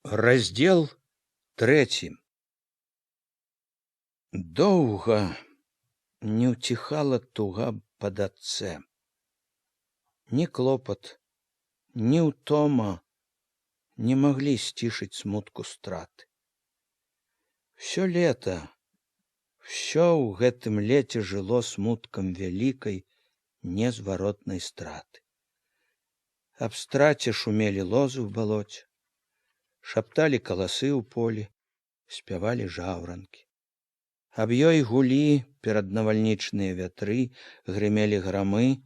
Раздзел трэці. Доўга не ўціхала туга па дачцэ. Ні клопат, ні ўтома не маглі сцішыць смутку страты. Всё лета, всё ў гэтым леце жыло смуткам вялікай незваротнай страты. Аб страце шумелі лозы ў балоце, шапталі каласы ў полі, спявалі жаўранкі. Аб ёй гулі пераднавальнічныя вятры, грымелі грамы,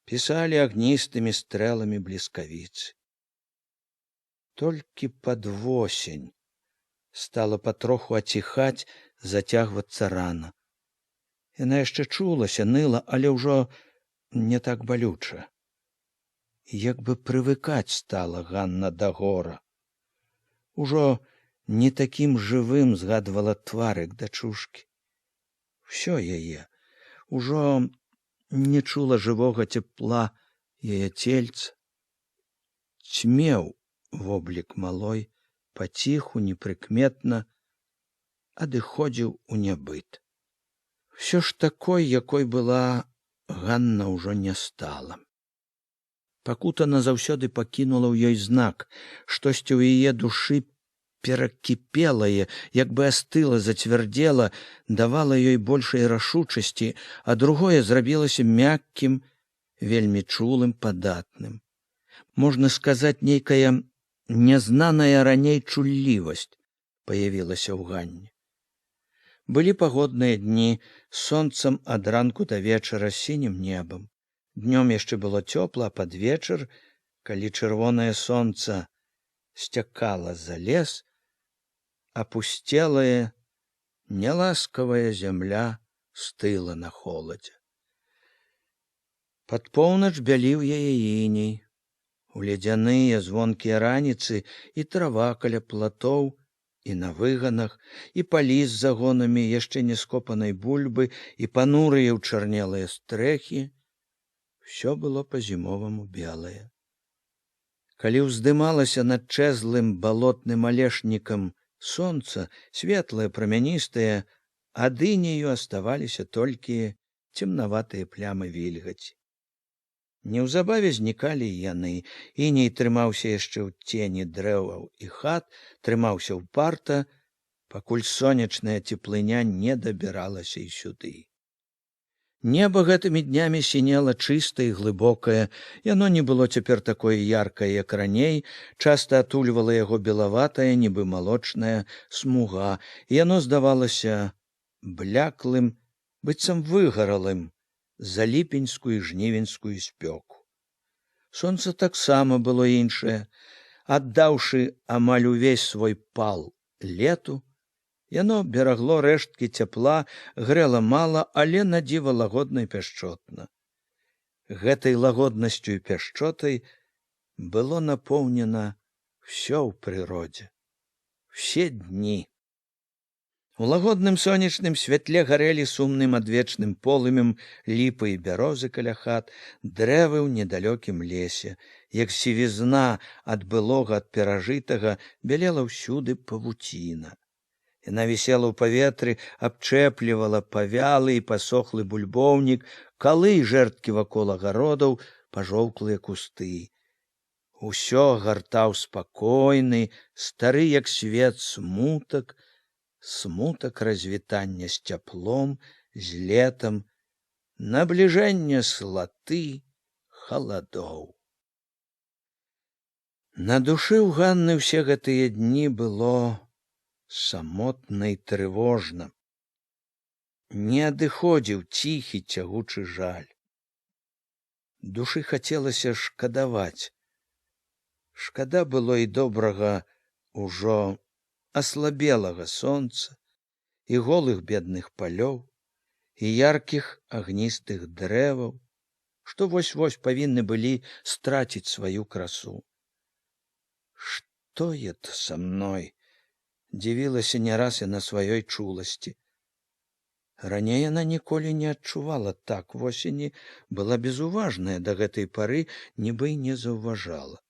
пісалі агністымі стрэламі бліскавіцы. Толькі пад восень стала патроху аціхаць, зацягвацца рана. Яна яшчэ чулася, ныла, але ўжо не так балюча. Як бы прывыкаць стала Ганна да гора. Ужо не такім жывым згадвала тварык дачушкі. Всё яе ужо не чула жывога цепла яе цельца. Цьмеў воблік малой паціху, непрыкметна адыходзіў у нябыт. Всё ж такой, якой была, Ганна ўжо не стала. Пакута назаўсёды пакінула ў ёй знак, штосьці ў яе душы перакіпелае, як бы астыла, зацвярдзела, давала ёй большай рашучасці, а другое зрабілася мяккім, вельмі чулым, падатным. Можна сказаць, нейкая нязнаная раней чуллівасць паявілася ў Ганне. Былі пагодныя дні з сонцам ад ранку да вечара, сінім небам. Днём яшчэ было цёпла, а пад вечар, калі чырвонае сонца сцякала за лес, апусцелая, няласкавая зямля стыла на холадзе. Пад поўнач бяліў яе іней. У ледзяныя звонкія раніцы і трава каля платоў, і на выганах, і палі з загонамі яшчэ не скопанай бульбы, і панурыя ўчарнелыя стрэхі, всё было па-зімоваму белае. Калі ўздымалася над чэзлым балотным алешнікам сонца, светлае, прамяністае, ад інею аставаліся толькі цемнаватыя плямы вільгаці. Неўзабаве знікалі і яны. Іней трымаўся яшчэ ў цені дрэваў і хат, трымаўся ўпарта, пакуль сонечная цеплыня не дабіралася і сюды. Неба гэтымі днямі сінела чыста і глыбокае, яно не было цяпер такое яркае, як раней, часта атульвала яго белаватая, нібы малочная смуга, і яно здавалася бляклым, быццам выгаралым за ліпеньскую і жнівеньскую спёку. Сонца таксама было іншае, аддаўшы амаль увесь свой пал лету, яно берагло рэшткі цяпла, грэла мала, але на дзіва лагодна і пяшчотна. Гэтай лагоднасцю і пяшчотай было напоўнена всё ў прыродзе. Все дні. У лагодным сонечным святле гарэлі сумным адвечным полымем ліпы і бярозы каля хат, дрэвы ў недалёкім лесе. Як сівізна ад былога, ад перажытага, бялела ўсюды павуціна. Яна вісела ў паветры, абчэплівала павялы і пасохлы бульбоўнік, калы і жэрдкі вакол агародаў, пажоўклыя кусты. Усё гартаў спакойны, стары як свет смутак, смутак развітання з цяплом, з летам, набліжэнне слаты халадоў. На душы ў Ганны ўсе гэтыя дні было самотна і трывожна. Не адыходзіў ціхі цягучы жаль. Душы хацелася шкадаваць. Шкада было і добрага, ужо аслабелага сонца, і голых бедных палёў, і яркіх агністых дрэваў, што вось-вось павінны былі страціць сваю красу. «Что это со мной?» — дзівілася не раз і на сваёй чуласці. Раней яна ніколі не адчувала так восені, была безуважная да гэтай пары, нібы і не заўважала.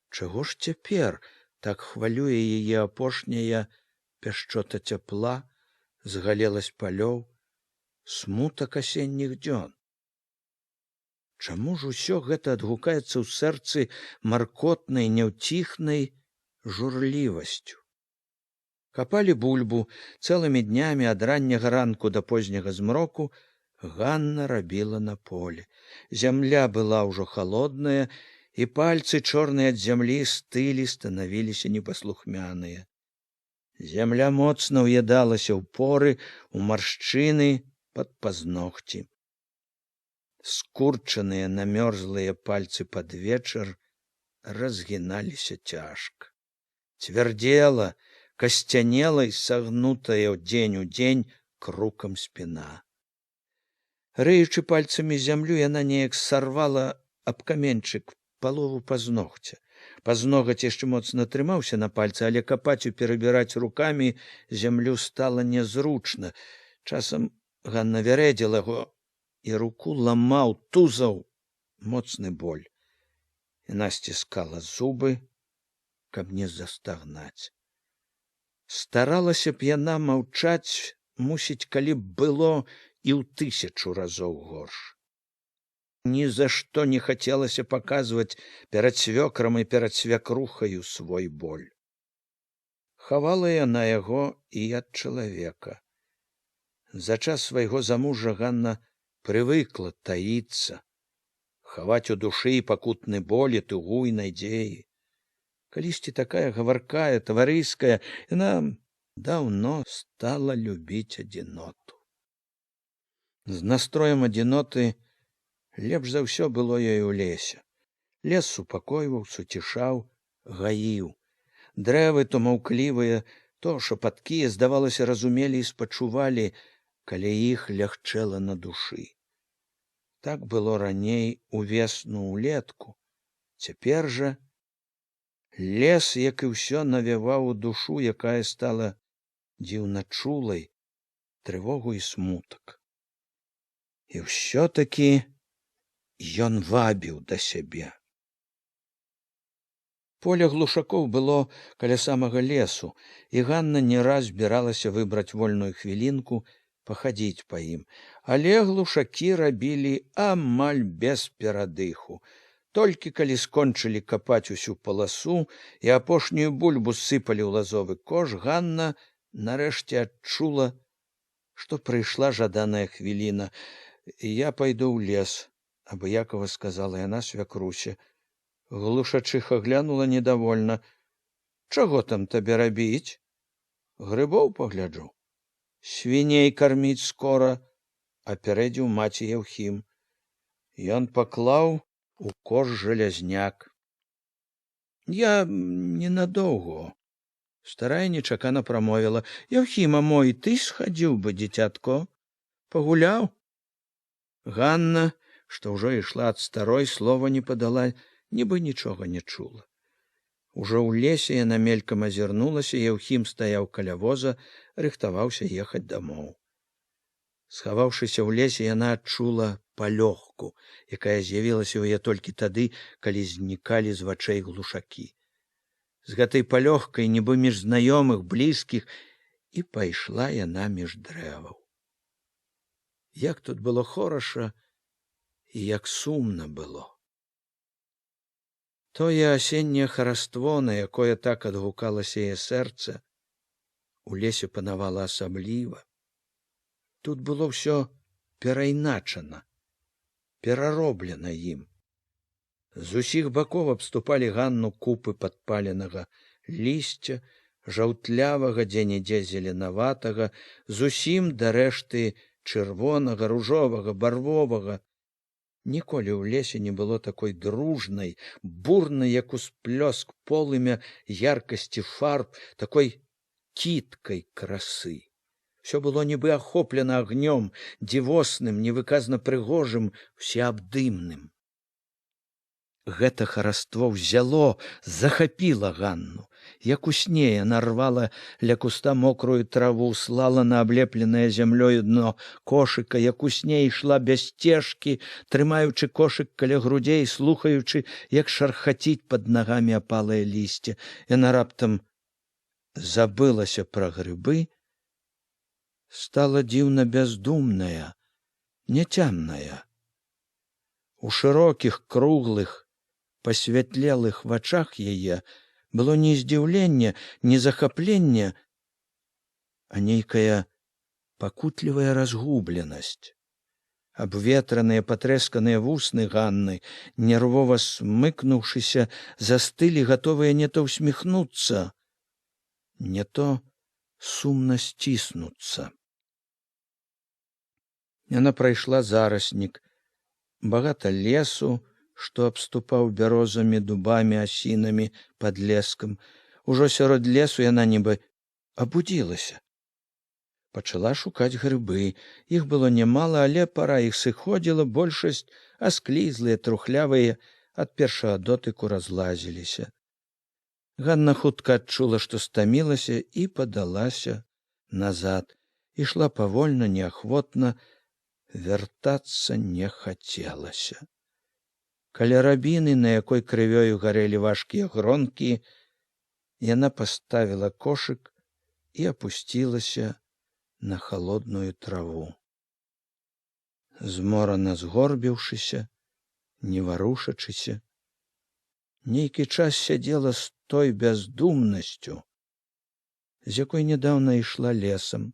Чаго ж цяпер Так хвалюе яе апошняя пяшчота цяпла, згалеласць палёў, смутак асенніх дзён? Чаму ж усё гэта адгукаецца ў сэрцы маркотнай, няўціхнай журлівасцю? Капалі бульбу цэлымі днямі ад ранняга ранку да позняга змроку Ганна рабіла на поле. Зямля была ўжо халодная, і пальцы, чорныя ад зямлі, стылі, станавіліся непаслухмяныя. Зямля моцна ўядалася ў поры, у маршчыны, пад пазногці. Скурчаныя намёрзлыя пальцы пад вечар разгіналіся цяжка. Цвярдзела, касцянела і сагнутая дзень у дзень крукам спіна. Рыючы пальцамі зямлю, яна неяк сарвала аб каменьчык палову пазногця. Пазногаць яшчэ моцна трымаўся на пальцы, але капаць і перабіраць рукамі зямлю стала нязручна. Часам Ганна вярэдзіла яго, і руку ламаў, тузаў моцны боль. Яна сціскала зубы, каб не застагнаць. Старалася б яна маўчаць, мусіць, калі б было і ў тысячу разоў горш. Ні за што не хацелася паказваць перад свёкрам і перад свякрухаю свой боль. Хавала яна яго і ад чалавека. За час свайго замужжа Ганна прывыкла таіцца, хаваць у душы і пакутны боль, і тугу, і надзеі. Калісьці такая гаваркая, таварыская, яна даўно стала любіць адзіноту. З настроем адзіноты лепш за ўсё было ёй у лесе. Лес супакойваў, суцішаў, гаіў. Дрэвы то маўклівыя, то шапаткія, здавалася, разумелі і спачувалі, калі іх лягчэла на душы. Так было раней увесну, улетку. Цяпер жа лес, як і ўсё, навяваў у душу, якая стала дзіўна чулай, трывогу і смутак. І ўсё-такі ён вабіў да сябе. Поле глушакоў было каля самага лесу, і Ганна не раз збіралася выбраць вольную хвілінку, пахадзіць па ім. Але глушакі рабілі амаль без перадыху. Толькі калі скончылі капаць усю паласу і апошнюю бульбу сыпалі ў лазовы кош, Ганна нарэшце адчула, што прыйшла жаданая хвіліна. «Я пайду ў лес», — абыякова сказала яна свякрусе. Глушачыха глянула недовольна. «Чаго там табе рабіць?» «Грыбоў пагляджу. Свіней карміць скора», — апярэдзіў маці Яўхім. Ён паклаў у кош жалязняк. «Я ненадоўго». Старая нечакана прамовіла: «Яўхіма мой, ты схадзіў бы, дзіцятко, пагуляў». Ганна, што ўжо ішла ад старой, слова не падала, нібы нічога не чула. Ужо ў лесе яна мелькам азірнулася: Яўхім стаяў каля воза, рыхтаваўся ехаць дамоў. Схаваўшыся ў лесе, яна адчула палёгку, якая з'явілася ў яе толькі тады, калі знікалі з вачэй глушакі. З гэтай палёгкай, нібы між знаёмых, блізкіх, і пайшла яна між дрэваў. Як тут было хораша і як сумна было. Тое асенняе хараство, на якое так адгукалася яе сэрца, у лесе панавала асабліва. Тут было ўсё перайначана, перароблена ім. З усіх бакоў абступалі Ганну купы падпаленага лісця, жаўтлявага, дзе-нідзе зеленаватага, зусім дарэшты чырвонага, ружовага, барвовага. Ніколі ў лесе не было такой дружнай, бурнай, як усплёск полымя, яркасці фарб, такой кіткай красы. Всё было нібы ахоплена агнём, дзівосным, невыказна прыгожым, усеабдымным. Гэта хараство ўзяло, захапіла Ганну. Як у сне яна рвала ля куста мокрую траву, слала на аблепленае зямлёю дно кошыка, як у сне ішла без сцежкі, трымаючы кошык каля грудзей, слухаючы, як шархаціць пад нагамі апалае лісце. Яна раптам забылася пра грыбы, стала дзіўна бяздумная, няцямная. У шырокіх, круглых, пасвятлелых вачах яе было не здзіўленне, не захапленне, а нейкая пакутлівая разгубленасць. Абветраныя, патрэсканыя вусны Ганны, нервова смыкнуўшыся, застылі, гатовыя не то усміхнуцца, не то сумна сціснуцца. Яна прайшла зараснік, багата лесу, што абступаў бярозамі, дубамі, асінамі падлескам. Ужо сярод лесу яна нібы абудзілася. Пачала шукаць грыбы. Іх было нямала, але пара іх сыходзіла, большасць асклізлыя, трухлявыя, ад першага дотыку разлазіліся. Ганна хутка адчула, што стамілася, і падалася назад. Ішла павольна, неахвотна, вяртацца не хацелася. Каля рабіны, на якой крывёю гарэлі важкія гронкі, яна паставіла кошык і апусцілася на халодную траву. Зморана згорбіўшыся, не варушачыся, нейкі час сядзела з той бяздумнасцю, з якой нядаўна ішла лесам.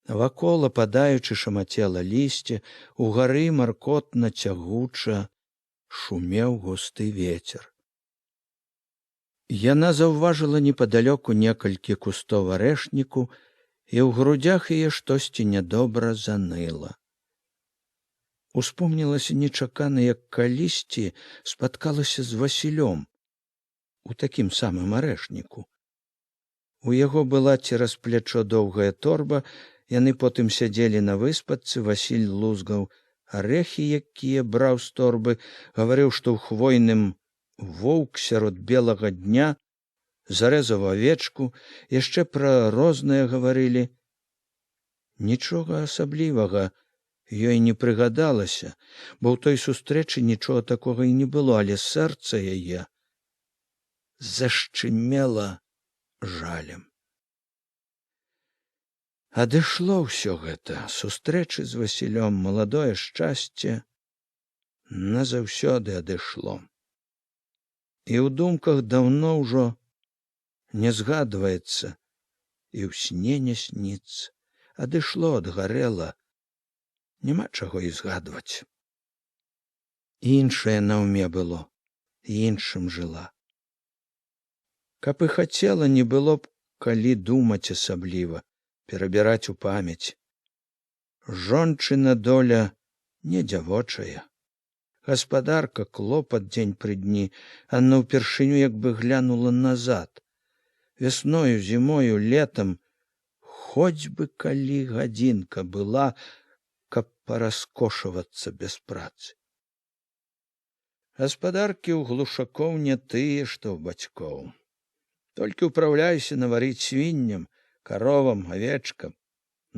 Вакол, ападаючы, шамацела лісце, угары маркотна, цягуча шумеў густы вецер. Яна заўважыла непадалёку некалькі кустоў арэшніку, і ў грудзях яе штосьці нядобра заныла. Успомнілася нечакана, як калісьці спаткалася з Васілём у такім самым арэшніку. У яго была цераз плячо доўгая торба, яны потым сядзелі на выспадцы, Васіль лузгаў арэхі, якія браў з торбы, гаварыў, што ў хвойным воўк сярод белага дня зарэзаў авечку, яшчэ пра рознае гаварылі. Нічога асаблівага ёй не прыгадалася, бо ў той сустрэчы нічога такога і не было, але сэрца яе зашчымела жалем. Адышло ўсё гэта, сустрэчы з Васілём, маладое шчасце назаўсёды адышло. І ў думках даўно ўжо не згадваецца, і ў сне не сніцца, адышло, адгарэла, няма чаго і згадваць. Іншае на ўме было, іншым жыла. Каб і хацела, не было б калі думаць асабліва, перабіраць у памяць. Жончына доля не дзявочая. Гаспадарка, клопат дзень пры дні. Анна ўпершыню як бы глянула назад. Вясною, зімою, летам, хоць бы калі гадзінка была, каб параскошавацца без працы. Гаспадаркі ў глушакоў не тыя, што ў бацькоў. Толькі ўпраўляйся наварыць свінням, каровам, авечкам,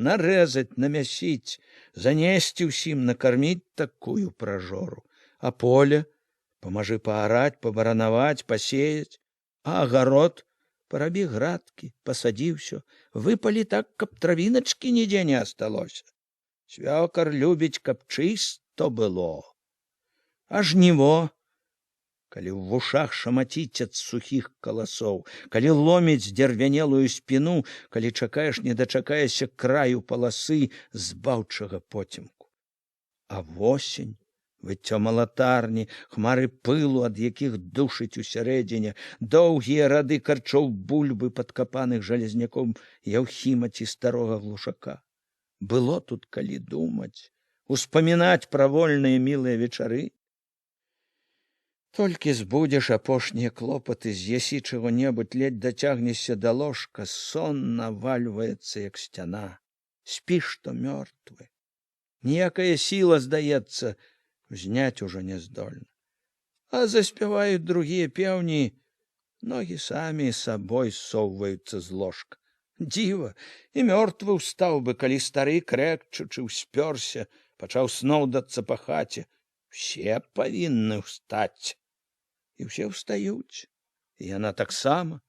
нарэзаць, намясіць, занесці ўсім, накарміць такую пражору. А поле памажы паараць, пабаранаваць, пасеяць, а агарод парабі градкі, пасадзі ўсё, выпалі так, каб травіначкі нідзе не асталося. Свёкар любіць, каб чыста было. А жніво, калі ў вушах шамаціць ад сухіх каласоў, калі ломіць здзярвянелую спіну, калі чакаеш, не дачакаешся краю паласы збаўчага поцемку. А восень, выццё малатарні, хмары пылу, ад якіх душыць усярэдзіне, доўгія рады карчоў бульбы, падкапаных жалезняком Яўхіма ці старога глушака. Было тут калі думаць, успамінаць пра вольныя мілыя вечары. Толькі збудзеш апошнія клопаты, з'ясі чаго-небудзь, ледзь дацягнешся да ложка, сон навальваецца, як сцяна. Спіш, што мёртвы. Ніякая сіла, здаецца, узняць ужо не здольна. А заспяваюць другія пеўні, Ногі самі сабой соўваюцца з ложка. Дзіва, і мёртвы ўстаў бы, калі стары, крэкчучы, успёрся, пачаў сноўдацца па хаце. Усе павінны ўстаць. І ўсе ўстаюць. І яна таксама.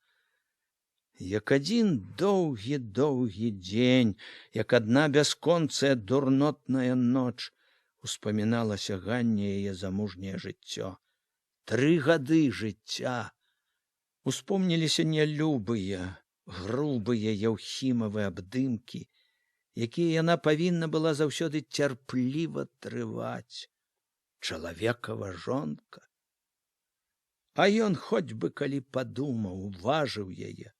Як адзін доўгі-доўгі дзень, як адна бясконцая дурнотная ноч, успаміналася Ганне яе замужняе жыццё. 3 гады жыцця. Успомніліся нялюбыя, грубыя Яўхімавы абдымкі, якія яна павінна была заўсёды цярпліва трываць. Чалавекава жонка. А ён хоць бы калі падумаў, уважыў яе.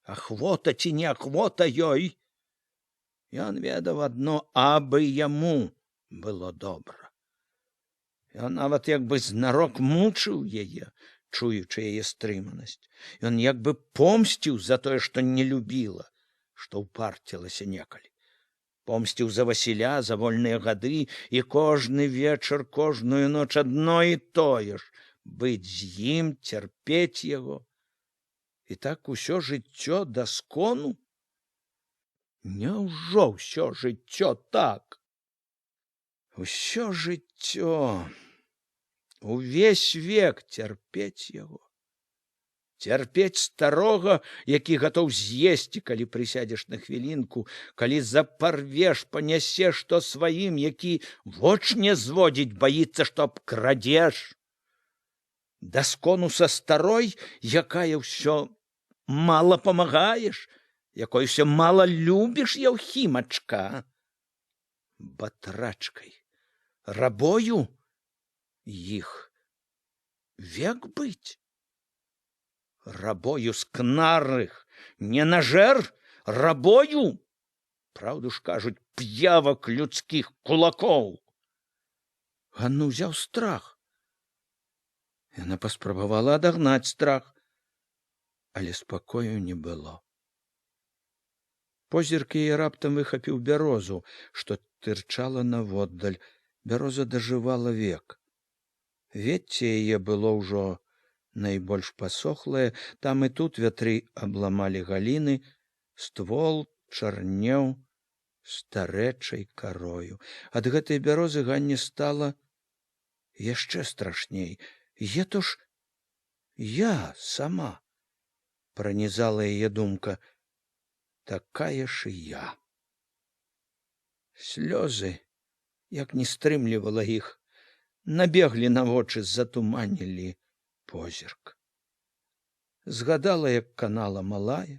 Ахвота ці неахвота ёй. Ён ведаў адно: абы яму было добра. Ён нават як бы знарок мучыў яе, чуючы яе стрыманасць. Ён як бы помсціў за тое, што не любіла, што ўпарцілася некалі. Помсціў за Васіля, за вольныя гады, і кожны вечар, кожную ноч адно і тое ж: быць з ім, цярпець яго. І так усё жыццё да скону. Няўжо ўсё жыццё так? Усё жыццё, увесь век цярпець яго. Цярпець старога, які гатоў з'есці, калі прысядзеш на хвілінку, калі запарвеш, панясеш што сваім, які воч не зводзіць, баіцца, што абкрадзеш. Да скону са старой, якая ўсё мала памагаеш, якой ўсё мала любіш, Яўхімачка. Батрачкай, рабою іх век быць. Рабою скнарых, ненажер, рабою, праўду ж кажуць, п'явак людскіх, кулакоў. Ганну ўзяў страх. Яна паспрабавала адагнаць страх, але спакою не было. Позірк яе раптам выхапіў бярозу, што тырчала наводдаль. Бяроза дажывала век. Вецце яе было ўжо найбольш пасохлае, там і тут вятры абламалі галіны, ствол чарнеў старэчай карою. Ад гэтай бярозы Ганне стала яшчэ страшней. Ето ж я сама, пронізала яе думка, такая ж і я. Слёзы, як не стрымлівала іх, набеглі на вочы, затуманілі позірк. Згадала, як канала малая,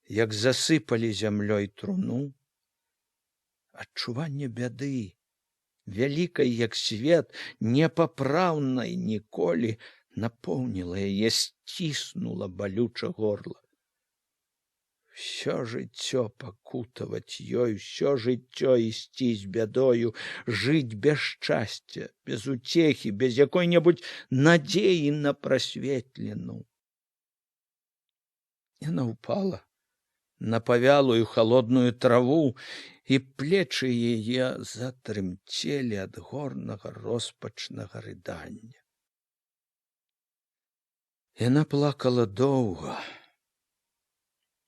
як засыпалі зямлёй труну. Адчуванне бяды, вялікай, як свет, непапраўнай ніколі, напоўніла яе, сціснула балюча горла. Всё жыццё пакутаваць ёй, усё жыццё ісці з бядою, жыць без шчасця, без уцехі, без якой-небудзь надзеі на прасветліну. Яна ўпала на павялую халодную траву, і плечы яе затрымцелі ад горнага роспачнага рыдання. Яна плакала доўга,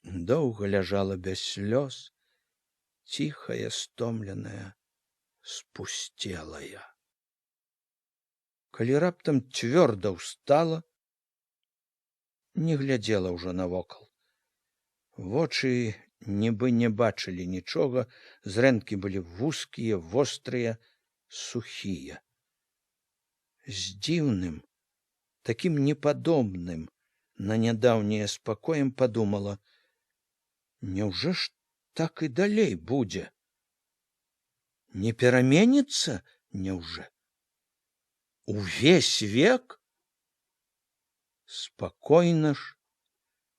доўга ляжала без слёз, ціхая, стомленая, спусцелая. Калі раптам цвёрда ўстала, не глядзела ўжо навокал. Вочы нібы не бачылі нічога, зрэнкі былі вузкія, вострыя, сухія. З дзіўным, такім непадобным на нядаўняе спакоем падумала: няўжо ж так і далей будзе? Не пераменіцца няўжо? Увесь век? Спакойна ж,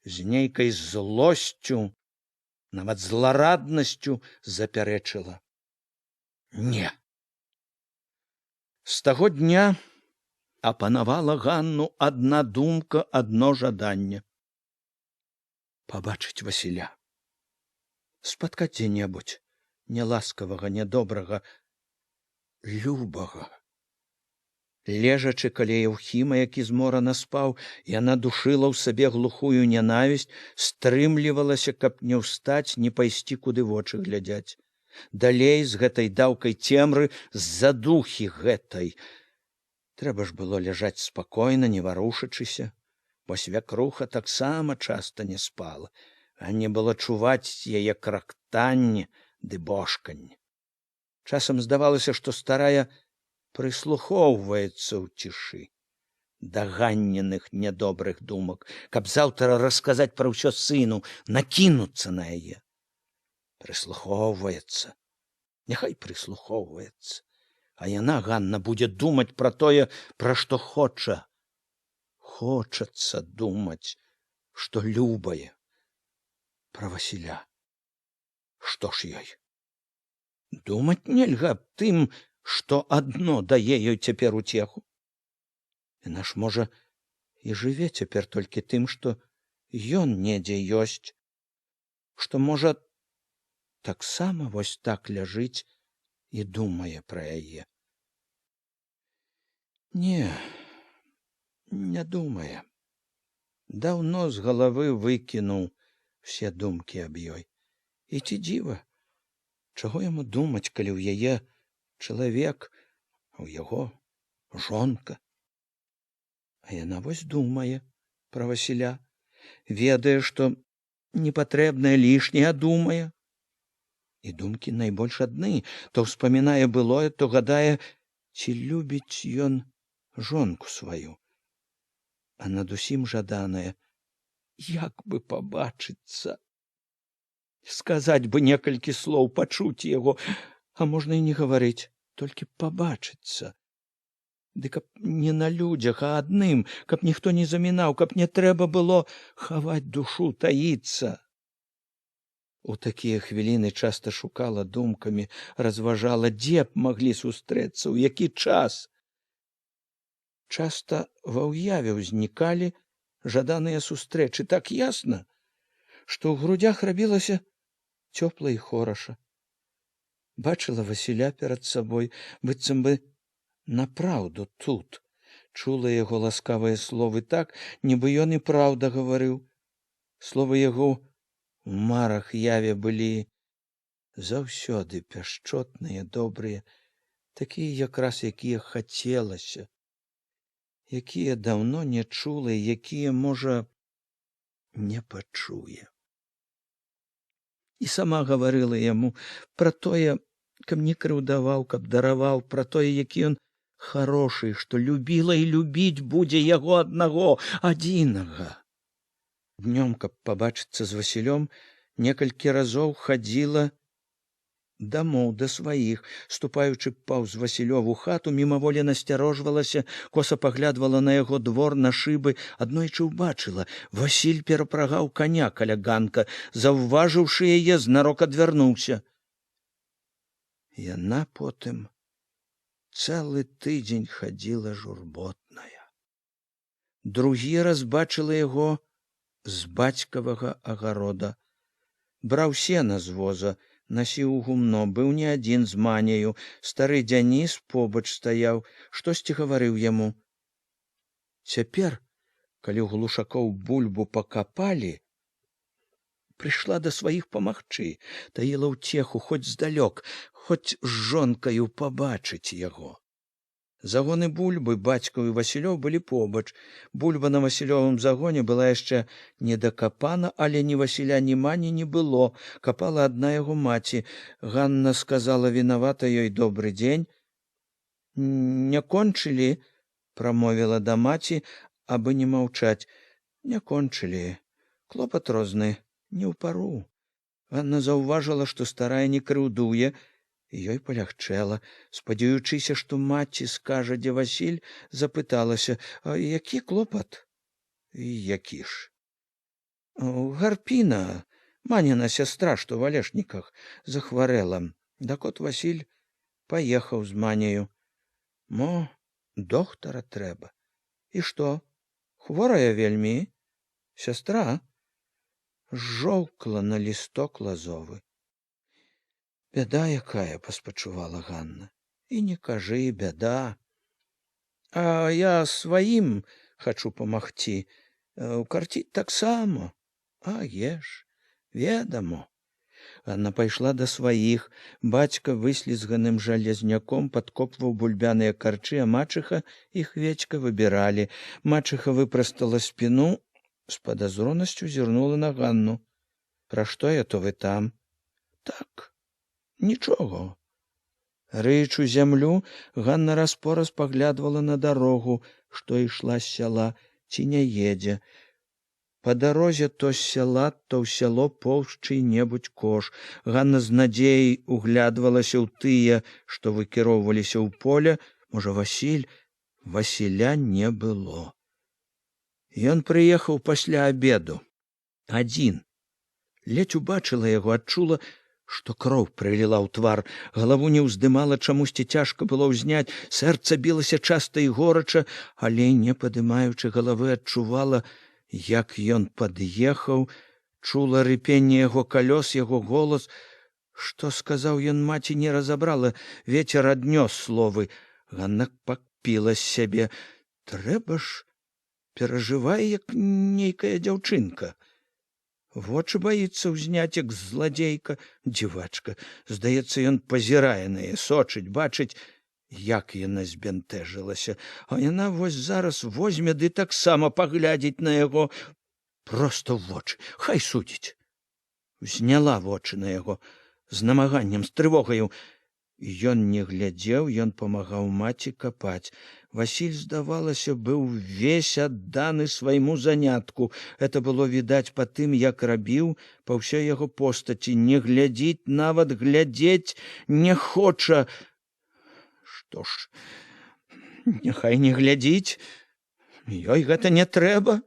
з нейкай злосцю, нават злараднасцю запярэчыла: не. З таго дня апанавала Ганну адна думка, адно жаданне: пабачыць Васіля, спаткаць дзе-небудзь няласкавага, нядобрага, любага. Лежачы каля Еўхіма, які зморана спаў, яна душыла ў сабе глухую нянавісць, стрымлівалася, каб не ўстаць, не пайсці, куды вочы глядзяць. Далей з гэтай даўкай цемры, з задухі гэтай. Трэба ж было ляжаць спакойна, не варушачыся, бо свякруха таксама часта не спала, а не было чуваць яе крактанне ды бошканне. Часам здавалася, што старая прыслухоўваецца ў цішы да ганненых нядобрых думак, каб заўтра расказаць пра ўсё сыну, накінуцца на яе. Прыслухоўваецца. Няхай прыслухоўваецца. А яна, Ганна, будзе думаць пра тое, пра што хоча. Хочацца думаць, што любае. Пра Васіля. Што ж ёй? Думаць нельга аб тым, што адно дае ёй цяпер уцеху. Яна ж, можа, і жыве цяпер толькі тым, што ён недзе ёсць, што, можа, таксама вось так ляжыць і думае пра яе. Не, не думае. Даўно з галавы выкінуў усе думкі аб ёй. І ці дзіва, чаго яму думаць, калі ў яе чалавек, а ў яго жонка. А яна вось думае пра Васіля, ведае, што непатрэбнае, лішняе думае. І думкі найбольш адны, то ўспамінае былое, то гадае, ці любіць ён жонку сваю. А над усім жаданае, як бы пабачыцца, сказаць бы некалькі слоў, пачуць яго, а можна і не гаварыць, толькі пабачыцца. Ды каб не на людзях, а адным, каб ніхто не замінаў, каб не трэба было хаваць душу, таіцца. У такія хвіліны часта шукала думкамі, разважала, дзе б маглі сустрэцца, у які час. Часта ва ўяве ўзнікалі жаданыя сустрэчы так ясна, што ў грудях рабілася цёпла і хораша. Бачыла Васіля перад сабой, быццам бы напраўду тут, чула яго ласкавыя словы так, нібы ён і праўда гаварыў. Словы яго ў марах яве былі заўсёды пяшчотныя, добрыя, такія якраз, якія хацелася, якія даўно не чула і якія, можа, не пачуе. І сама гаварыла яму пра тое, каб не крыўдаваў, каб дараваў, пра тое, які ён харошы, што любіла і любіць будзе яго аднаго, адзінага. Днём, каб пабачыцца з Васілём, некалькі разоў хадзіла дамоў да сваіх, ступаючы паўз Васілёву хату, мімаволі насцярожвалася, коса паглядвала на яго двор, на шыбы, аднойчы ўбачыла: Васіль перапрагаў каня каля ганка, заўважыўшы яе, знарок адвярнуўся. Яна потым цэлы тыдзень хадзіла журботная. Другі раз бачыла яго з бацькавага агарода. Браў сена з воза, насіў у гумно, быў не адзін, з Маняю, стары Дзяніс побач стаяў, штосьці гаварыў яму. Цяпер, калі ў Глушакоў бульбу пакапалі, прыйшла да сваіх памагчы, таіла ўцеху хоць здалёк, хоць з жонкаю пабачыць яго. Загоны бульбы бацькаў і Васілёў былі побач. Бульба на Васілёвым загоне была яшчэ не дакапана, але ні Васіля, ні Мані не было. Капала адна яго маці. Ганна сказала вінавата ёй добры дзень. Не кончылі, прамовіла да маці, абы не маўчаць. Не кончылі. Клопат розны, не ў пару. Ганна заўважыла, што старая не крыўдуе, ёй палягчэла. Спадзяючыся, што маці скажа, дзе Васіль, запыталася: а які клопат? Які ж? Гарпіна, Маніна сястра, што в Алешніках, захварэла. Дак от Васіль паехаў з Маняю. Мо, доктара трэба. І што? Хворая вельмі? Сястра? Жоўкла на лісток лазовы. Бяда якая, паспачувала Ганна. І не кажы, бяда. А я сваім хачу памагці, укарціць таксама. А еш, ведамо. Анна пайшла да сваіх. Бацька выслізганым жалезняком падкопваў бульбяныя карчы, а мачыха і Хведька выбіралі. Мачыха выпрастала спіну, з падазронасцю зірнула на Ганну. Пра што я то вы там? Так, нічога. Рыючы зямлю, Ганна раз-пораз паглядвала на дарогу, што ішла з сяла, ці не едзе. Па дарозе то з сяла, то ў сяло поўз чый-небудзь кош. Ганна з надзеяй углядвалася ў тыя, што выкіроўваліся ў поле, можа, Васіль. Васіля не было. Ён прыехаў пасля абеду. Адзін. Ледзь убачыла яго, адчула, што кроў прыліла ў твар, галаву не ўздымала, чамусьці цяжка было ўзняць, сэрца білася часта і горача, але, не падымаючы галавы, адчувала, як ён пад'ехаў, чула рыпенне яго калёс, яго голас. Што сказаў ён маці, не разабрала, вецер аднёс словы. Ганна пакпіла з сябе. Трэба ж, перажывае, як нейкая дзяўчынка. Вочы баіцца ўзняць, як зладзейка, дзівачка. Здаецца, ён пазірае на яе, сочыць, бачыць, як яна збянтэжылася. А яна вось зараз возьме ды таксама паглядзіць на яго проста ў вочы. Хай судзіць. Узняла вочы на яго з намаганнем, з трывогаю. Ён не глядзеў, ён памагаў маці капаць. Васіль, здавалася, быў увесь адданы свайму занятку. Это было відаць па тым, як рабіў, па ўсёй яго постаці, не глядзіць, нават глядзець не хоча. Што ж, няхай не глядзіць, ёй гэта не трэба.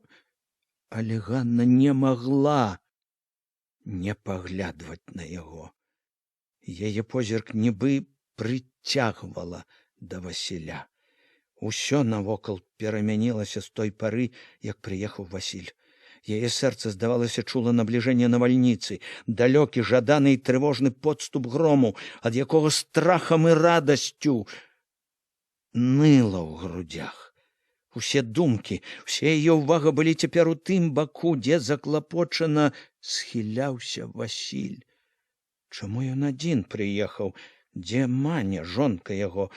Але Ганна не магла не паглядваць на яго. Яе позірк нібы прыцягвала да Васіля. Усё навокал перамянілася з той пары, як прыехаў Васіль. Яе сэрца, здавалася, чула набліжэнне навальніцы, далёкі, жаданы і трывожны подступ грому, ад якога страхам і радасцю ныла ў грудях. Усе думкі, усе яе ўвага былі цяпер у тым баку, дзе заклапочана схіляўся Васіль. Чаму ён адзін прыехаў? Дзе Маня, жонка яго?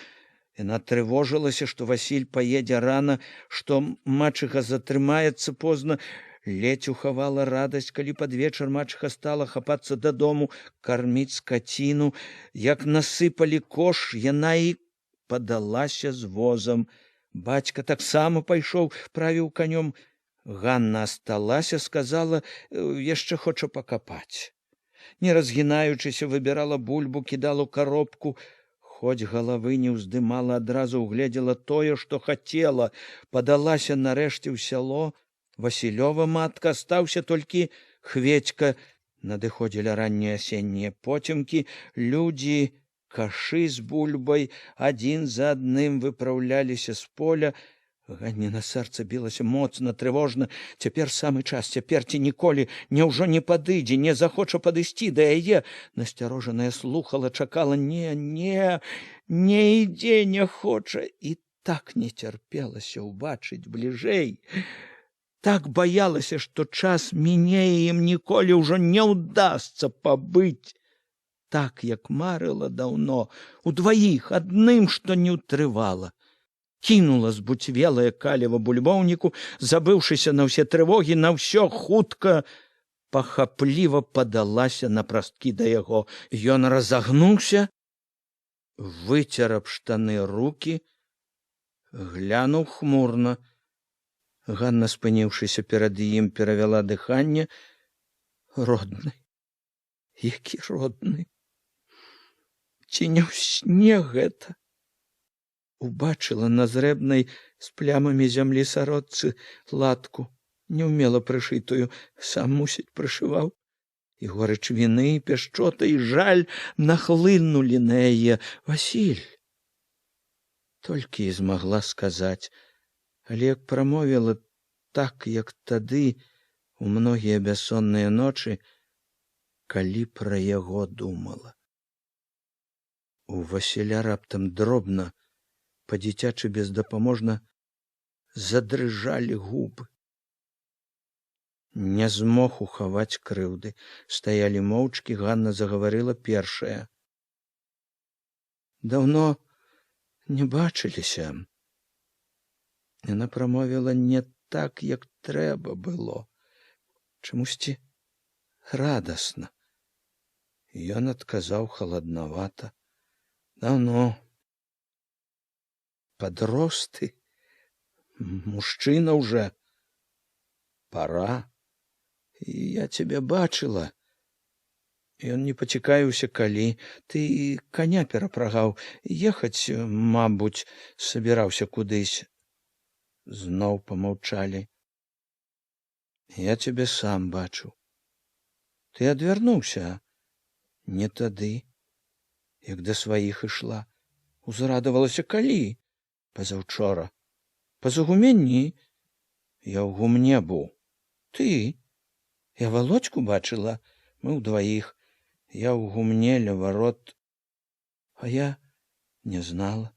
Яна трывожылася, што Васіль паедзе рана, што мачыха затрымаецца позна. Ледзь ухавала радасць, калі пад вечар мачыха стала хапацца дадому, карміць скаціну. Як насыпалі кош, яна і падалася з возам. Бацька таксама пайшоў, правіў канём. Ганна асталася, сказала, яшчэ хоча пакапаць. Не разгінаючыся, выбірала бульбу, кідала ў каробку. Хоць галавы не ўздымала, адразу угледзела тое, што хацела, падалася нарэшце ў сяло. Васілёва матка, астаўся толькі Хведька. Надыходзілі раннія асеннія поцемкі, людзі, кашы з бульбай адзін за адным выпраўляліся з поля. Ганніна сэрца білася моцна, трывожна. Цяпер самы час, цяпер ці ніколі. Няўжо не падыдзе, не захоча падысці да яе? Насцярожаная слухала, чакала: не, не, не ідзе, не хоча. І так не цярпелася ўбачыць бліжэй. Так баялася, што час міне, і ім ніколі ўжо не ўдасца пабыць так, як марыла даўно, удваіх, адным, што не ўтрывала. Кінула збуцвелае каліва бульбоўніку, забыўшыся на ўсе трывогі, на ўсё, хутка, пахапліва падалася напрасткі да яго. Ён разагнуўся, выцер аб штаны рукі, глянуў хмурна. Ганна, спыніўшыся перад ім, перавяла дыханне. Родны, які родны! Ці не ў сне гэта? Убачыла на зрэбнай з плямамі зямлі сарочцы латку, неўмела прышытую, сам, мусіць, прышываў. І горыч віны, пяшчота і жаль нахлынулі на яе. Васіль! Толькі і змагла сказаць, але як прамовіла так, як тады, у многія бяссонныя ночы, калі пра яго думала. У Васіля раптам дробна Па-дзіцячы бездапаможна задрыжалі губы. Не змог ухаваць крыўды. Стаялі моўчкі, Ганна загаварыла першая. Даўно не бачыліся. Яна прамовіла не так, як трэба было. Чамусьці радасна. Ён адказаў халаднавата: Даўно. Падрос ты, мужчына уже. Пора. Я цябе бачыла. Ён не пацікавіўся, калі ты каня перапрагаў, ехаць, мабуць, сабіраўся кудысь. Зноў помаўчалі. Я цябе сам бачыў. Ты адвярнуўся, не тады, як да сваіх ішла. Узрадавалася. Калі? Пазаўчора. Па Загуменні? Я ў гумне быў. Ты? Я Володьку бачыла, мы ўдваіх. Я ў гумне ля варот, а я не знала.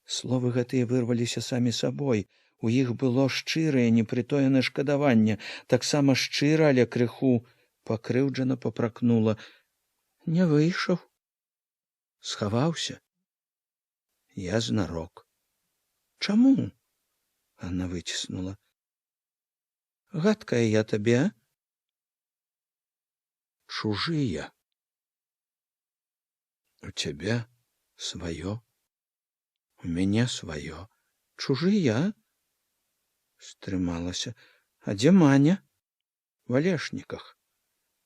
Словы гэтыя вырваліся самі сабой. У іх было шчырае, непрытоенае шкадаванне, таксама шчыра, але крыху пакрыўджана папракнула: Не выйшаў. Схаваўся. Я знарок. Чаму? Она выціснула. Гадкая я табе? Чужыя. У цябе сваё, у мяне сваё. Чужыя? Стрымалася. А дзе Маня? В Алешніках.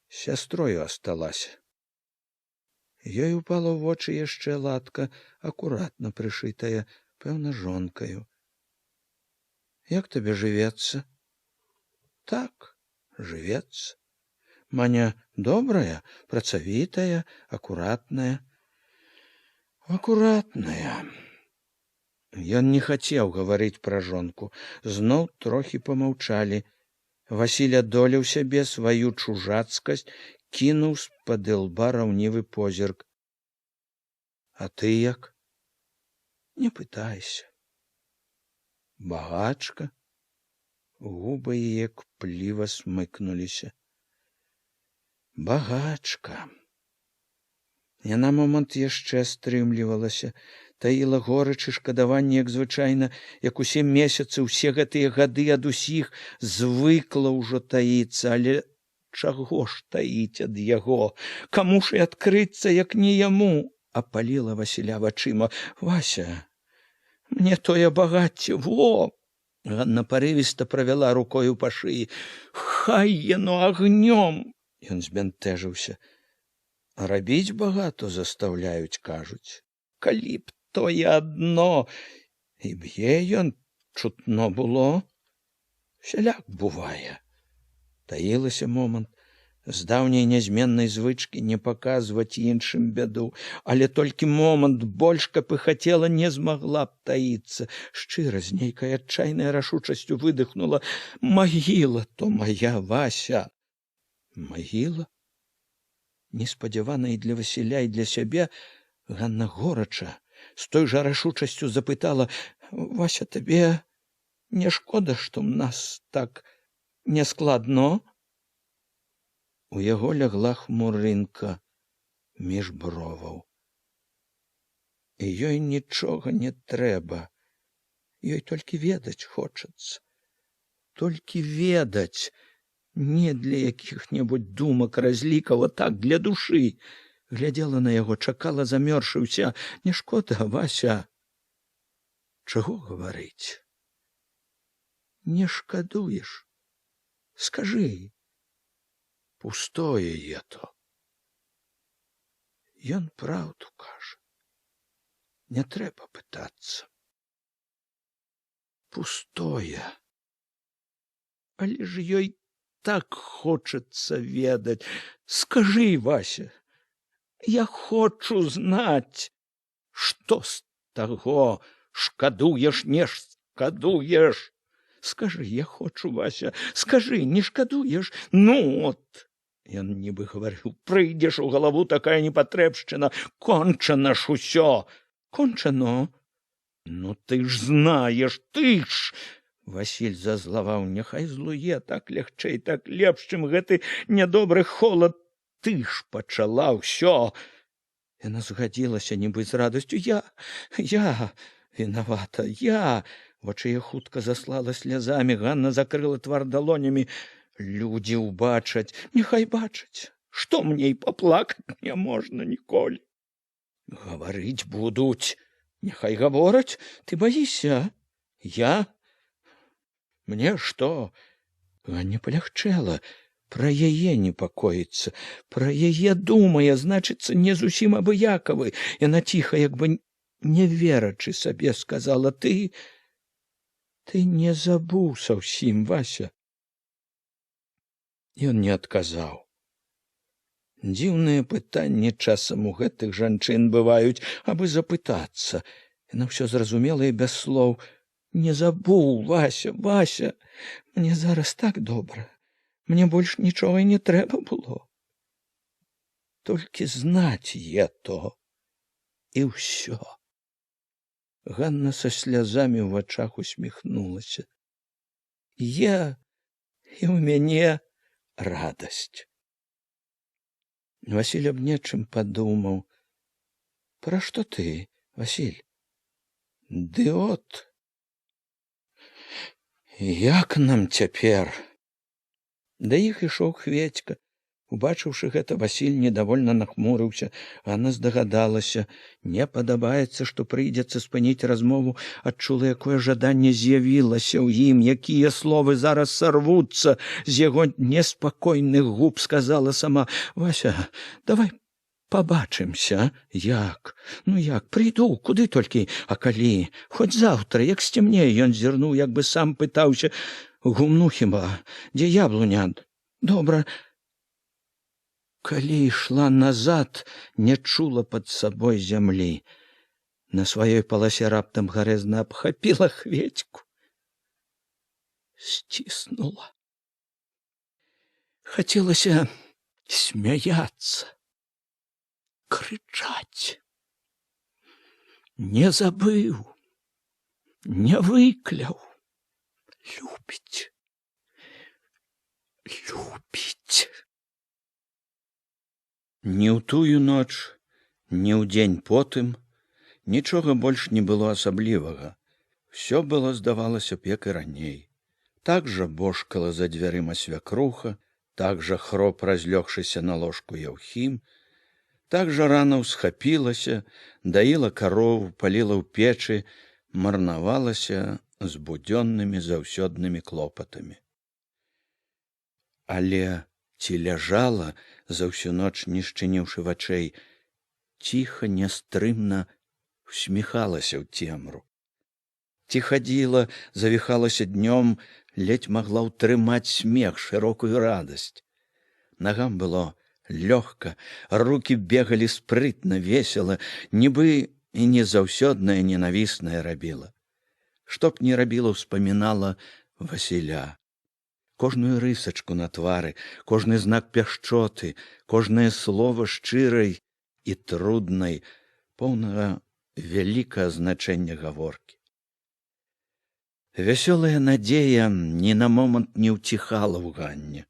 Сястрою асталася. Ёй упала ў вочы яшчэ латка, акуратна прышытая, пэўна, жонкаю. Як табе жывецца? Так, жывецца. Маня добрая, працавітая, акуратная. Акуратная. Ён не хацеў гаварыць пра жонку. Зноў трохі помаўчалі. Васіль адолеў сябе, сваю чужацкасць, кінуў з-пад ілба раўнівы позірк. А ты як? Не пытайся. Багачка. Губы яе кпліва смыкнуліся. Багачка. Яна момант яшчэ стрымлівалася, таіла горыч і шкадаванне, як звычайна, як усе месяцы, усе гэтыя гады ад усіх звыкла ўжо таіцца, але чаго ж таіць ад яго? Каму ж і адкрыцца, як не яму? Апаліла Васіля вачыма. Вася, мне тое багацце, во! Ганна парывіста правяла рукою па шыі. Хай яно агнём! Ён збянтэжыўся. Рабіць багато застаўляюць, кажуць. Калі б тое адно, і б'е ён, чутно было. Сяляк бувае. Таілася момант, з даўняй нязменнай звычкі не паказваць іншым бяду, але толькі момант, больш, каб і хацела, не змагла б таіцца. Шчыра, з нейкай адчайнай рашучасцю выдыхнула: Магіла то моя, Вася. Магіла? Неспадзявана і для Васіля, і для сябе, Ганна горача, з той жа рашучасцю запытала: Вася, табе не шкода, што ў нас так нескладно? У яго лягла хмурынка між броваў. І ёй нічога не трэба. Ёй толькі ведаць хочацца. Толькі ведаць, не для якіх-небудзь думак, разлікаў, а так, для душы. Глядзела на яго, чакала, замёршыўся. Не шкода, Вася? Чаго гаварыць? Не шкадуеш? Скажы. Пустое ето. Ён праўду кажа. Не трэба пытацца. Пустое. Але ж ёй так хочацца ведаць. Скажы, Вася, я хочу знаць, што з таго, шкадуеш, не шкадуеш. Скажы, я хочу, Вася, скажы, не шкадуеш? Ну от. Ён нібы гаварыў: прыйдзеш у галаву такая непатрэбшчына, кончана ж усё. Кончано. Ну ты ж знаеш, ты ж! Васіль зазлаваў: няхай злуе, так лягчэй, так лепш, чым гэты нядобры холад. Ты ж пачала ўсё. Яна згадзілася нібы з радасцю: Я вінавата, я. Вочы яе хутка заслала слязамі. Ганна закрыла твар далонямі. Людзі ўбачаць. Няхай бачаць. Што мне, і паплакаць не можна ніколі? Гаварыць будуць. Няхай гавораць. Ты баішся? Я? Мне што? Ганне палягчэла. Пра яе непакоіцца, пра яе думае, значыцца, не зусім абыякавы. Яна ціха, як бы не верачы сабе, сказала: Ты не забыў саўсім, Вася?» Ён не адказаў. Дзіўныя пытанні часам у гэтых жанчын бываюць, абы запытацца. Яна ўсё зразумела і без слоў. Не забыў, Вася, Вася, мне зараз так добра. Мне больш нічога і не трэба было. Толькі знаць е то і ўсё. Ганна са слязамі ў вачах усміхнулася. Я і ў мяне радасць. Васіль аб нечым падумаў. Пра што ты, Васіль? Ды от. Як нам цяпер? Да іх ішоў Хведька. Убачыўшы гэта, Васіль недовольна нахмурыўся. Анна здагадалася: не падабаецца, што прыйдзецца спыніць размову, адчула, якое жаданне з'явілася ў ім, якія словы зараз сарвуцца з яго неспакойных губ, сказала сама: «Вася, давай пабачымся». Як? Ну як, прыйду, куды толькі, а калі? Хоць заўтра, як сцямнее. Ён зірнуў, як бы сам пытаўся: гумну хіба, дзе яблуня? Добра. Калі ішла назад, не чула пад сабой зямлі. На сваёй паласе раптам гарэзна абхапіла Хведьку. Сціснула. Хацелася смяяцца, крычаць. Не забыў, не выкляў, любіць, любіць. Ні ў тую ноч, ні ў дзень потым нічога больш не было асаблівага. Всё было, здавалася б, як і раней. Так жа божкала за дзвярыма свякруха, так жа хроп, разлёгшыся на ложку, Яўхім, так жа рана ўсхапілася, даіла карову, паліла ў печы, марнавалася з будзённымі заўсёднымі клопатамі. Але ці ляжала за ўсю ноч, не шчыніўшы вачэй, ціха, нястрымна усміхалася ў цемру. Ці хадзіла, завіхалася днём, ледзь магла ўтрымаць смех, шырокую радасць. Нагам было лёгка, руки бегалі спрытна, весела, нібы і не заўсёдная ненавісная рабіла. Што б ні рабіла, успамінала Васіля. Кожную рысачку на твары, кожны знак пяшчоты, кожнае слово шчырай і труднай, поўнага вялікае значэння гаворкі. Вясёлая надзея ні на момант не ўціхала ў Ганне,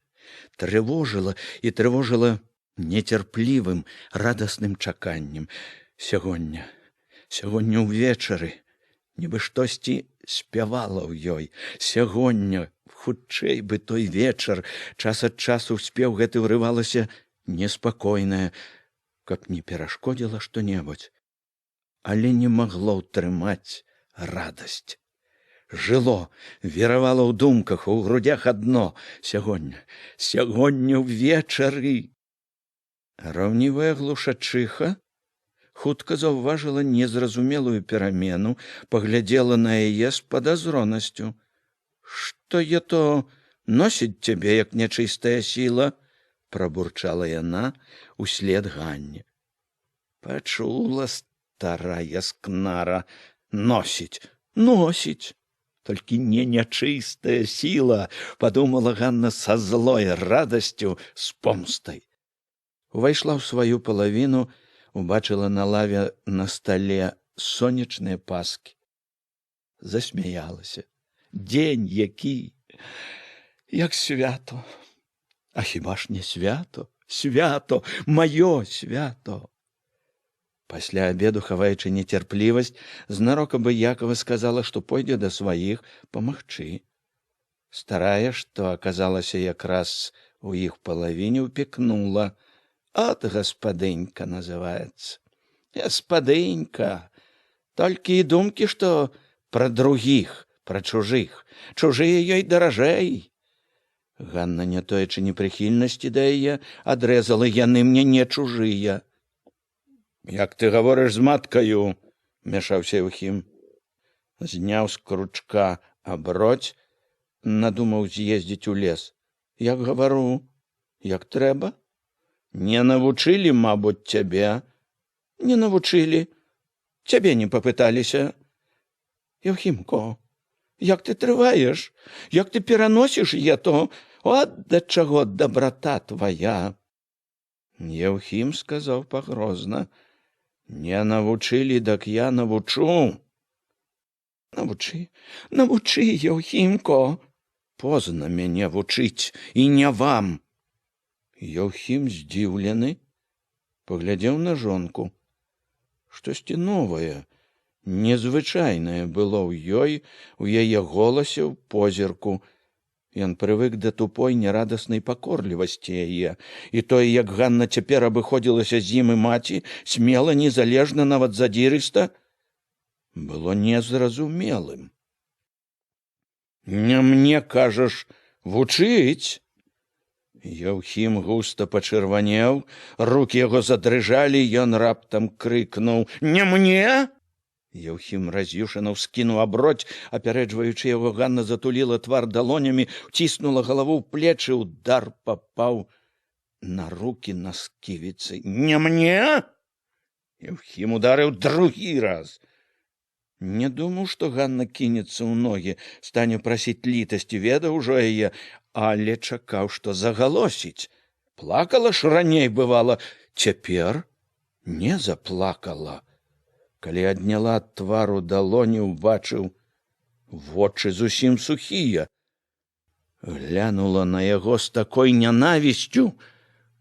трывожыла і трывожыла нецярплівым, радасным чаканнем. Сягоння, сягоння ўвечары, нібы штосьці спявала ў ёй. Сягоння, хутчэй бы той вечар, час ад часу ў спеў гэты ўрывалася неспакойная, каб не перашкодзіла што-небудзь. Але не магло ўтрымаць радасць. Жыло, веравала ў думках, у грудях адно: сягоння, сягоння ўвечары. Раўнівая глушачыха хутка заўважыла незразумелую перамену, паглядзела на яе з падазронасцю. «Што я то носіць цябе, як нячыстая сіла?» — прабурчала яна услед Ганне. Пачула старая скнара: носіць, носіць. Толькі не нячыстая сіла, падумала Ганна са злой радасцю, з помстай. Увайшла ў сваю палавіну, убачыла на лаве на стале сонечныя паскі. Засмяялася. Дзень які, як свято. А хіба ж не свято? Свято, маё свято. Пасля обеду, хаваючы нецярплівасць, знарок абыякова сказала, што пойдзе да сваіх памагчы. Старая, што аказалася якраз у іх палавіне, упекнула: «От гаспадынька называецца. Гаспадынька, толькі і думкі, што пра другіх, пра чужых, чужыя ёй даражэй». Ганна, не тоячы непрыхільнасці да яе, адрэзала: «Яны мне не чужыя». «Як ты гаворыш з маткаю?» — мешаўся Еўхім. Зняў з кручка аброць, надумаў з'ездзіць у лес. «Як гавару, як трэба? Не навучылі, мабуць, цябе?» «Не навучылі. Цябе не папыталіся». «Еўхімко, як ты трываеш, як ты пераносіш то, от да чаго дабрата твая». Еўхім сказаў пагрозна: «Не навучылі, дак я навучу». «Навучы, навучы, Еўхімко». «Позна мяне вучыць, і не вам». Еўхім, здзіўлены, паглядзеў на жонку. Штосьці новае, незвычайнае было ў ёй, у яе голасе, ў позірку. Ён прывык да тупой нерадаснай пакорлівасці яе, і тое, як Ганна цяпер абыходзілася з ім і маці, смела, незалежна, нават задзірыста, было незразумелым. «Не мне, кажаш, вучыць?» Еўхім густа пачырванеў, рукі яго задрыжалі, ён раптам крыкнуў: «Не мне!» Еўхім раз'юшана ўскінуў аброць, апярэджваючы яго. Ганна затуліла твар далонямі, ціснула галаву ў плечы, удар папаў на рукі на сківіцы. «Не мне!» Еўхім ударыў другі раз. Не думаў, што Ганна кінецца ў ногі, стане прасіць літасці, ведаў ужо яе, але чакаў, што загалосіць. Плакала ж раней, бывала, цяпер не заплакала. Калі адняла ад твару далоні, убачыў: вочы зусім сухія. Глянула на яго з такой нянавісцю,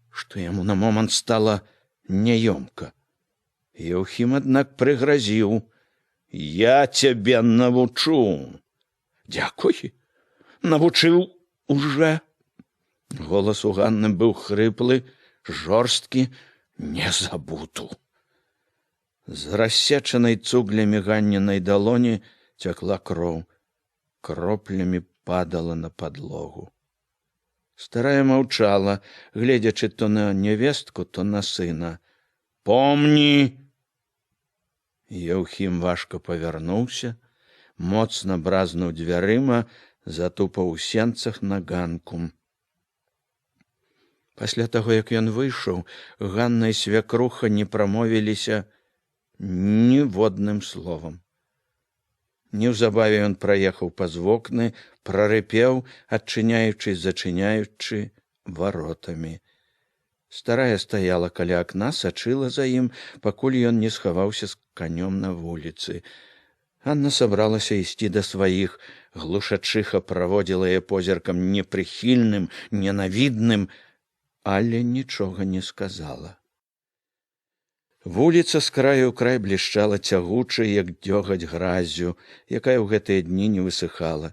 што яму на момант стала няёмка. Еўхім, аднак, прыгразіў: «Я цябе навучу». «Дзякуй, навучыў уже». Голас у Ганны быў хрыплы, жорсткі: «Не забуду». З рассечанай цуглямі Ганнінай далоні цякла кроў, кроплямі падала на падлогу. Старая маўчала, гледзячы то на нявестку, то на сына. «Помні!» Еўхім важка павярнуўся, моцна бразнуў дзвярыма, затупаў у сенцах на ганку. Пасля таго, як ён выйшаў, Ганна і свякруха не прамовіліся ніводным словам. Неўзабаве ён праехаў паз вокны, прарыпеў, адчыняючы, зачыняючы варотамі. Старая стаяла каля акна, сачыла за ім, пакуль ён не схаваўся з канём на вуліцы. Анна сабралася ісці да сваіх, глушачыха праводзіла яе позіркам непрыхільным, ненавідным, але нічога не сказала. Вуліца з краю ў край блішчала цягучай, як дзёгаць, граззю, якая ў гэтыя дні не высыхала.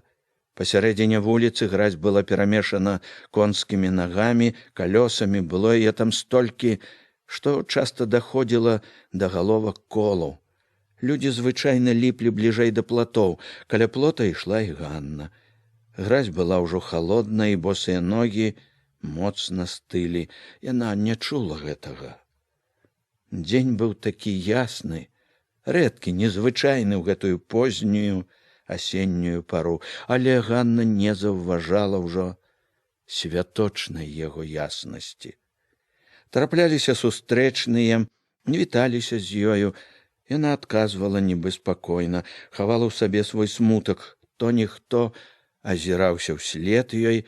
Пасярэдзіне вуліцы гразь была перамешана конскімі нагамі, калёсамі, было яе там столькі, што часта даходзіла да галовак колаў. Людзі звычайна ліплі бліжэй да платоў, каля плота ішла і Ганна. Гразь была ўжо халодная, і босыя ногі моцна стылі. Яна не чула гэтага. Дзень быў такі ясны, рэдкі, незвычайны ў гэтую познюю асеннюю пару, але Ганна не заўважала ўжо святочнай яго яснасці. Трапляліся сустрэчныя, не віталіся з ёю, яна адказвала нібы спакойна, хавала ў сабе свой смутак, то ніхто азіраўся ўслед ёй,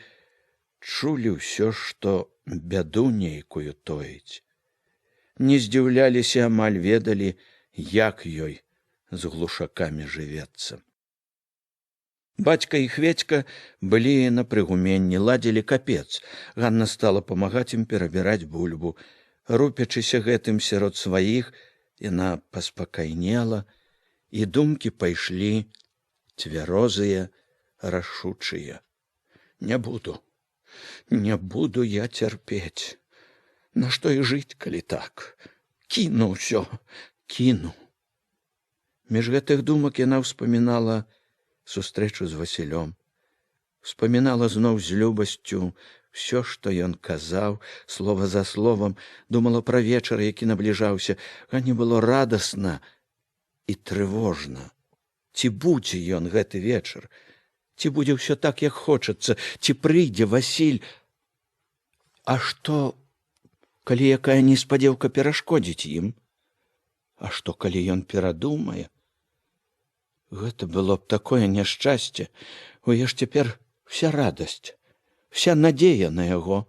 чулі ўсё, што бяду нейкую тоіць. Не здзіўляліся, амаль ведалі, як ёй з глушакамі жывецца. Бацька і Хведька былі на прыгуменні, ладзілі капец. Ганна стала памагаць ім перабіраць бульбу. Рупячыся гэтым сярод сваіх, яна паспакайнела, і думкі пайшлі цвярозыя, рашучыя. Не буду, не буду я цярпець. Нашто і жыць, калі так? Кіну ўсё, кіну. Між гэтых думак яна ўспамінала сустрэчу з Васілём. Успамінала зноў з любасцю ўсё, што ён казаў, слова за словам, думала пра вечар, які набліжаўся. Ганне было радасна і трывожна. Ці будзе ён гэты вечар? Ці будзе ўсё так, як хочацца, ці прыйдзе Васіль? А што, калі якая неспадзеўка перашкодзіць ім? А што, калі ён перадумае? Гэта было б такое няшчасце, у яе ж цяпер вся радасць, вся надзея на яго.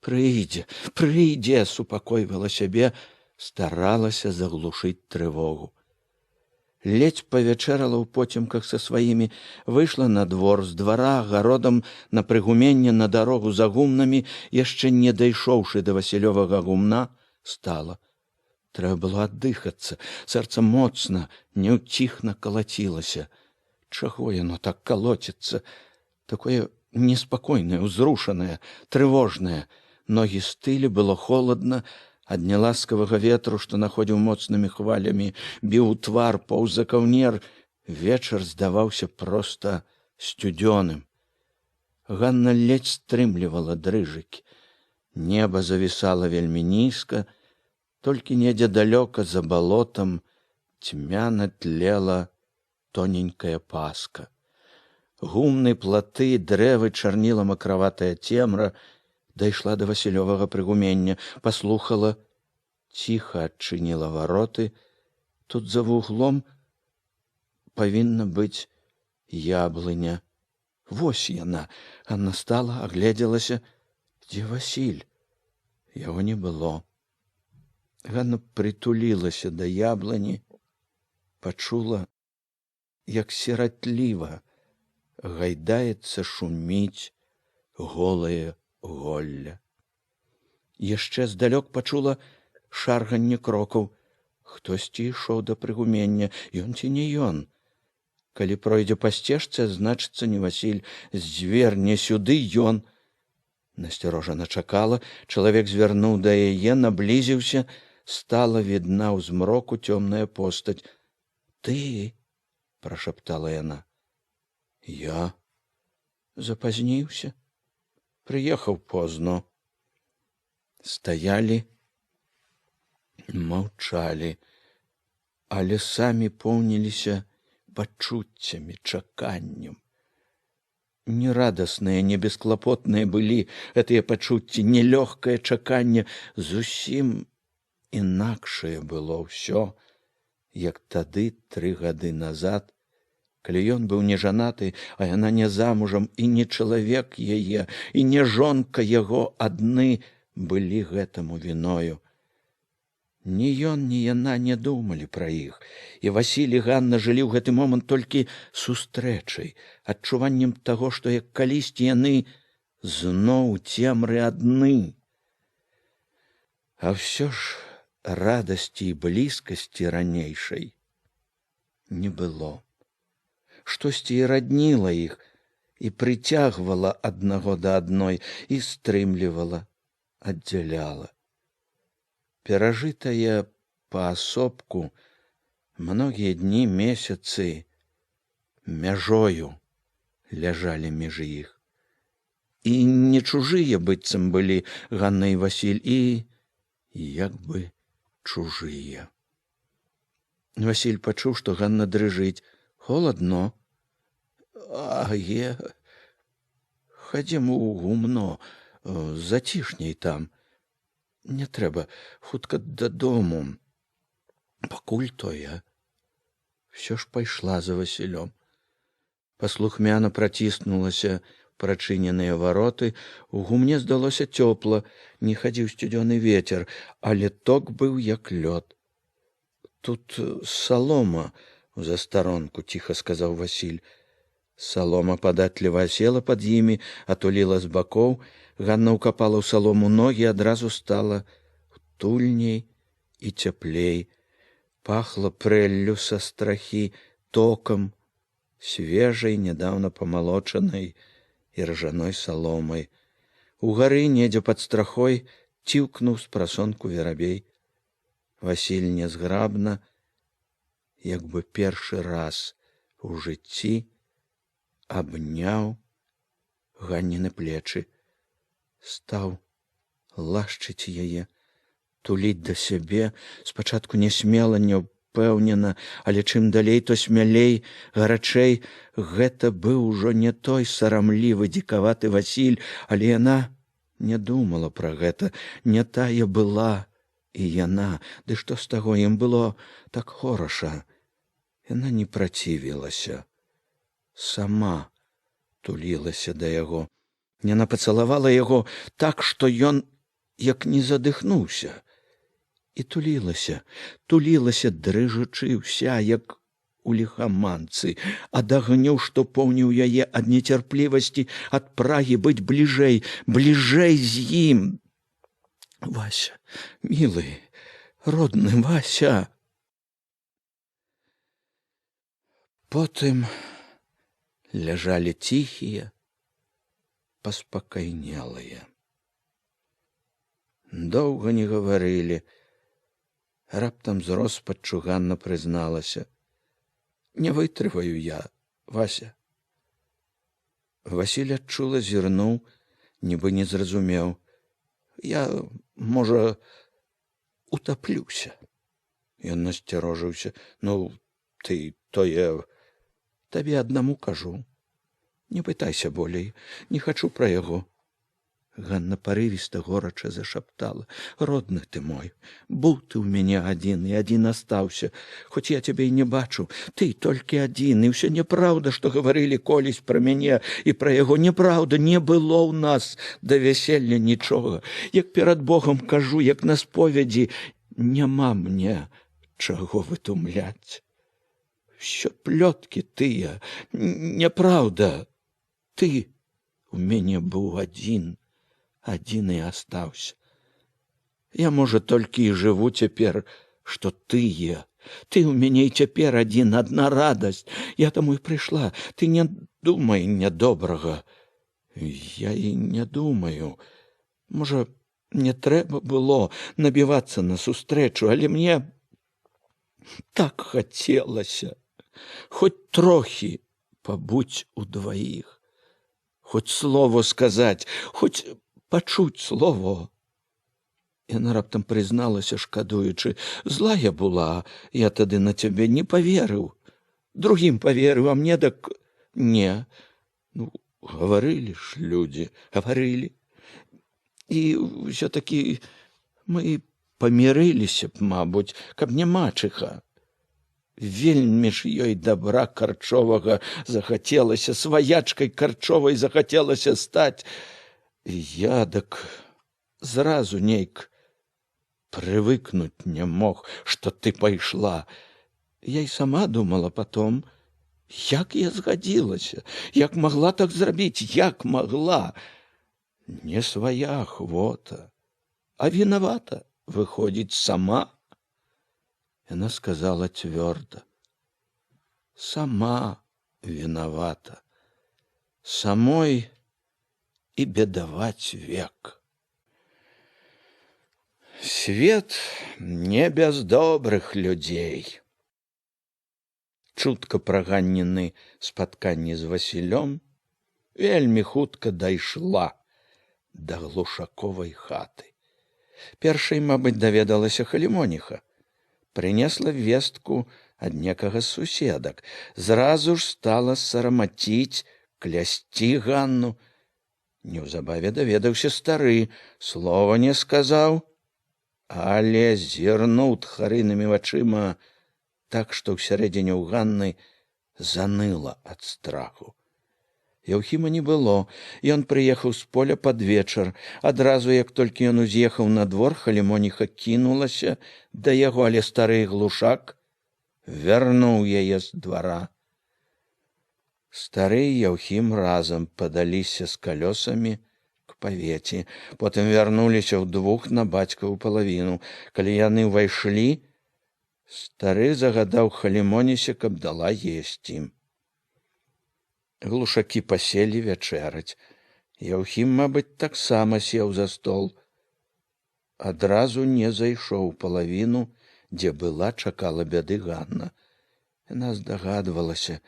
Прыйдзе, прыйдзе, супакойвала сябе, старалася заглушыць трывогу. Ледзь павячэрала ў поцемках са сваімі, выйшла на двор, з двара гародам на прыгуменне, на дарогу за гумнамі, яшчэ не дайшоўшы да Васілёвага гумна, стала. Трэба было аддыхацца, сэрца моцна, няўціхна калацілася. Чаго яно так калоціцца? Такое неспакойнае, узрушанае, трывожнае. Ногі стылі, было холадна, ад няласкавага ветру, што находзіў моцнымі хвалямі, біў у твар, поўз за каўнер. Вечар здаваўся проста сцюдзёным. Ганна ледзь стрымлівала дрыжыкі. Неба завісала вельмі нізка, толькі недзе далёка за балотам цьмяна тлела тоненькая паска. Гумны, платы, дрэвы чарніла макраватая цемра. Дайшла да Васілёвага прыгумення, паслухала, ціха адчыніла вароты. Тут за вуглом павінна быць яблыня. Вось яна. Анна стала, агледзелася. Дзе Васіль? Яго не было. Ганна прытулілася да яблыні, пачула, як сіратліва гайдаецца, шуміць голае голля. Яшчэ здалёк пачула шарганне крокаў. Хтосьці ішоў да прыгумення, ён ці не ён? Калі пройдзе па сцежцы, значыцца, не Васіль, зверне сюды ён. Насцярожана чакала, чалавек звярнуў да яе, наблізіўся, стала відна ў змроку цёмная постаць. Ты, прашаптала яна. Я запазніўся, прыехаў позно. Стаялі, маўчалі, але самі поўніліся пачуццямі, чаканнем. Нерадасныя, не бесклапотныя былі гэтыя пачуцці, нелёгкае чаканне, зусім інакшае было ўсё, як тады 3 гады назад, калі ён быў не жанаты, а яна не замужам, і не чалавек яе, і не жонка яго адны былі гэтаму віною. Ні ён, ні яна не думалі пра іх, і Васіль і Ганна жылі ў гэты момант толькі сустрэчай, адчуваннем таго, што як калісьці яны зноў цемры адны. А ўсё ж радасці і блізкасці ранейшай не было. Штосьці і радніла іх, і прыцягвала аднаго да адной, і стрымлівала, аддзяляла. Перажытая паасобку многія дні, месяцы мяжою ляжалі між іх. І не чужыя быццам былі Ганна і Васіль, і як бы чужыя. Васіль пачуў, што Ганна дрыжыць. Холадно. Аге, хадзем у гумно, зацішней там. Не трэба, хутка дадому. Пакуль то я ўсё ж пайшла за Васілём. Паслухмяна праціснулася прачыненыя вароты, у гумне здалося цёпла, не хадзіў сцюдзёны ветер, але ток быў як лёд. Тут салома у застаронку, ціха сказаў Васіль. Салома падатліва села пад імі, атуліла з бакоў. Ганна ўкапала ў салому ногі, адразу стала утульней і цяплей. Пахла прэллю са страхі, токам, свежай, нядаўна памалочанай і ржаной саломай. Угары, недзе пад страхой, ціўкнуў з прасонку верабей. Васіль нязграбна, як бы першы раз у жыцці, абняў Ганніны плечы, стаў лашчыць яе, туліць да сябе, спачатку нясмела, няўпэўнена, але чым далей, то смялей, гарачэй. Гэта быў ужо не той сарамлівы дзікаваты Васіль, але яна не думала пра гэта, не тая была і яна, ды што з таго, ім было так хораша. Яна не працівілася, сама тулілася да яго. Яна пацалавала яго так, што ён як не задыхнуўся. І тулілася, тулілася, дрыжучы ўся, як у ліхаманцы, ад агню, што поўніў яе, ад нецярплівасці, ад прагі быць бліжэй, бліжэй з ім. Вася, мілы, родны Вася. Потым ляжалі ціхія, паспакайнелыя. Доўга не гаварылі. Раптам з роспаччу Ганна прызналася: «Не вытрываю я, Вася». Васіль адчула зірнуў, нібы не зразумеў. «Я, можа, утаплюся». Ён насцярожыўся. «Ну, ты тое, табе аднаму кажу. Не пытайся болей, не хачу пра яго». Ганна парывіста горача зашаптала: «Родны ты мой, быў ты ў мяне адзін і адзін астаўся, хоць я цябе і не бачу, ты толькі адзін, і ўсё няпраўда, што гаварылі колісь пра мяне і пра яго, няпраўда, не было ў нас да вяселля нічога. Як перад Богам кажу, як на споведзі, няма мне чаго вытумляць. Всё плёткі тыя, няпраўда, ты у мяне быў адзін, адзін і астаўся. Я, можа, толькі і жыву цяпер, што ты е. Ты ў мяне і цяпер адзін, адна радасць. Я таму і прыйшла. Ты не думай нядобрага». «Я і не думаю. Можа, не трэба было набівацца на сустрэчу, але мне так хацелася хоць трохі пабудзь удваіх, хоць слово сказаць, хоць пачуць слово». Яна раптам прызналася, шкадуючы: «Злая была, я тады на цябе не паверыў. Другім паверыў, а мне дак не. Ну, гаварылі ж людзі, гаварылі. І ўсё-такі мы памірыліся б, мабуць, каб не мачыха. Вельмі ж ёй дабра карчовага захацелася, сваячкай карчовай захацелася стаць. Я дак зразу нейк прывыкнуць не мог, што ты пайшла. Я і сама думала потом, як я згадзілася, як магла так зрабіць, як магла. Не свая ахвота, а вінавата, выходзіць, сама». Яна сказала цвёрда: «Сама вінавата, самой і бедаваць век». Свет не без добрых людзей. Чутка пра Ганніны спатканні з Васілём вельмі хутка дайшла да глушаковай хаты. Першай, мабыць, даведалася Халімоніха. Прынесла вестку ад некага з суседак. Зразу ж стала сарамаціць, клясці Ганну. Неўзабаве даведаўся стары, слова не сказаў, але зірнуў тхарынымі вачыма так, што ў сярэдзіне ў Ганны заныла ад страху. Яўхіма не было. Ён прыехаў з поля пад вечар. Адразу, як толькі ён уз'ехаў на двор, Халімоніха кінулася да яго, але стары глушак вярнуў яе з двара. Стары і Яўхім разам падаліся з калёсамі к павеці, потым вярнуліся ўдвух на бацькаву палавіну. Калі яны ўвайшлі, стары загадаў Халімонісе, каб дала есці. Глушакі паселі вячэраць. Яўхім, мабыць, таксама сеў за стол. Адразу не зайшоў у палавіну, дзе была чакала бяды Ганна. Яна здагадвалася,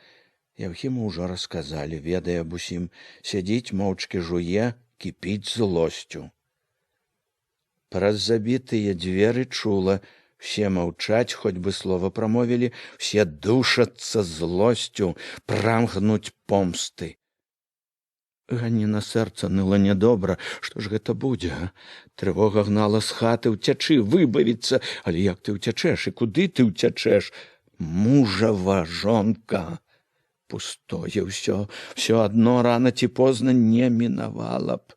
Яўхіму ўжо расказалі, ведае аб усім, сядзіць моўчкі жуе, кіпіць злосцю. Праз забітыя дзверы чула, все маўчаць, хоць бы слова прамовілі, все душацца злосцю, прагнуць помсты. Ганніна сэрца ныла нядобра, што ж гэта будзе, а? Трывога гнала з хаты, уцячы, выбавіцца, але як ты ўцячэш і куды ты ўцячэш? Мужава жонка. Пустое ўсё, всё адно рана ці позна не мінавала б.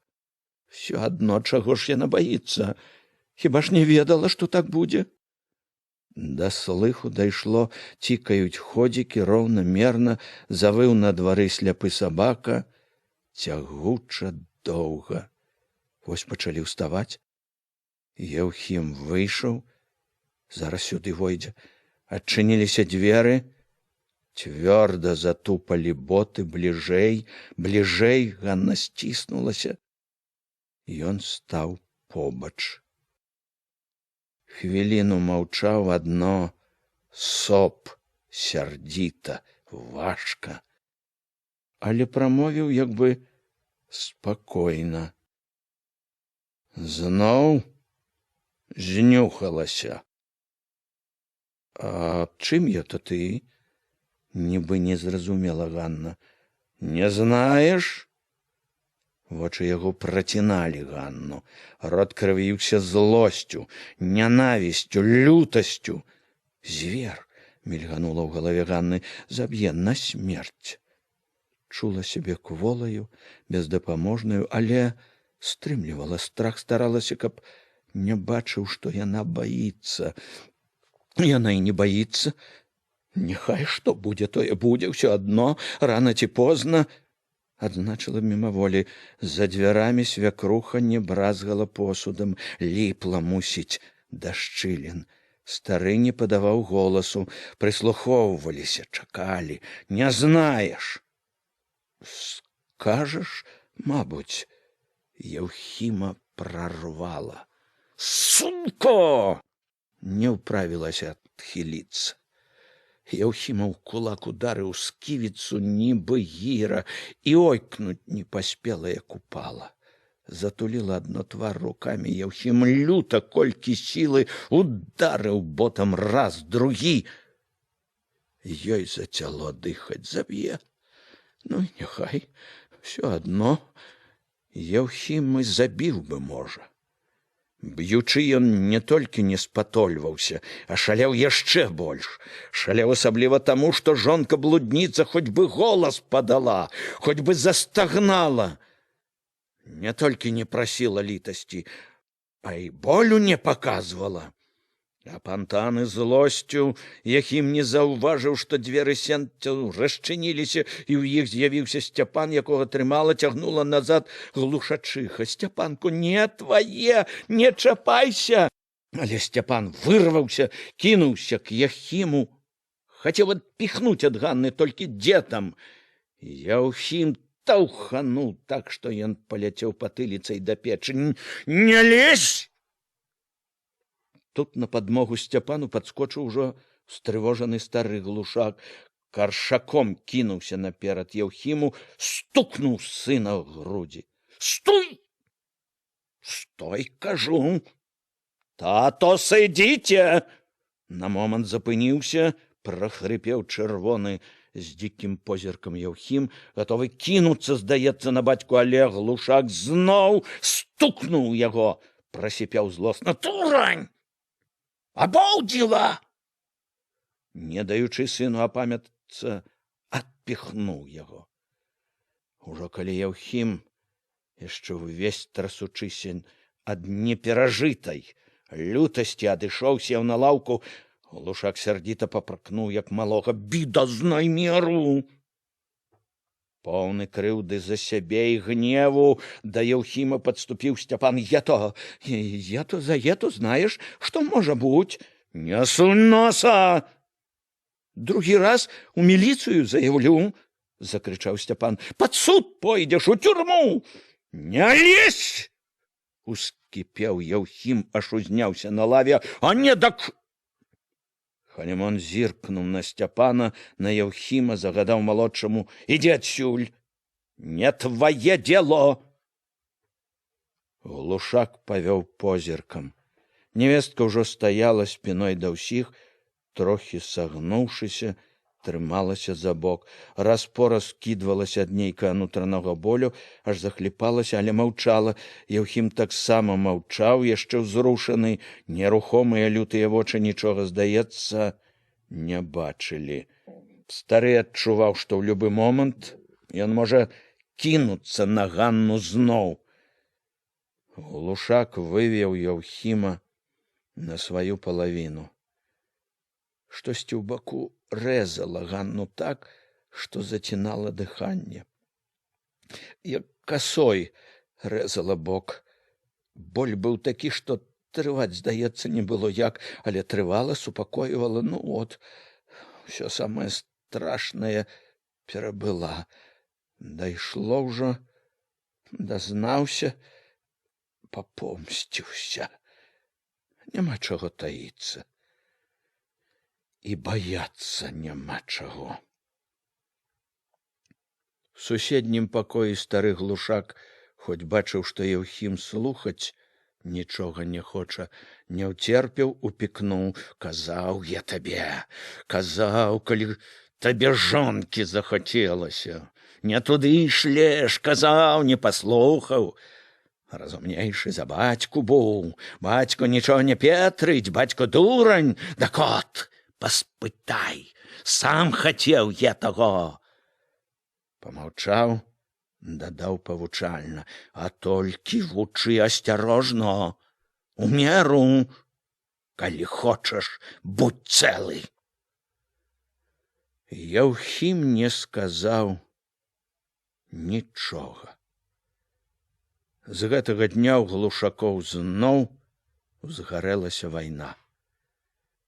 Всё адно, чаго ж яна баіцца? Хіба ж не ведала, што так будзе? Да слыху дайшло, цікаюць ходзікі роўна, мерна, завыў на двары сляпы сабака, цягуча доўга. Вось пачалі ўставаць. Еўхім выйшаў, зараз сюды войдзе. Адчыніліся дзверы, цвёрда затупалі боты бліжэй, бліжэй, Ганна сціснулася. Ён стаў побач. Хвіліну маўчаў, адно соп сярдзіта, важка. Але прамовіў як бы спакойна. Зноў знюхалася. А чым я-то ты? Нібы не зразумела Ганна. Не знаеш? Вочы яго праціналі Ганну. Рот крывіўся злосцю, нянавісцю, лютасцю. Звер, мільганула ў галаве Ганны, заб'е на смерць. Чула сябе кволаю, бездапаможнаю, але стрымлівала страх, старалася, каб не бачыў, што яна баіцца. Яна і не баіцца. Няхай што будзе, тое будзе, ўсё адно, рана ці позна, адзначыла мімаволі. За дзвярамі свякруха не бразгала посудам, ліпла, мусіць, да шчылін. Стары не падаваў голасу, прыслухоўваліся, чакалі. Не знаеш. Скажаш, мабуць, Еўхіма прарвала. Суко! Не ўправілася адхіліцца. Еўхіма ў кулак ударыў сківіцу, нібы гіра, і ойкнуць не паспела, як упала. Затуліла адно твар рукамі. Еўхім люта, колькі сілы, ударыў ботам раз, другі. Ёй зацяло дыхаць, заб'е. Ну і няхай, всё адно, Еўхім і забіў бы, можа. Б'ючы, ён не толькі не спатольваўся, а шалеў яшчэ больш. Шалеў асабліва таму, што жонка-блудніца хоць бы голас падала, хоць бы застагнала. Не толькі не прасіла літасці, а і болю не паказвала. Апантаны злосцю, Яхім не заўважыў, што дзверы сенцаў расчыніліся, і ў іх з'явіўся Сцяпан, якога трымала, цягнула назад глушачыха. Сцяпанку, не твае, не чапайся! Але Сцяпан вырваўся, кінуўся к Яхіму, хацеў адпіхнуць ад Ганны, толькі дзе там? Яўхім таўхануў так, што ён паляцеў патыліцай да печы. Не лезь! Тут на падмогу Сцяпану падскочыў ужо устрывожаны стары глушак. Каршаком кінуўся наперад Еўхіму, стукнуў сына ў грудзі. Стой! Стой, кажу! Тато, сыдзіце! На момант запыніўся, прахрыпеў чырвоны з дзікім позіркам Яўхім, гатовы кінуцца, здаецца, на бацьку, але глушак зноў стукнуў яго, прасіпеў злосна: Турань! Аболдзіла! Не даючы сыну апамятацца, адпіхнуў яго. Ужо калі Яўхім, яшчэ ўвесь трасучыся ад неперажытай лютасці, адышоў, сеў на лаўку, глушак сярдзіта папракнуў, як малога: біда, знай меру! Поўны крыўды за сябе і гневу да Яўхіма падступіў Сцяпан. Я то за ету, знаеш, што можа быць? Не сунь носа! Другі раз у міліцыю заяўлю, закрычаў Сцяпан. Пад суд пойдзеш, у тюрму! Не лезь! Ускіпеў Яўхім, аж узняўся на лаве. А не дак. Халімон зіркнуў на Сцяпана, на Яўхіма, загадаў малодшаму: « Ідзі адсюль! Не твае дело! Глушак павёў позіркам. Невестка ўжо стаяла спіной да ўсіх, трохі сагнуўшыся, трымалася за бок. Раз-пораз кідвалася ад нейкага нутранога болю, аж захліпалася, але маўчала. Яўхім таксама маўчаў, яшчэ ўзрушаны, нерухомыя лютыя вочы нічога, здаецца, не бачылі. Стары адчуваў, што ў любы момант ён можа кінуцца на Ганну зноў. Глушак вывеў Яўхіма на сваю палавіну. Штосьці ў баку рэзала Ганну так, што зацінала дыханне. Як касой рэзала бок. Боль быў такі, што трываць, здаецца, не было як, але трывала, супакойвала. Ну от, усё самае страшнае перабыла. Дайшло ўжо, дазнаўся, папомсціўся. Няма чаго таіцца, і баяцца няма чаго. У суседнім пакоі стары Глушак, хоць бачыў, што Яўхім слухаць нічога не хоча, не ўцерпеў, упікнуў: « Казаў я табе, казаў, калі табе жонкі захацелася. Не туды шлеш, казаў, не паслухаў. Разумнейшы за бацьку быў, бацько нічога не петрыць, бацько дурань, дак от, паспытай, сам хацеў я таго. Помаўчаў, дадаў павучальна: « А толькі вучы асцярожно, у меру, калі хочаш, будь цэлы. Яўхім не сказаў нічога. З гэтага дня ў Глушакоў зноў узгарэлася вайна.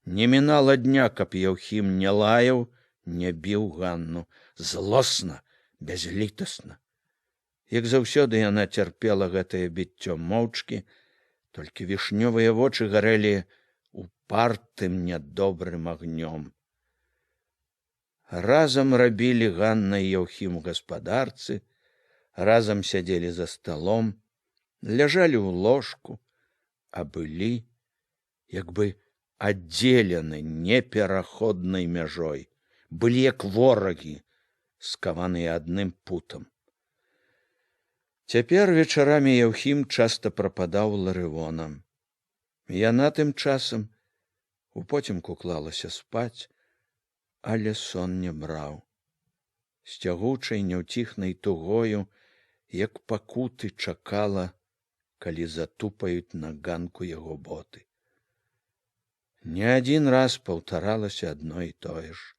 Не мінала дня, каб Яўхім не лаяў, не біў Ганну, злосна, бязлітасна. Як заўсёды, яна цярпела гэтае біццё моўчкі, толькі вішнёвыя вочы гарэлі упартым нядобрым агнём. Разам рабілі Ганна і Яўхім у гаспадарцы, разам сядзелі за сталом, ляжалі ў ложку, а былі, як бы, аддзелены непераходнай мяжой, былі як ворагі, скаваныя адным путам. Цяпер вечарамі Яўхім часта прападаў Ларывонам. Яна тым часам упоцемку клалася спаць, але сон не браў. З цягучай няўціхнай тугою, як пакуты, чакала, калі затупаюць на ганку яго боты. Не адзін раз паўтаралася адно і тое ж.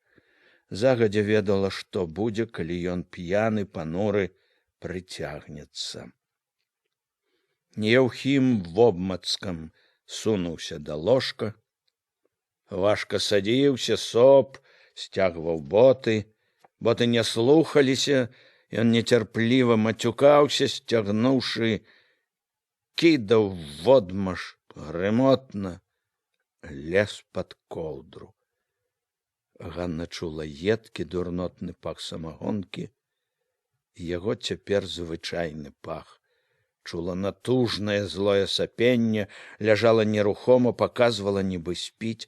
Загадзя ведала, што будзе, калі ён п'яны, пануры прыцягнецца. Яўхім вобмацкам сунуўся да ложка, важка садзіўся, соп, сцягваў боты, боты не слухаліся, ён нецярпліва мацюкаўся, сцягнуўшы, кідаў водмаш грымотна, лез пад коўдру. Ганна чула едкі дурнотны пах самагонкі, яго цяпер звычайны пах. Чула натужнае злое сапенне, ляжала нерухома, паказвала, нібы спіць,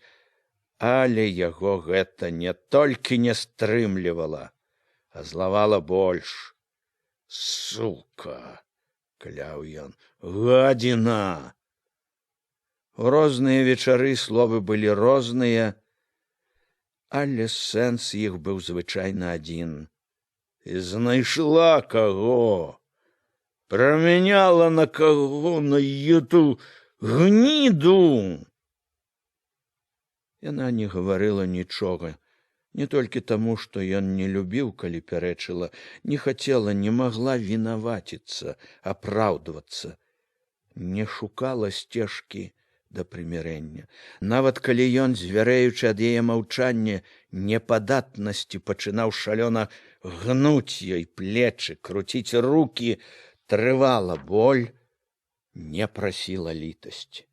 але яго гэта не толькі не стрымлівала, а злавала больш. Сука, кляў ён, гадзіна! У розныя вечары словы былі розныя, але сэнс іх быў звычайна адзін. І знайшла каго, прамяняла на каго, на ету гніду. Яна не гаварыла нічога. Не толькі таму, што ён не любіў, калі пярэчыла, не хацела, не магла вінаваціцца, апраўдвацца, не шукала сцежкі да прымірэння. Нават калі ён, звярэючы ад яе маўчання, непадатнасці, пачынаў шалёна гнуць ёй плечы, круціць рукі, трывала боль, не прасіла літасці.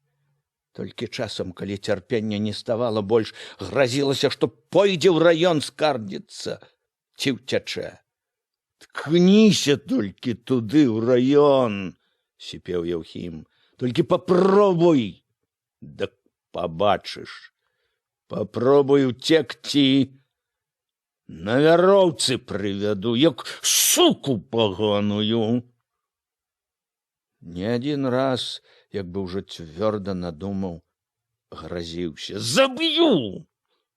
Толькі часам, калі цярпення не ставала больш, гразілася, што пойдзе ў раён скардзіцца ці ўцячэ. Ткніся толькі туды ў раён, сіпеў Яўхім, толькі попробуй, дак пабачыш. Попробуй уцекці, на вяроўцы прывяду, як суку паганую. Не адзін раз, як бы ўжо цвёрда надумаў, гразіўся: заб'ю,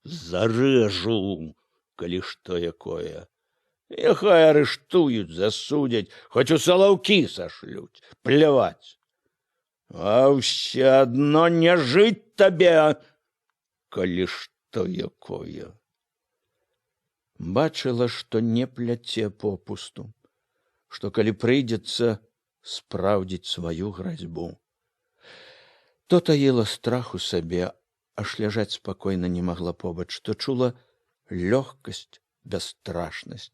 зарэжу, калі што якое. Няхай арыштуюць, засудзяць, хоць у Салаўкі сашлюць, пляваць. А ўсё адно не жыць табе, калі што якое. Бачыла, што не пляце попусту, што калі прыйдзецца спраўдзіць сваю гразьбу. То таіла страх у сабе, аж ляжаць спакойна не магла побач, то чула лёгкасць, бясстрашнасць.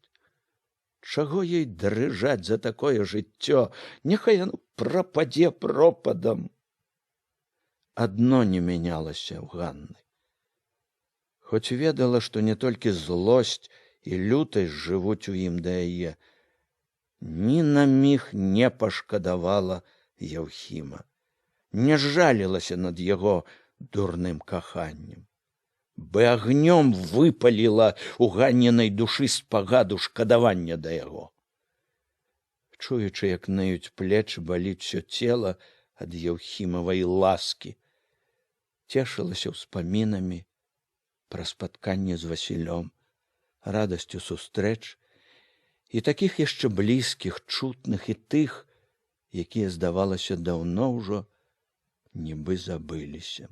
Чаго ёй дрыжаць за такое жыццё, няхай яно прападзе пропадам. Адно не мянялася ў Ганны. Хоць ведала, што не толькі злосць і лютасць жывуць у ім да яе, ні на міг не пашкадавала Яўхіма, не жалілася над яго дурным каханнем. Бы агнём выпаліла у Ганнінай душы спагаду шкадавання да яго. Чуючы, як ныюць плечы, баліць усё цела ад Яўхімавай ласкі, цешылася ўспамінамі пра спатканне з Васілём, радасцю сустрэч і такіх яшчэ блізкіх, чутных і тых, якія, здавалася, даўно ўжо нібы забыліся.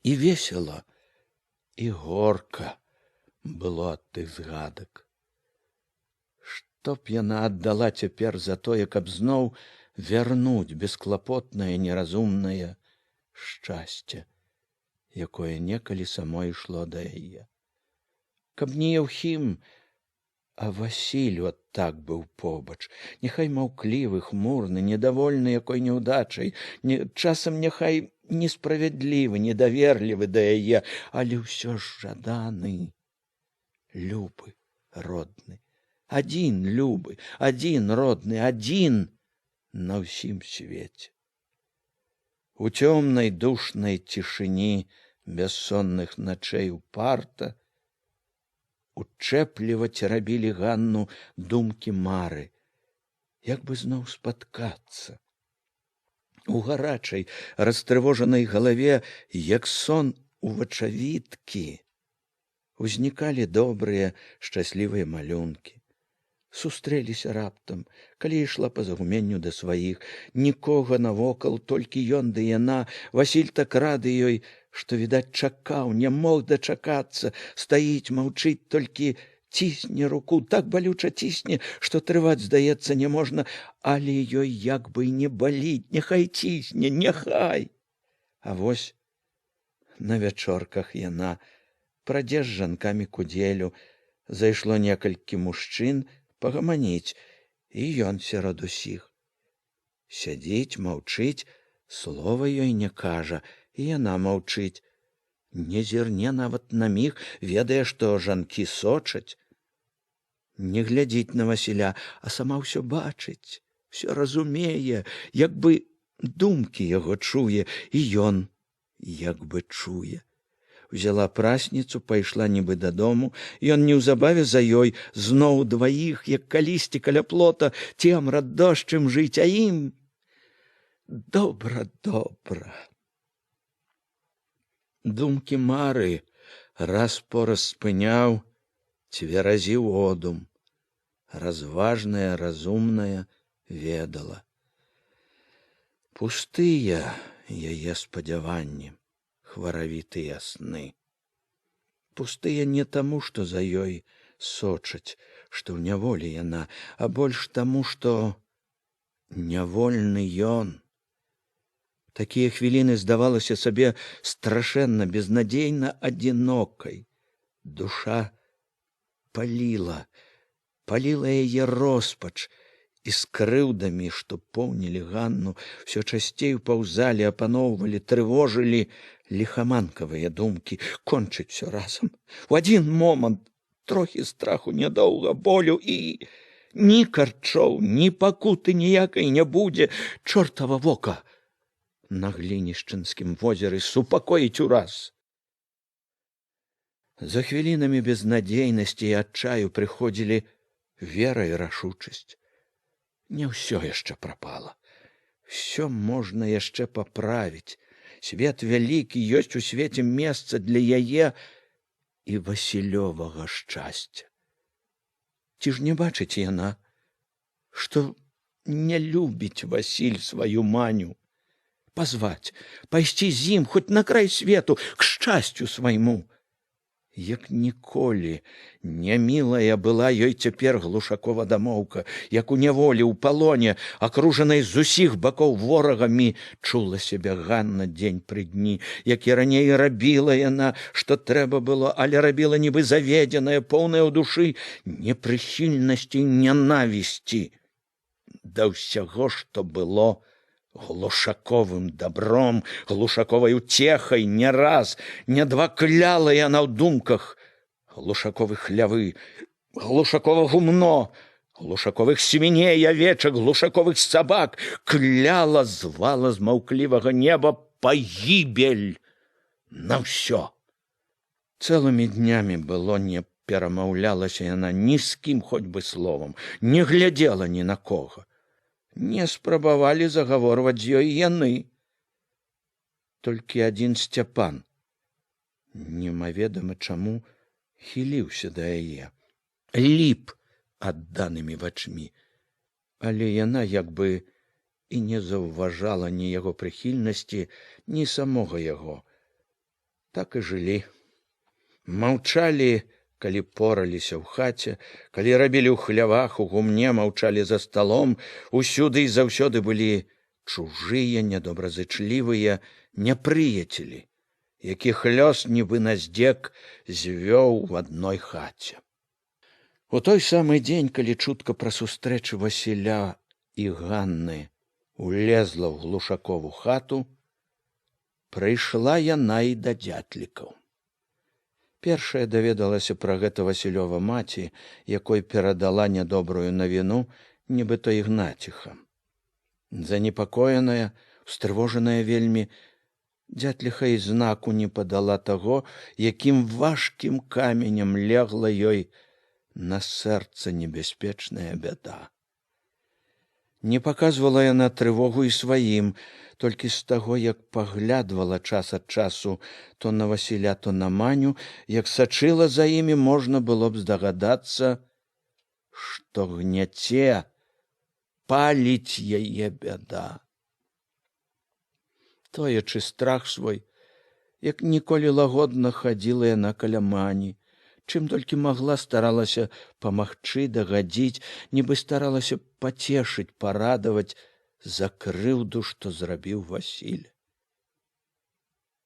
І весела, і горка было ад тых згадак. Што б яна аддала цяпер за тое, каб зноў вярнуць бесклапотнае, неразумнае шчасце, якое некалі само ішло да яе. Каб не Яўхім, а Васіль от так быў побач, няхай маўклівы, хмурны, недовольны якой няўдачай, не, часам няхай несправядлівы, недаверлівы да яе, але ўсё ж жаданы, любы, родны. Адзін любы, адзін родны, адзін на ўсім свеце. У цёмнай душнай цішыні бяссонных начэй упарта учэпліва церабілі Ганну думкі мары, як бы зноў спаткацца. У гарачай, растрывожанай галаве, як сон у вачавіткі, узнікалі добрыя, шчаслівыя малюнкі. Сустрэліся раптам, калі ішла па загуменню да сваіх, нікога навокал, толькі ён ды яна. Васіль так рады ёй, што, відаць, чакаў, не мог дачакацца, стаіць, маўчыць, толькі цісне руку, так балюча цісне, што трываць, здаецца, не можна, але ёй як бы і не баліць, няхай цісне, няхай. А вось на вячорках яна прадзе з жанкамі кудзелю, зайшло некалькі мужчын пагаманіць, і ён сярод усіх. Сядзіць, маўчыць, слова ёй не кажа, і яна маўчыць. Не зірне нават на міг, ведае, што жанкі сочаць. Не глядзіць на Васіля, а сама ўсё бачыць, ўсё разумее, як бы думкі яго чуе, і ён як бы чуе. Узяла прасніцу, пайшла нібы дадому, ён неўзабаве за ёй, зноў дваіх, як калісьці каля плота, цемра, дождж ім жыць, а ім добра, добра. Думкі мары раз-пораз спыняў, цверазіў одум. Разважная, разумная ведала. Пустыя яе спадзяванні, хваравітыя сны. Пустыя не таму, што за ёй сочаць, што ў няволі яна, а больш таму, што нявольны ён. Такія хвіліны здавалася сабе страшэнна безнадзейна адзінокай. Душа паліла, паліла яе роспач, і з крыўдамі, што поўнілі Ганну, всё часцей паўзалі, апаноўвалі, трывожылі ліхаманкавыя думкі кончыць всё разам. У адзін момант трохі страху, нядоўга болю, і ні карчоў, ні пакуты ніякай не будзе, чортава вока на глінішчынскім возеры супакоіць ураз. За хвілінамі безнадзейнасці і адчаю прыходзілі вера і рашучасць. Не ўсё яшчэ прапала. Всё можна яшчэ паправіць. Свет вялікі, ёсць у свеце месца для яе і Васілёвага шчасця. Ці ж не бачыць яна, што не любіць Васіль сваю Маню? Пазваць, пайсці з ім хоць на край свету, к шчасцю свайму. Як ніколі нямілая была ёй цяпер Глушакова дамоўка, як у няволі, ў палоне, акружанай з усіх бакоў ворагамі, чула сябе Ганна дзень пры дні, як і раней рабіла яна, што трэба было, але рабіла нібы заведзеная, поўная ў душы непрыхільнасці, нянавісці да ўсяго, што было глушаковым добром, глушаковай уцехай. Не раз, не два кляла яна ў думках глушаковы хлявы, глушакова гумно, глушаковых свіней, авечак, глушаковых сабак, кляла, звала з маўклівага неба пагібель на ўсё. Цэлымі днямі было не перамаўлялася яна ні з кім хоць бы словам, не глядзела ні на кого. Не спрабавалі загаворваць з ёй яны. Толькі адзін Сцяпан, немаведама чаму, хіліўся да яе, ліп адданымі вачмі, але яна як бы і не заўважала ні яго прыхільнасці, ні самога яго. Так і жылі. Маўчалі, калі пораліся ў хаце, калі рабілі ў хлявах, у гумне, маўчалі за сталом, усюды і заўсёды былі чужыя, нядобразычлівыя непрыяцелі, якіх лёс нібы на здзек звёў в адной хаце. У той самы дзень, калі чутка пра сустрэчу Васіля і Ганны улезла ў Глушакову хату, прыйшла яна і да дзятлікаў. Першая даведалася пра гэта Васілёва маці, якой перадала нядобрую навіну нібыта Ігнаціха. Занепакоеная, устрывожаная вельмі, дзятліха і знаку не падала таго, якім важкім каменем легла ёй на сэрца небяспечная бяда. Не паказвала яна трывогу і сваім, толькі з таго, як паглядвала час ад часу то на Васіля, то на Маню, як сачыла за імі, можна было б здагадацца, што гняце, паліць яе бяда. Тоячы страх свой, як ніколі лагодна хадзіла яна каля Мані, чым толькі магла, старалася памагчы, дагадзіць, нібы старалася пацешыць, парадаваць за крыўду, што зрабіў Васіль.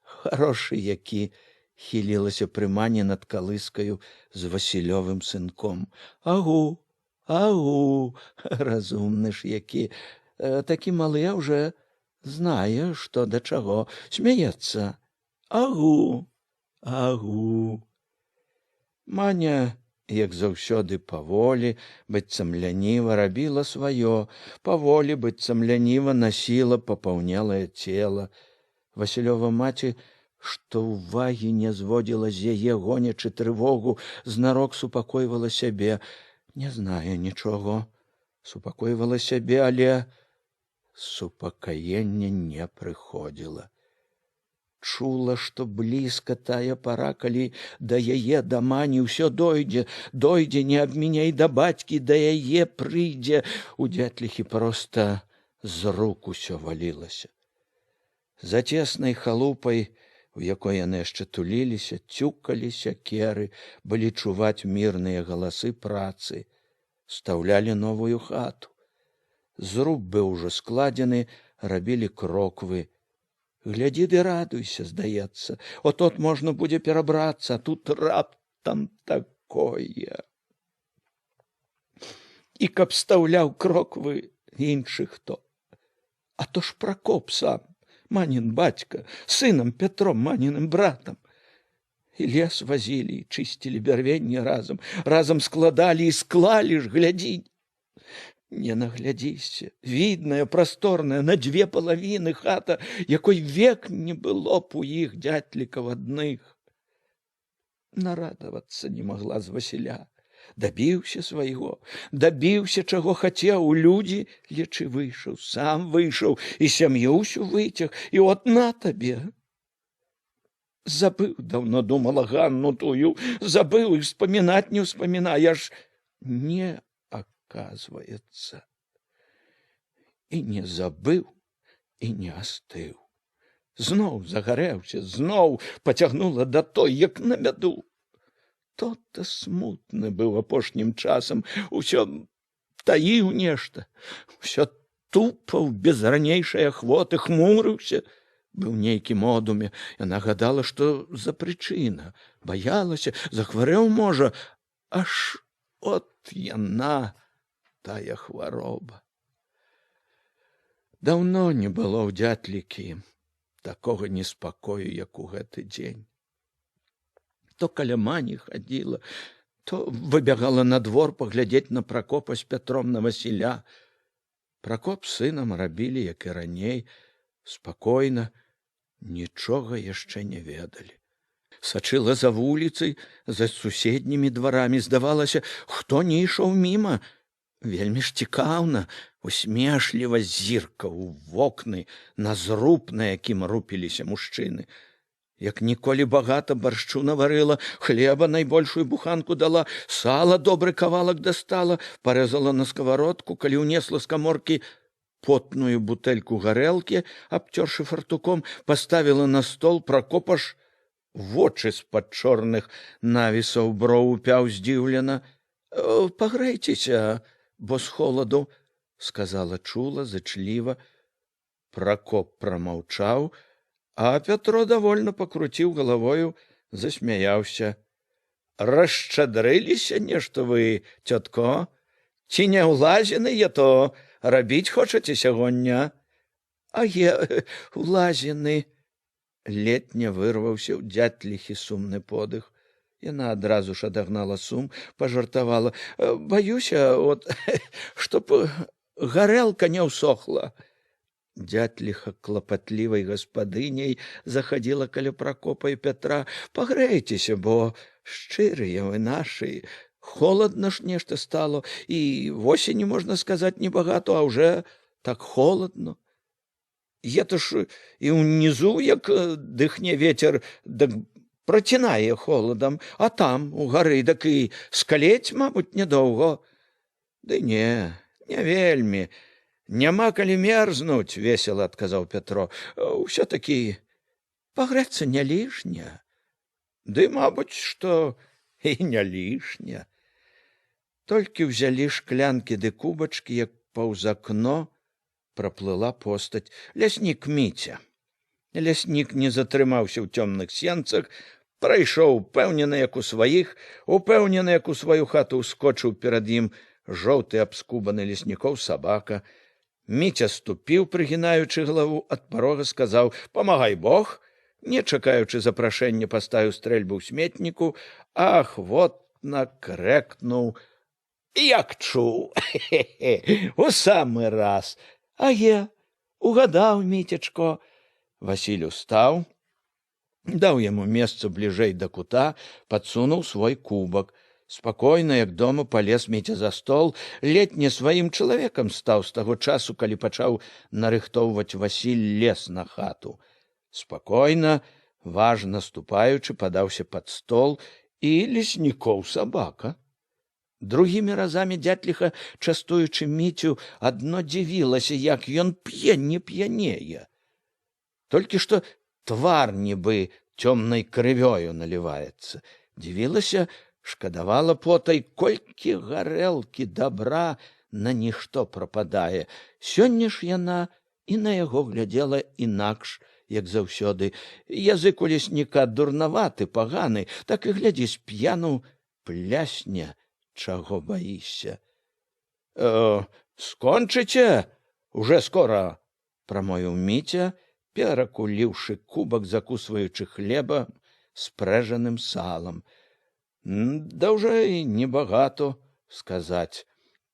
Харошы які, хілілася пры Мані над калыскаю з Васілёвым сынком. Агу, агу, разумны ж які, такі малы, а уже знае, што да чаго, смяецца. Агу, агу. Маня, як заўсёды, паволі, быццам ляніва рабіла сваё, паволі, быццам ляніва насіла папаўнелае цела. Васілёва маці, што ўвагі не зводзіла з яе, гонячы трывогу, знарок супакойвала сябе. Не знае нічога, супакойвала сябе, але супакаенне не прыходзіла. Чула, што блізка тая пара, калі да яе, да Мані ўсё дойдзе, дойдзе, не абміняй да бацькі, да яе прыйдзе. У дзятліхі проста з рук усё валілася. За цеснай халупай у якой яны яшчэ туліліся, цюкалі сякеры, былі чуваць мірныя галасы працы, стаўлялі новую хату. Зруб быў ужо складзены, рабілі кроквы. Глядзі ды радуйся, здаецца, от-от можна будзе перабрацца, а тут раптам такое. І каб стаўляў кроквы іншы хто. А то ж Пракоп сам, Манін бацька, сынам Пятром, Маніным братам. І лес вазілі, і чысцілі бярвенні разам, разам складалі і склалі ж, глядзі. Не наглядзішся, відная, прасторная, на дзве палавіны хата, якой век не было б у іх, дзятлікаў, адных. Нарадавацца не магла з Васіля. Дабіўся свайго, дабіўся, чаго хацеў, у людзі, лічы, выйшаў, сам выйшаў і сям'ю ўсю выцяг, і от на табе. Забыў даўно, думала, Ганну тую, забыў і вспамінаць не ўспамінае ж. Не, оказывается. І не забыў, і не астыў. Зноў загарэўся, зноў пацягнула да той, як на бяду. То-то смутны быў апошнім часам, усё таіў нешта, усё тупаў без ранейшай ахвоты, хмурыўся, быў нейкім одуме. Яна гадала, што за прычына, баялася, захварэў можа, аж от яна, тая хвароба. Даўно не было ў дзятлікі такога неспакою, як у гэты дзень. То каля Мані хадзіла, то выбягала на двор паглядзець на Пракопа з Пятром, на Васіля. Пракоп з сынам рабілі, як і раней, спакойна, нічога яшчэ не ведалі. Сачыла за вуліцай, за суседнімі дварамі, здавалася, хто не ішоў міма, вельмі ж цікаўна, усмешліва зіркаў у вокны на зруб, на якім рупіліся мужчыны. Як ніколі багата баршчу наварыла, хлеба найбольшую буханку дала, сала добры кавалак дастала, парэзала на сковородку, калі ўнесла з каморкі потную бутэльку гарэлкі, абцёршы фартуком, паставіла на стол, Пракоп аж вочы з-пад чорных навісаў броў упяў здзіўлена. «Пагрэйцеся, бо з холаду», — сказала чула, зычліва. Пракоп прамаўчаў, а Пятро довольно пакруціў галавою, засмяяўся. «Расшчадрыліся нешта вы, цётко, ці не ўлазены я то рабіць хочаце сягоння?» «А е улазены», — летня вырваўся ў дзятліхі сумны подых. Яна адразу ж адагнала сум, пажартавала: «Баюся, от, чтоб гарэлка не ўсохла». Дзятліха клапатлівай гаспадыняй захадзіла каля Пракопа і Пятра. «Пагрэйцеся, бо шчырыя вы нашы, холадна ж нешта стало, і восені, можна сказаць, небагато, а ўжо так холадно. Это ж і ўнізу, як дыхне ветер, дак працінае холадам, а там, у гары, дак і скалець, мабуць, нядоўго». «Ды не, не вельмі. Няма калі мерзнуць, — весела адказаў Пятро. — Ўсё-такі пагрэцца не лішня». «Ды, мабуць, што і не лішня». Толькі ўзялі шклянкі ды кубачкі, як паўз акно праплыла постаць: ляснік Міця. Ляснік не затрымаўся ў цёмных сенцах, прайшоў упэўнена, як у сваіх, упэўнена, як у сваю хату, ускочыў перад ім жоўты абскубаны леснікоў сабака. Міця ступіў, прыгінаючы галаву, ад парога сказаў: «Памагай Бог», не чакаючы запрашэння, паставіў стрэльбу ў сметніку, ахвотна крэкнуў: «Як чуў, у самы раз! А е, угадаў, Міцечко!» Васіль устаў, даў яму месца бліжэй да кута, падсунуў свой кубак. Спакойна, як дома, палез Міця за стол, ледь не сваім чалавекам стаў з таго часу, калі пачаў нарыхтоўваць Васіль лес на хату. Спакойна, важна ступаючы, падаўся пад стол і леснікоў сабака. Другімі разамі дзятліха, частуючы Міцю, адно дзівілася, як ён п'е, не п'янее. Толькі што твар нібы цёмнай крывёю наліваецца. Дзівілася, шкадавала потай, колькі гарэлкі добра на нішто прападае. Сёння ж яна і на яго глядзела інакш, як заўсёды. Язык у лесніка дурнаваты, паганы, так і глядзі, сп'яну плясне, чаго баішся. Скончыце уже скора, прамовіў Міця, перакуліўшы кубак, закусваючы хлеба спрэжаным салам. Да ўжо і небагато сказаць.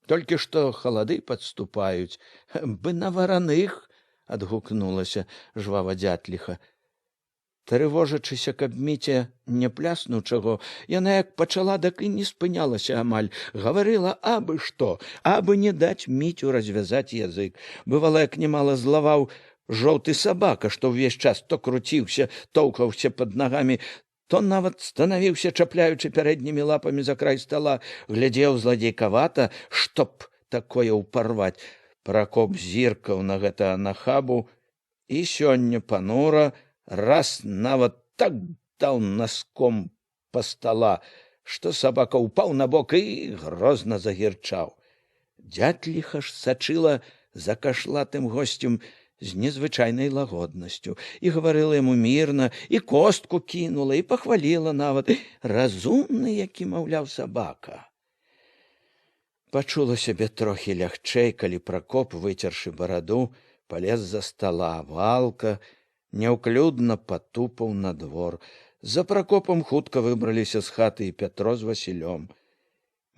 Толькі што халады падступаюць, бы на вараных, адгукнулася жвава дзятліха. Трывожачыся, каб Міця не пляснуў чаго, яна як пачала, дак і не спынялася амаль, гаварыла абы што, абы не даць Міцю развязаць язык. Бывала, як нямала злаваў жоўты сабака, што ўвесь час то круціўся, тоўкаўся пад нагамі, то нават станавіўся, чапляючы пярэднімі лапамі за край стала, глядзеў зладзейкавата, чтоб такое ўпарваць. Пракоп зіркаў на гэта нахабу і сёння панура раз нават так даў наском па стала, што сабака ўпаў на бок і грозна загірчаў. Дзятліха ж сачыла за кашлатым госцем з незвычайнай лагоднасцю і гаварыла яму мірна, і костку кінула, і пахваліла нават, разумны, які, маўляў, сабака. Пачула сябе трохі лягчэй, калі Пракоп, выцершы бараду, палез за стала валка, няўклюдна патупаў на двор. За Пракопам хутка выбраліся з хаты і Пятро з Васілём.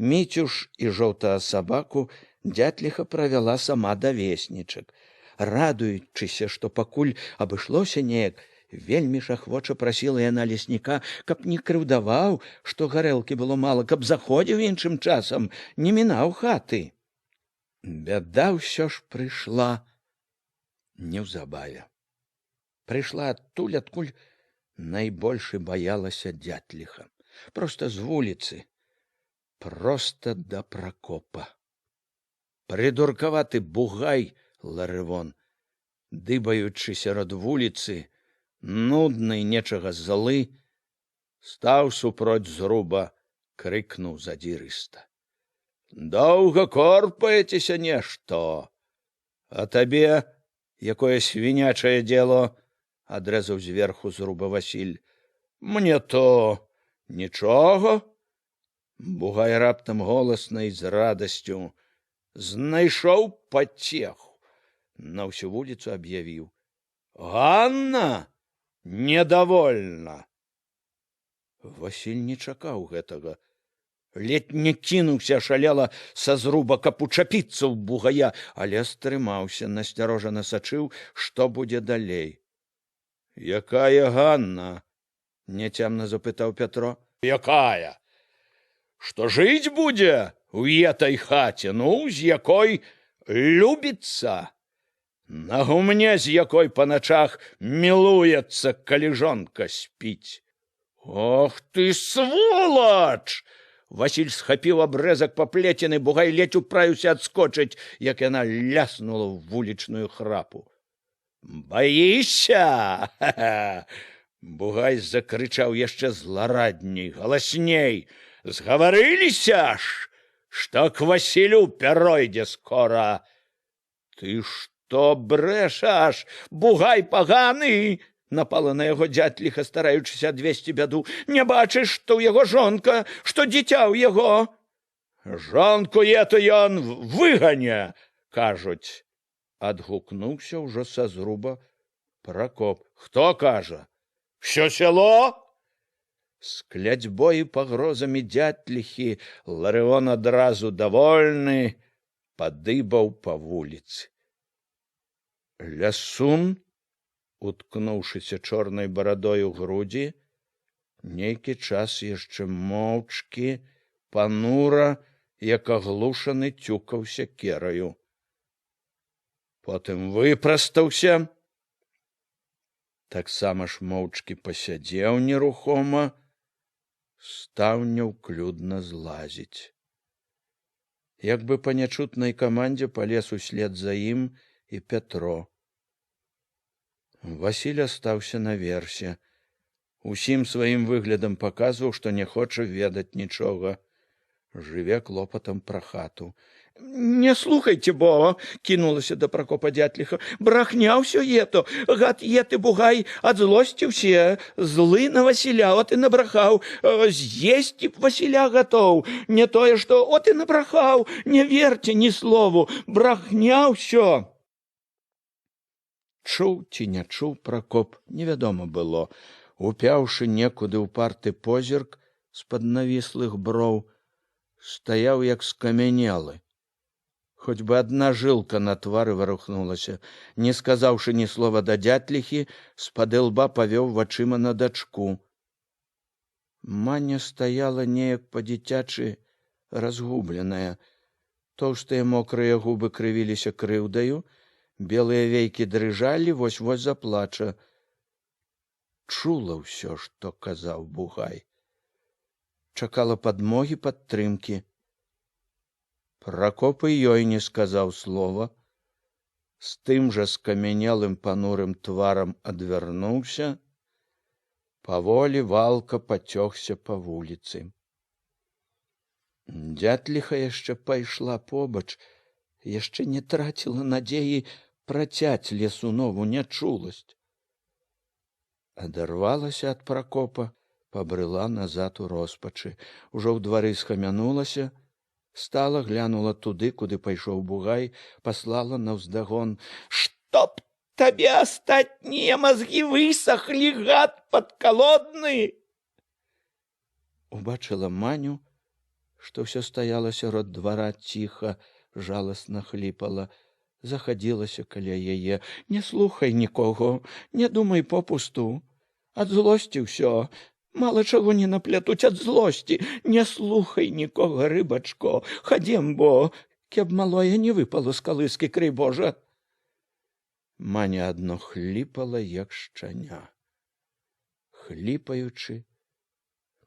Міцю ж і жоўтага сабаку дзятліха правяла сама да веснічак. Радуючыся, што пакуль абышлося неяк, вельмі ж ахвоча прасіла яна лесніка, каб не крыўдаваў, што гарэлкі было мала, каб заходзіў іншым часам, не мінаў хаты. Бяда ўсё ж прыйшла неўзабаве. Прыйшла адтуль, адкуль найбольш і баялася дзятліха. Проста з вуліцы, проста да Пракопа. Прыдуркаваты бугай Ларывон, дыбаючы сярод вуліцы, нудны, нечага злы, стаў супроць зруба, крыкнуў задзірыста: «Доўга корпаецеся нешто? А табе якое свінячае дело?» — адрэзаў зверху зруба Васіль. «Мне то нічога». Бугай раптам голасна і з радасцю знайшоў пацеху. На ўсю вуліцу аб'явіў: «Ганна недовольна». Васіль не чакаў гэтага. Ледь не кінуўся ашалела са зруба, каб учапіцца ў бугая, але стрымаўся, насцярожана сачыў, што будзе далей. «Якая Ганна?» — няцямна запытаў Пятро. «Якая? Што жыць будзе ў этай хаце, ну, з якой любіцца? На гумне з якой па начах мілуецца, калі жонка спіць». «Ох ты, сволач!» Васіль схапіў абрэзак паплецены, бугай ледзь управіўся адскочыць, як яна ляснула ў вулічную храпу. «Баішся?» Бугай закрычаў яшчэ зларадней, галасней. «Згаварыліся ж, што к Васілю пяройдзе скора». «Ты што брэшаш, бугай паганы?» — напала на яго дзятліха, стараючыся адвесці бяду. «Не бачыш, што ў яго жонка, што дзіця ў яго?» «Жонку ету ён выгане, кажуць», — адгукнуўся ўжо са зруба Пракоп. «Хто кажа? Всё сяло?» З кляцьбой і пагрозамі дзятліхі Ларыон адразу давольны падыбаў па вуліцы. Лясун, уткнуўшыся чорнай барадой у грудзі, нейкі час яшчэ моўчкі, панура, як аглушаны, цюкаў сякераю. Потым выпрастаўся, таксама ж моўчкі пасядзеў нерухома, стаў няўклюдна злазіць. Як бы па нячутнай камандзе палез услед за ім і Пятро. Васіль астаўся наверсе. Усім сваім выглядам паказваў, што не хоча ведаць нічога. Жыве клопатам пра хату. Не слухайте, бо кінулася да Пракопа дзятліха. Брахня ўсё ето, гад еты бугай, ад злосці ўсе, злы на Васіля, от і набрахаў, з'есці б Васіля гатоў, не тое што, от і набрахаў, не верце ні слову, брахня ўсё. Чуў ці не чуў Пракоп, невядома было. Упяўшы некуды ўпарты позірк з-пад навіслых броў, стаяў як скамянелы. Хоць бы адна жылка на твары варухнулася, не сказаўшы ні слова да дзятліхі, з-пад ілба павёў вачыма на дачку. Маня стаяла неяк па-дзіцячы разгубленая. Тоўстыя мокрыя губы крывіліся крыўдаю, белыя вейкі дрыжалі, вось-вось заплача. Чула ўсё, што казаў бугай. Чакала падмогі, падтрымкі. Пракоп і ёй не сказаў слова, з тым жа скамянелым панурым тварам адвярнуўся, паволі валка пацёкся па вуліцы. Дзятліха яшчэ пайшла побач, яшчэ не траціла надзеі працяць лесунову нячуласць. Адарвалася ад Пракопа, пабрыла назад у роспачы, ужо ў двары схамянулася, стала, глянула туды, куды пайшоў бугай, паслала наўздагон: «Чтоб табе астатнія мазгі высахлі, гад падкалодны!» Убачыла Маню, што ўсё стаяла сярод двара ціха, жаласна хліпала, захадзілася каля яе: «Не слухай нікога, не думай попусту. Ад злосці ўсё, мала чаго не наплятуць ад злосці, не слухай нікога, рыбачко, хадзем, бо кеб малое не выпало з калыскі, крый Божа». Маня адно хліпала, як шчаня. Хліпаючы,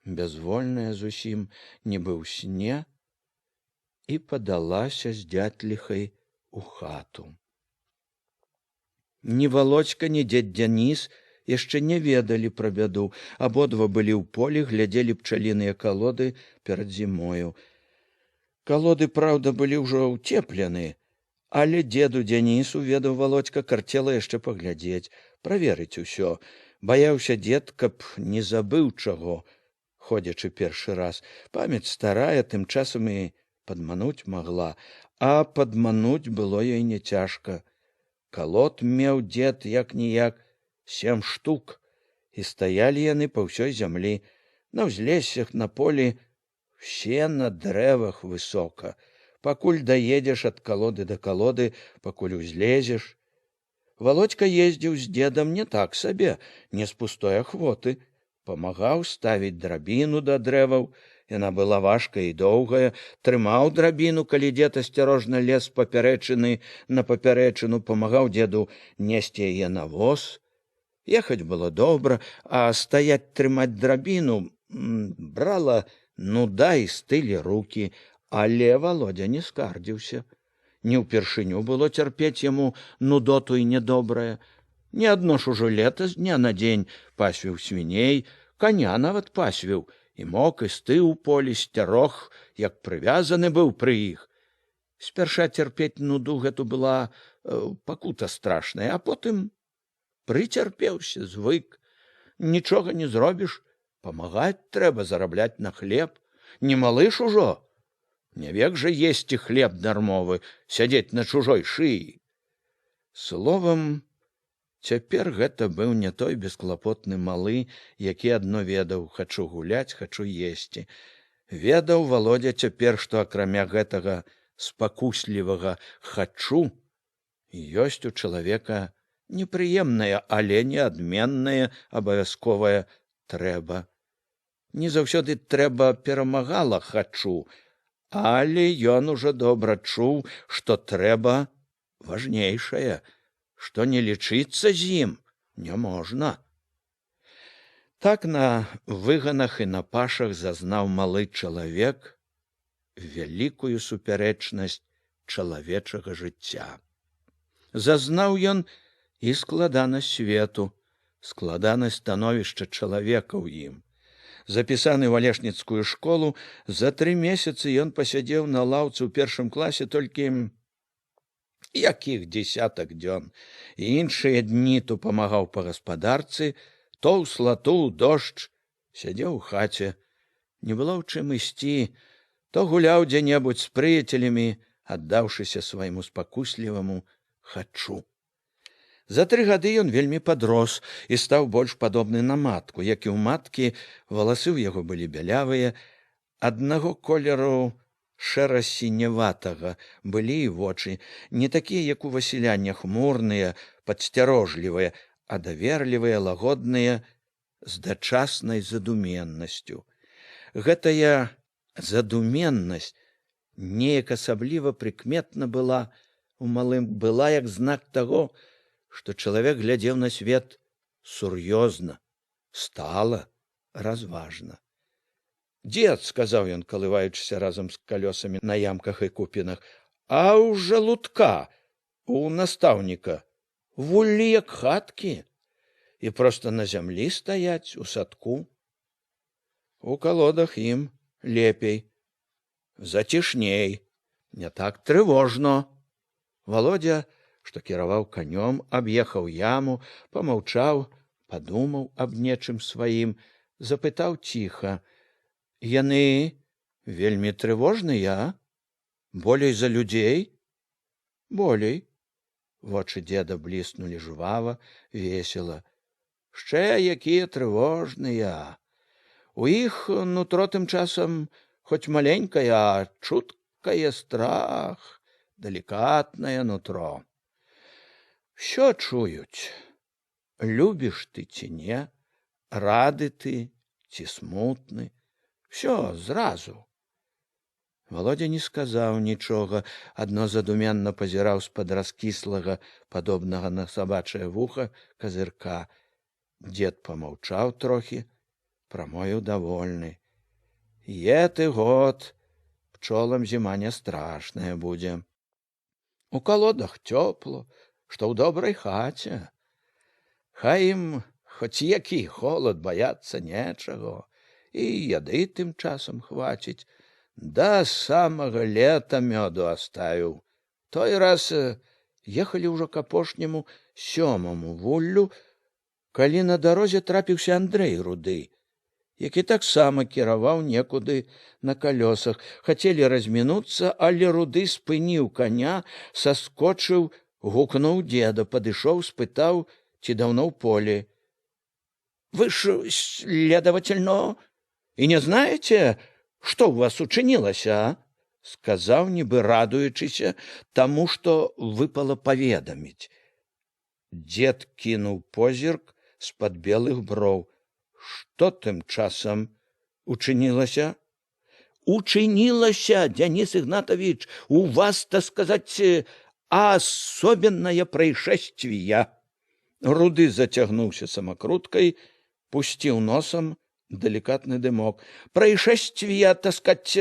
бязвольная зусім, нібы ў сне, і падалася з дзятліхай у хату. Ні Володька, ні дзед Дзяніс яшчэ не ведалі пра бяду, абодва былі ў полі, глядзелі пчаліныя калоды перад зімою. Калоды, праўда, былі ўжо ўцеплены, але дзеду Дзянісу, ведаў Володька, карцела яшчэ паглядзець, праверыць усё. Баяўся дзед, каб не забыў чаго, ходзячы першы раз. Памяць старая тым часам і падмануць магла, а падмануць было ёй не цяжка. Калод меў дзед як-ніяк 7 штук, і стаялі яны па ўсёй зямлі, на ўзлессях, на полі, все на дрэвах высока. Пакуль даедзеш ад калоды да калоды, пакуль узлезеш. Володька ездзіў з дзедам не так сабе, не з пустой ахвоты, памагаў ставіць драбіну да дрэваў, яна была важкая і доўгая, трымаў драбіну, калі дзед асцярожна лез папярэчыны на папярэчыну, памагаў дзеду несці яе на воз. Ехаць было добра, а стаяць трымаць драбіну брала нуда і стылі рукі, але Володя не скардзіўся. Не ўпершыню было цярпець яму нудоту і нядобрае. Не адно ж ужо лета з дня на дзень пасвіў свіней, каня нават пасвіў, і мог істы ў полі, сцярог, як прывязаны быў пры іх. Спярша цярпець нуду гэту была пакута страшная, а потым прыцярпеўся, звык. Нічога не зробіш, памагаць трэба, зарабляць на хлеб. Не малы ж ужо. Не век жа есці хлеб дармовы, сядзець на чужой шыі. Словам, цяпер гэта быў не той бесклапотны малы, які адно ведаў: хачу гуляць, хачу есці. Ведаў Володя цяпер, што акрамя гэтага спакуслівага «хачу» ёсць у чалавека непрыемнае, але неадменнае, абавязковае «трэба». Не заўсёды «трэба» перамагала «хачу», але ён ужо добра чуў, што «трэба» важнейшае, што не лічыцца з ім не можна. Так на выганах і на пашах зазнаў малы чалавек вялікую супярэчнасць чалавечага жыцця. Зазнаў ён і складанасць свету, Складанасць становішча чалавека ў ім. Запісаны ў алешніцкую школу, за 3 месяцы ён пасядзеў на лаўцы ў першым класе толькі якіх десятак дзён. Іншыя дні то памагаў па гаспадарцы, то ў слату, дождж, сядзеў у хаце. Не было ў чым ісці, то гуляў дзе-небудзь з прыяцелямі, аддаўшыся свайму спакусліваму хачу. За 3 гады ён вельмі падрос і стаў больш падобны на матку. Як і ў маткі, валасы ў яго былі бялявыя, аднаго колеру, шэра-сіняватага, былі і вочы, не такія, як у Васіля, не хмурныя, падсцярожлівыя, а даверлівыя, лагодныя, з дачаснай задуменнасцю. Гэтая задуменнасць неяк асабліва прыкметна была у малым, была як знак таго, што чалавек глядзеў на свет сур'ёзна, стала, разважна. «Дзед, — сказаў ён, калываючыся разам з калёсамі на ямках і купінах, — а ў жалудка, у настаўніка, вуллі як хаткі, і проста на зямлі стаяць у садку. У калодах ім лепей, зацішней, не так трывожна». Володя, што кіраваў канём, аб'ехаў яму, помаўчаў, падумаў аб нечым сваім, запытаў ціха: «Яны вельмі трывожныя, болей за людзей?» «Болей». Вочы деда бліснулі жвава, весела. «Шчэ якія трывожныя! У іх нутро тым часам хоць маленькая, а чуткае страх, далікатнае нутро. Що чуюць? Любіш ты ці не, рады ты ці смутны, все зразу». Володя не сказаў нічога, адно задуменна пазіраў з-пад раскіслага, падобнага на сабачае вуха, казырка. Дзед помаўчаў трохі, прамовіў давольны: «Еты год пчолам зіма не страшная будзе. У калодах цёпло, што ў добрай хаце. Хай ім хоць які холод, баяцца нечаго, і яды тым часам хваціць. Да самага лета мёду оставіў». Той раз ехалі ўжо к апошняму, сёмаму вуллю, калі на дарозе трапіўся Андрэй Руды, які таксама кіраваў некуды на калёсах. Хацелі размінуцца, але Руды спыніў коня, саскочыў, гукнуў деда, падышоў, спытаў, ці даўно ў полі. «Вы ж, следовательно, і не знаете, што ў вас учынілася, а?» — сказаў, нібы радуючыся таму, што выпала паведаміць. Дзед кінуў позірк з-пад белых броў: «Што тым часам учынілася?» «Учынілася, Дзяніс Игнатович, у вас, так сказать, особенное происшествие». Руды зацягнуўся самакруткай, пусціў носам далікатны дымок. «Происшествие, так сказать,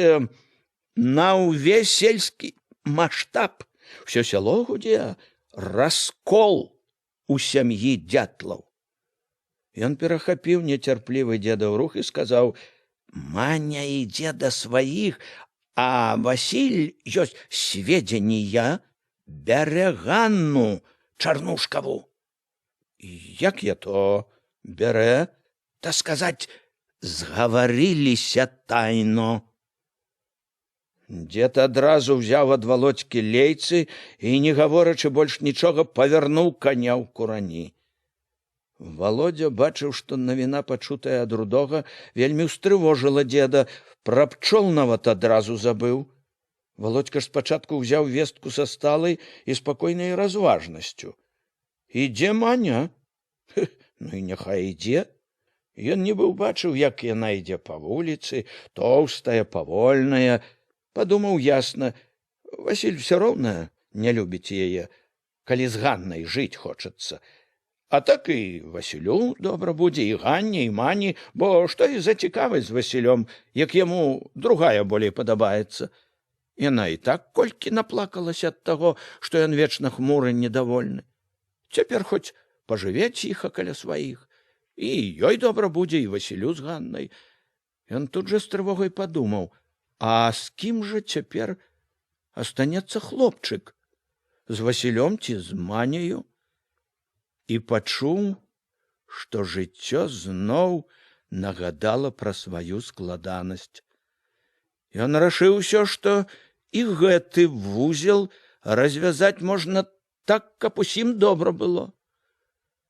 на ўвесь сельскі маштаб. Всё сяло гудзе: раскол у сям'і Дятлаў». Ён перахапіў нецярплівы дзедаў рух і сказаў: «Маня ідзе да сваіх, а Васіль, ёсць сведзенія, бярэ Ганну Чарнушкаву». «Як я то бярэ?» «Так сказать, згаварыліся тайно». Дзед адразу ўзяў ад Валодзькі лейцы і, не гаворачы больш нічога, павярнуў каня ў курані. Володя бачыў, што навіна, пачутая ад Рудога, вельмі ўстрывожыла дзеда, пра пчол нават адразу забыў. Володька ж спачатку ўзяў вестку са сталай і спакойнай разважнасцю. Ідзе Маня? Ну і няхай ідзе. Ён нібы ўбачыў, як яна ідзе па вуліцы, тоўстая, павольная, падумаў ясна: Васіль все роўна не любіць яе, калі з Ганнай жыць хочацца. А так і Васілю добра будзе, і Ганне, і Мані, бо што і за цікавасць з Васілём, як яму другая болей падабаецца? Яна і так колькі наплакалася ад таго, што ён вечна хмуры, недовольны. Цяпер хоць пажыве ціха каля сваіх. І ёй добра будзе, і Васілю з Ганнай. Ён тут жа з трывогай падумаў: а з кім жа цяпер астанецца хлопчык? З Васілём ці з Маняю? І пачуў, што жыццё зноў нагадала пра сваю складанасць. Ён рашыўся, што і гэты вузел развязаць можна так, каб усім добра было.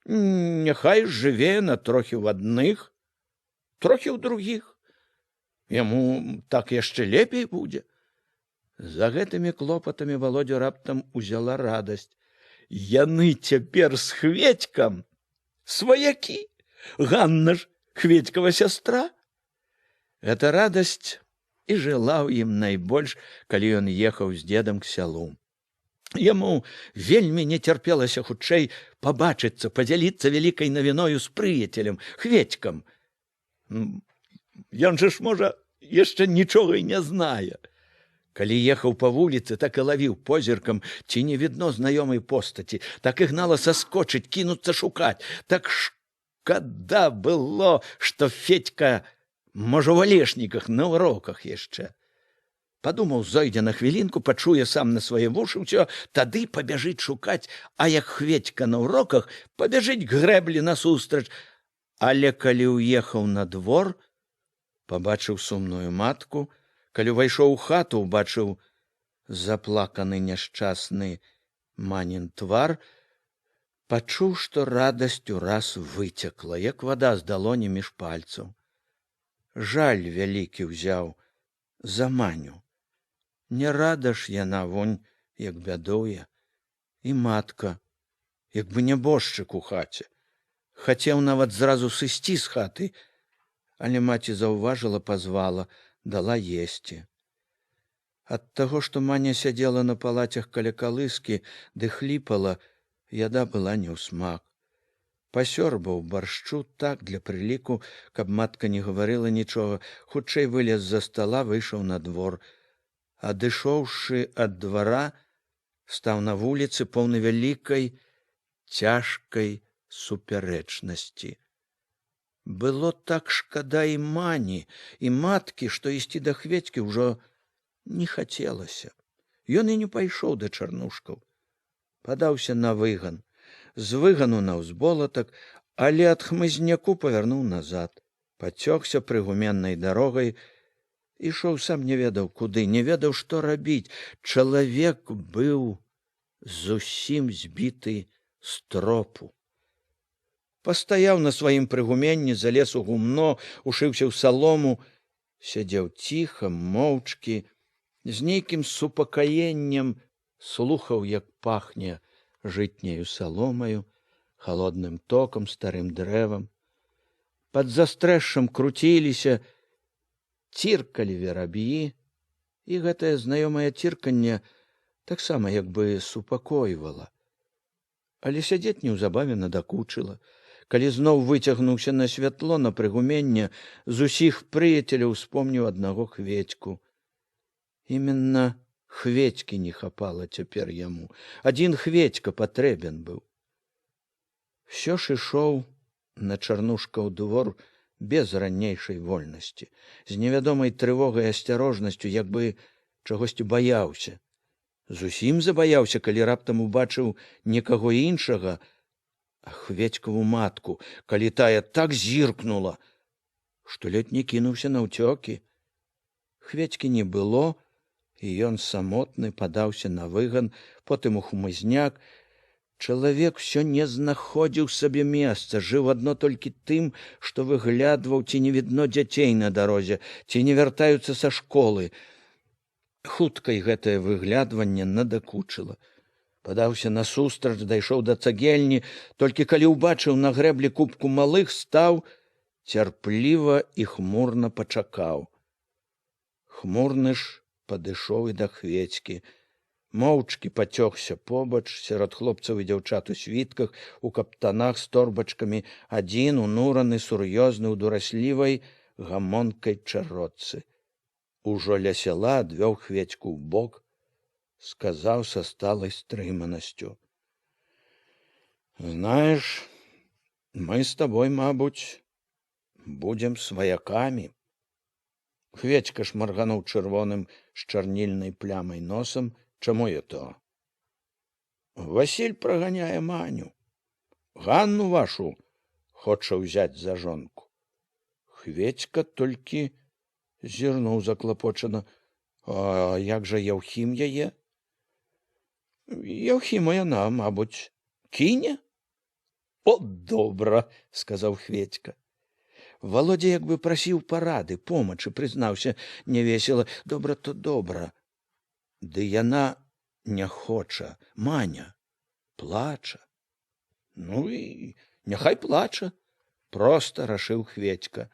Няхай жыве на трохі ў адных, трохі ў другіх. Яму так яшчэ лепей будзе. За гэтымі клопатамі Валодзю раптам узяла радасць. Яны цяпер з Хведькам сваякі. Ганна ж Хведькава сястра. Эта радасць і жыла ў ім найбольш, калі ён ехаў з дзедам к сялу. Яму вельмі не цярпелася хутчэй пабачыцца, падзяліцца вялікай навіною з прыяцелем, Хведькам. Ён жа ж, можа, яшчэ нічога і не знае. Калі ехаў па вуліцы, так і лавіў позіркам, ці не відно знаёмай постаці, так і гнала саскочыць, кінуцца шукаць. Так шкада было, што Федька, можа, у Алешніках на уроках яшчэ. Падумаў, зойдзе на хвілінку, пачуе сам на свае вушы ўсё, тады пабяжыць шукаць, а як Хведька на уроках, пабяжыць к грэблі насустрач. Але калі ўехаў на двор, пабачыў сумную матку, калі ўвайшоў у хату, убачыў заплаканы няшчасны Манін твар, пачуў, што радасць ураз выцекла, як вада з далоні між пальцаў. Жаль вялікі ўзяў за Маню. Не рада ж яна, вунь, як бядуе, і матка, як бы нябожчык у хаце. Хацеў нават зразу сысці з хаты, але маці заўважыла, пазвала, дала есці. Ад таго, што Маня сядзела на палацях каля калыскі ды хліпала, яда была не ў смак. Пасёрбаў баршчу так для прыліку, каб матка не гаварыла нічога, хутчэй вылез з-за стала, выйшаў на двор. Адышоўшы ад двара, стаў на вуліцы, поўны вялікай цяжкай супярэчнасці. Было так шкада і Мані, і маткі, што ісці да Хведькі ўжо не хацелася. Ён і не пайшоў да Чарнушкаў. Падаўся на выган, з выгану на ўзболатак, але ад хмызняку павярнуў назад. Пацёкся прыгуменнай дарогай, ішоў сам не ведаў куды, не ведаў, што рабіць. Чалавек быў зусім збіты з тропу. Пастаяў на сваім прыгуменні, залез у гумно, ушыўся ў салому, сядзеў ціха, моўчкі, з нейкім супакаеннем слухаў, як пахне жытняю саломаю, халодным токам, старым дрэвам. Пад застрэшшам круціліся, ціркалі вераб'і, і гэтае знаёмае цірканне таксама як бы супакойвала. Але сядзець неўзабаве надакучыла. Калі зноў выцягнуўся на святло на прыгуменне, з усіх прыяцеляў успомніў аднаго Хведьку. Именно Хведькі не хапала цяпер яму. Адзін Хведька патрэбен быў. Всё ж ішоў на Чарнушкаў двор без ранейшай вольнасці, з невядомай трывогай, асцярожнасцю, як бы чагосьці баяўся. Зусім забаяўся, калі раптам убачыў некаго іншага, а Хведькаву матку, калі тая так зіркнула, што ледь не кінуўся наўцёкі. Хведькі не было, і ён самотны падаўся на выган, потым у хмызняк. Чалавек усё не знаходзіў сабе месца, жыў адно толькі тым, што выглядваў, ці не відно дзяцей на дарозе, ці не вяртаюцца са школы. Хутка і гэтае выглядванне надакучыла. Падаўся насустрач, дайшоў да цагельні, толькі калі ўбачыў на грэблі купку малых, стаў, цярпліва і хмурна пачакаў. Хмурны ж падышоў і да Хведькі. Моўчкі пацёкся побач, сярод хлопцаў і дзяўчат у світках, у каптанах з торбачкамі, адзін, унураны, сур'ёзны, у дураслівай гамонкай чародцы. Ужо ля сяла адвёў Хведьку ў бок, сказаў са сталай стрыманасцю: « Знаеш, Мы з табой, мабуць, будзем сваякамі. Хведька шмаргануў чырвоным з чарнільнай плямай носам, чаму я то? Васіль праганяе Маню. Ганну вашу хоча ўзяць за жонку. Хведька толькі зірнуў заклапочана. А як жа Яўхім яе? Яўхіма яна, мабуць, кіне? О, добра, сказаў Хведька. Володя як бы прасіў парады, помачы, прызнаўся невесела: добра то добра. Ды яна не хоча, Маня, плача. Ну і няхай плача, проста рашыў Хведька.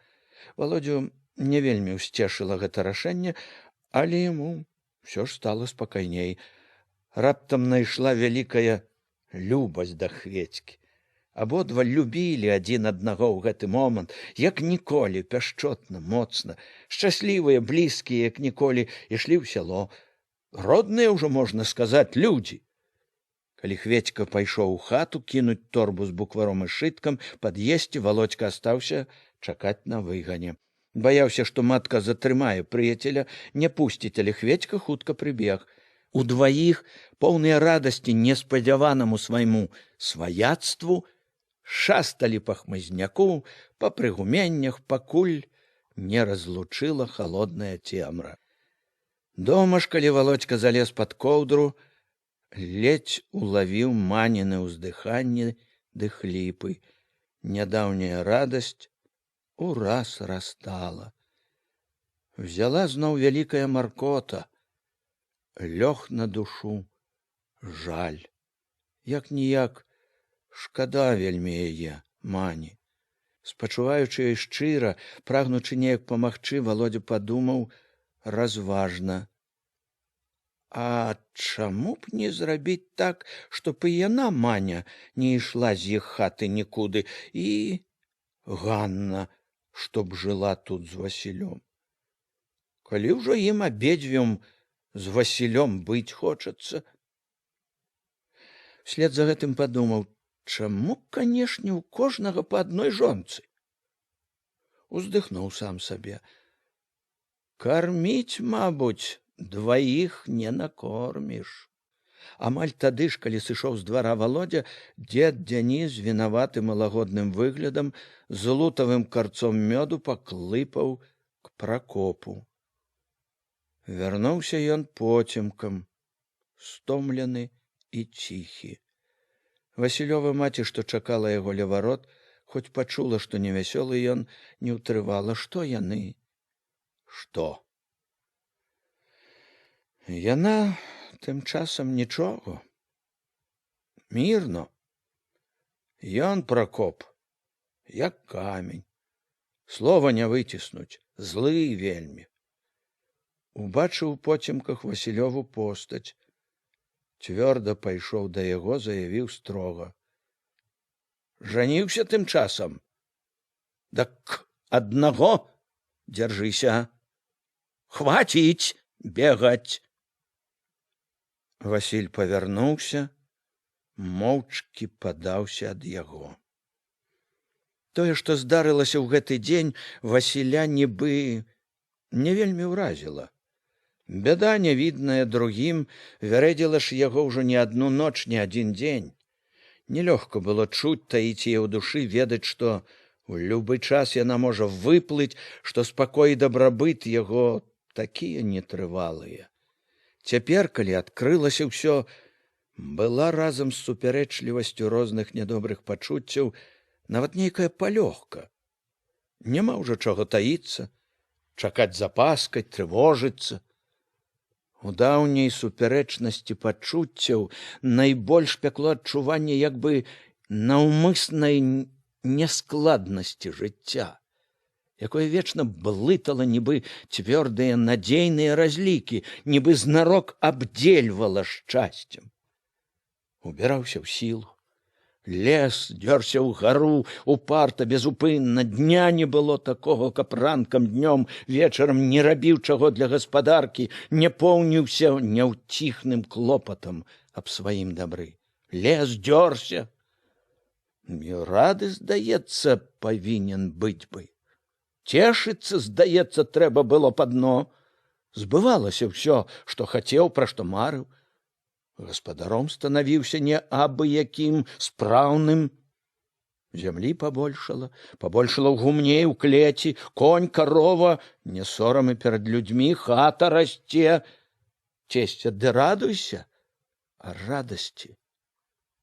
Володю не вельмі ўсцешыла гэта рашэнне, але яму ўсё ж стала спакайней. Раптам найшла вялікая любасць да Хведькі. Абодва любілі адзін аднаго ў гэты момант, як ніколі, пяшчотна, моцна, шчаслівыя, блізкія, як ніколі, ішлі ў сяло. Родныя ўжо, можна сказаць, людзі. Калі Хведька пайшоў у хату кінуць торбу з букваром і сшыткам пад'есці, Володька астаўся чакаць на выгане. Баяўся, што матка затрымае прыяцеля, не пусціць, але Хведька хутка прыбег. Удваіх, поўныя радасці неспадзяванаму свайму сваяцтву, шасталі па хмызняку, па прыгуменнях, пакуль не разлучыла халодная цемра. Дома ж, калі Володька залез пад коўдру, ледзь улавіў Маніны ўздыханні ды хліпы. Нядаўняя радасць ураз растала. Взяла зноў вялікая маркота, лёг на душу жаль. Як ніяк, шкада вельмі яе, Мані. Спачуваючы ёй шчыра, прагнучы неяк памагчы, Володя падумаў разважна: а чаму б не зрабіць так, чтоб і яна, Маня, не ішла з іх хаты нікуды, і Ганна, чтоб жыла тут з Васілём. Калі ўжо ім абедзвюм з Васілём быць хочацца. Вслед за гэтым падумаў: чаму, канешне, у кожнага па адной жонцы? Уздыхнуў сам сабе. Карміць, мабуць, дваіх не накорміш. Амаль тады ж, калі сышоў з двара Володя, дзед Дзяніс вінаватым і лагодным выглядам з лутавым карцом мёду паклыпаў к Пракопу. Вярнуўся ён поцемкам, стомлены і ціхі. Васілёва маці, што чакала яго ля варот, хоць пачула, што невясёлы ён, не ўтрывала: што яны? Што? Яна тым часам нічога. Мірно. Ён, Пракоп, як камень. Слова не выціснуць, злы вельмі. Убачыў у поцемках Васілёву постаць. Цвёрда пайшоў да яго, заявіў строга: Жаніўся тым часам. Дак аднаго дзяржыся. Хваціць бегаць. Васіль павярнуўся, моўчкі падаўся ад яго. Тое, што здарылася ў гэты дзень, Васіля нібы не вельмі ўразіла. Бяда, нявідная другім, вярэдзіла ж яго ўжо не адну ноч, не адзін дзень. Нелёгка было чуць, таіць яе ў душы, ведаць, што ў любы час яна можа выплыць, што спакой і дабрабыт яго такія нетрывалыя. Цяпер, калі адкрылася ўсё, была разам з супярэчлівасцю розных нядобрых пачуццяў нават нейкая палёгка. Няма ўжо чаго таіцца, чакаць запаскаць, трывожыцца. У даўняй супярэчнасці пачуццяў найбольш пякло адчуванне як бы наўмыснай нескладнасці жыцця, якое вечна блытала нібы цвёрдыя надзейныя разлікі, нібы знарок абдзельвала шчасцем. Убіраўся ў сілу. Лез, дзёрся ў гару, упарта, безупынна, дня не было такога, каб ранкам, днём, вечарам не рабіў чаго для гаспадаркі, не поўніўся няўціхным клопатам аб сваім дабры. Лез, дзёрся. Рады, здаецца, павінен быць бы. Цешыцца, здаецца, трэба было па дно. Збывалася ўсё, што хацеў, пра што марыў. Гаспадаром станавіўся не абы якім, спраўным. Зямлі пабольшала, пабольшала ў гумне і ў клеці, конь, карова, не сорам і перад людзьмі, хата расце. Цесця, ды радуйся, а радасці,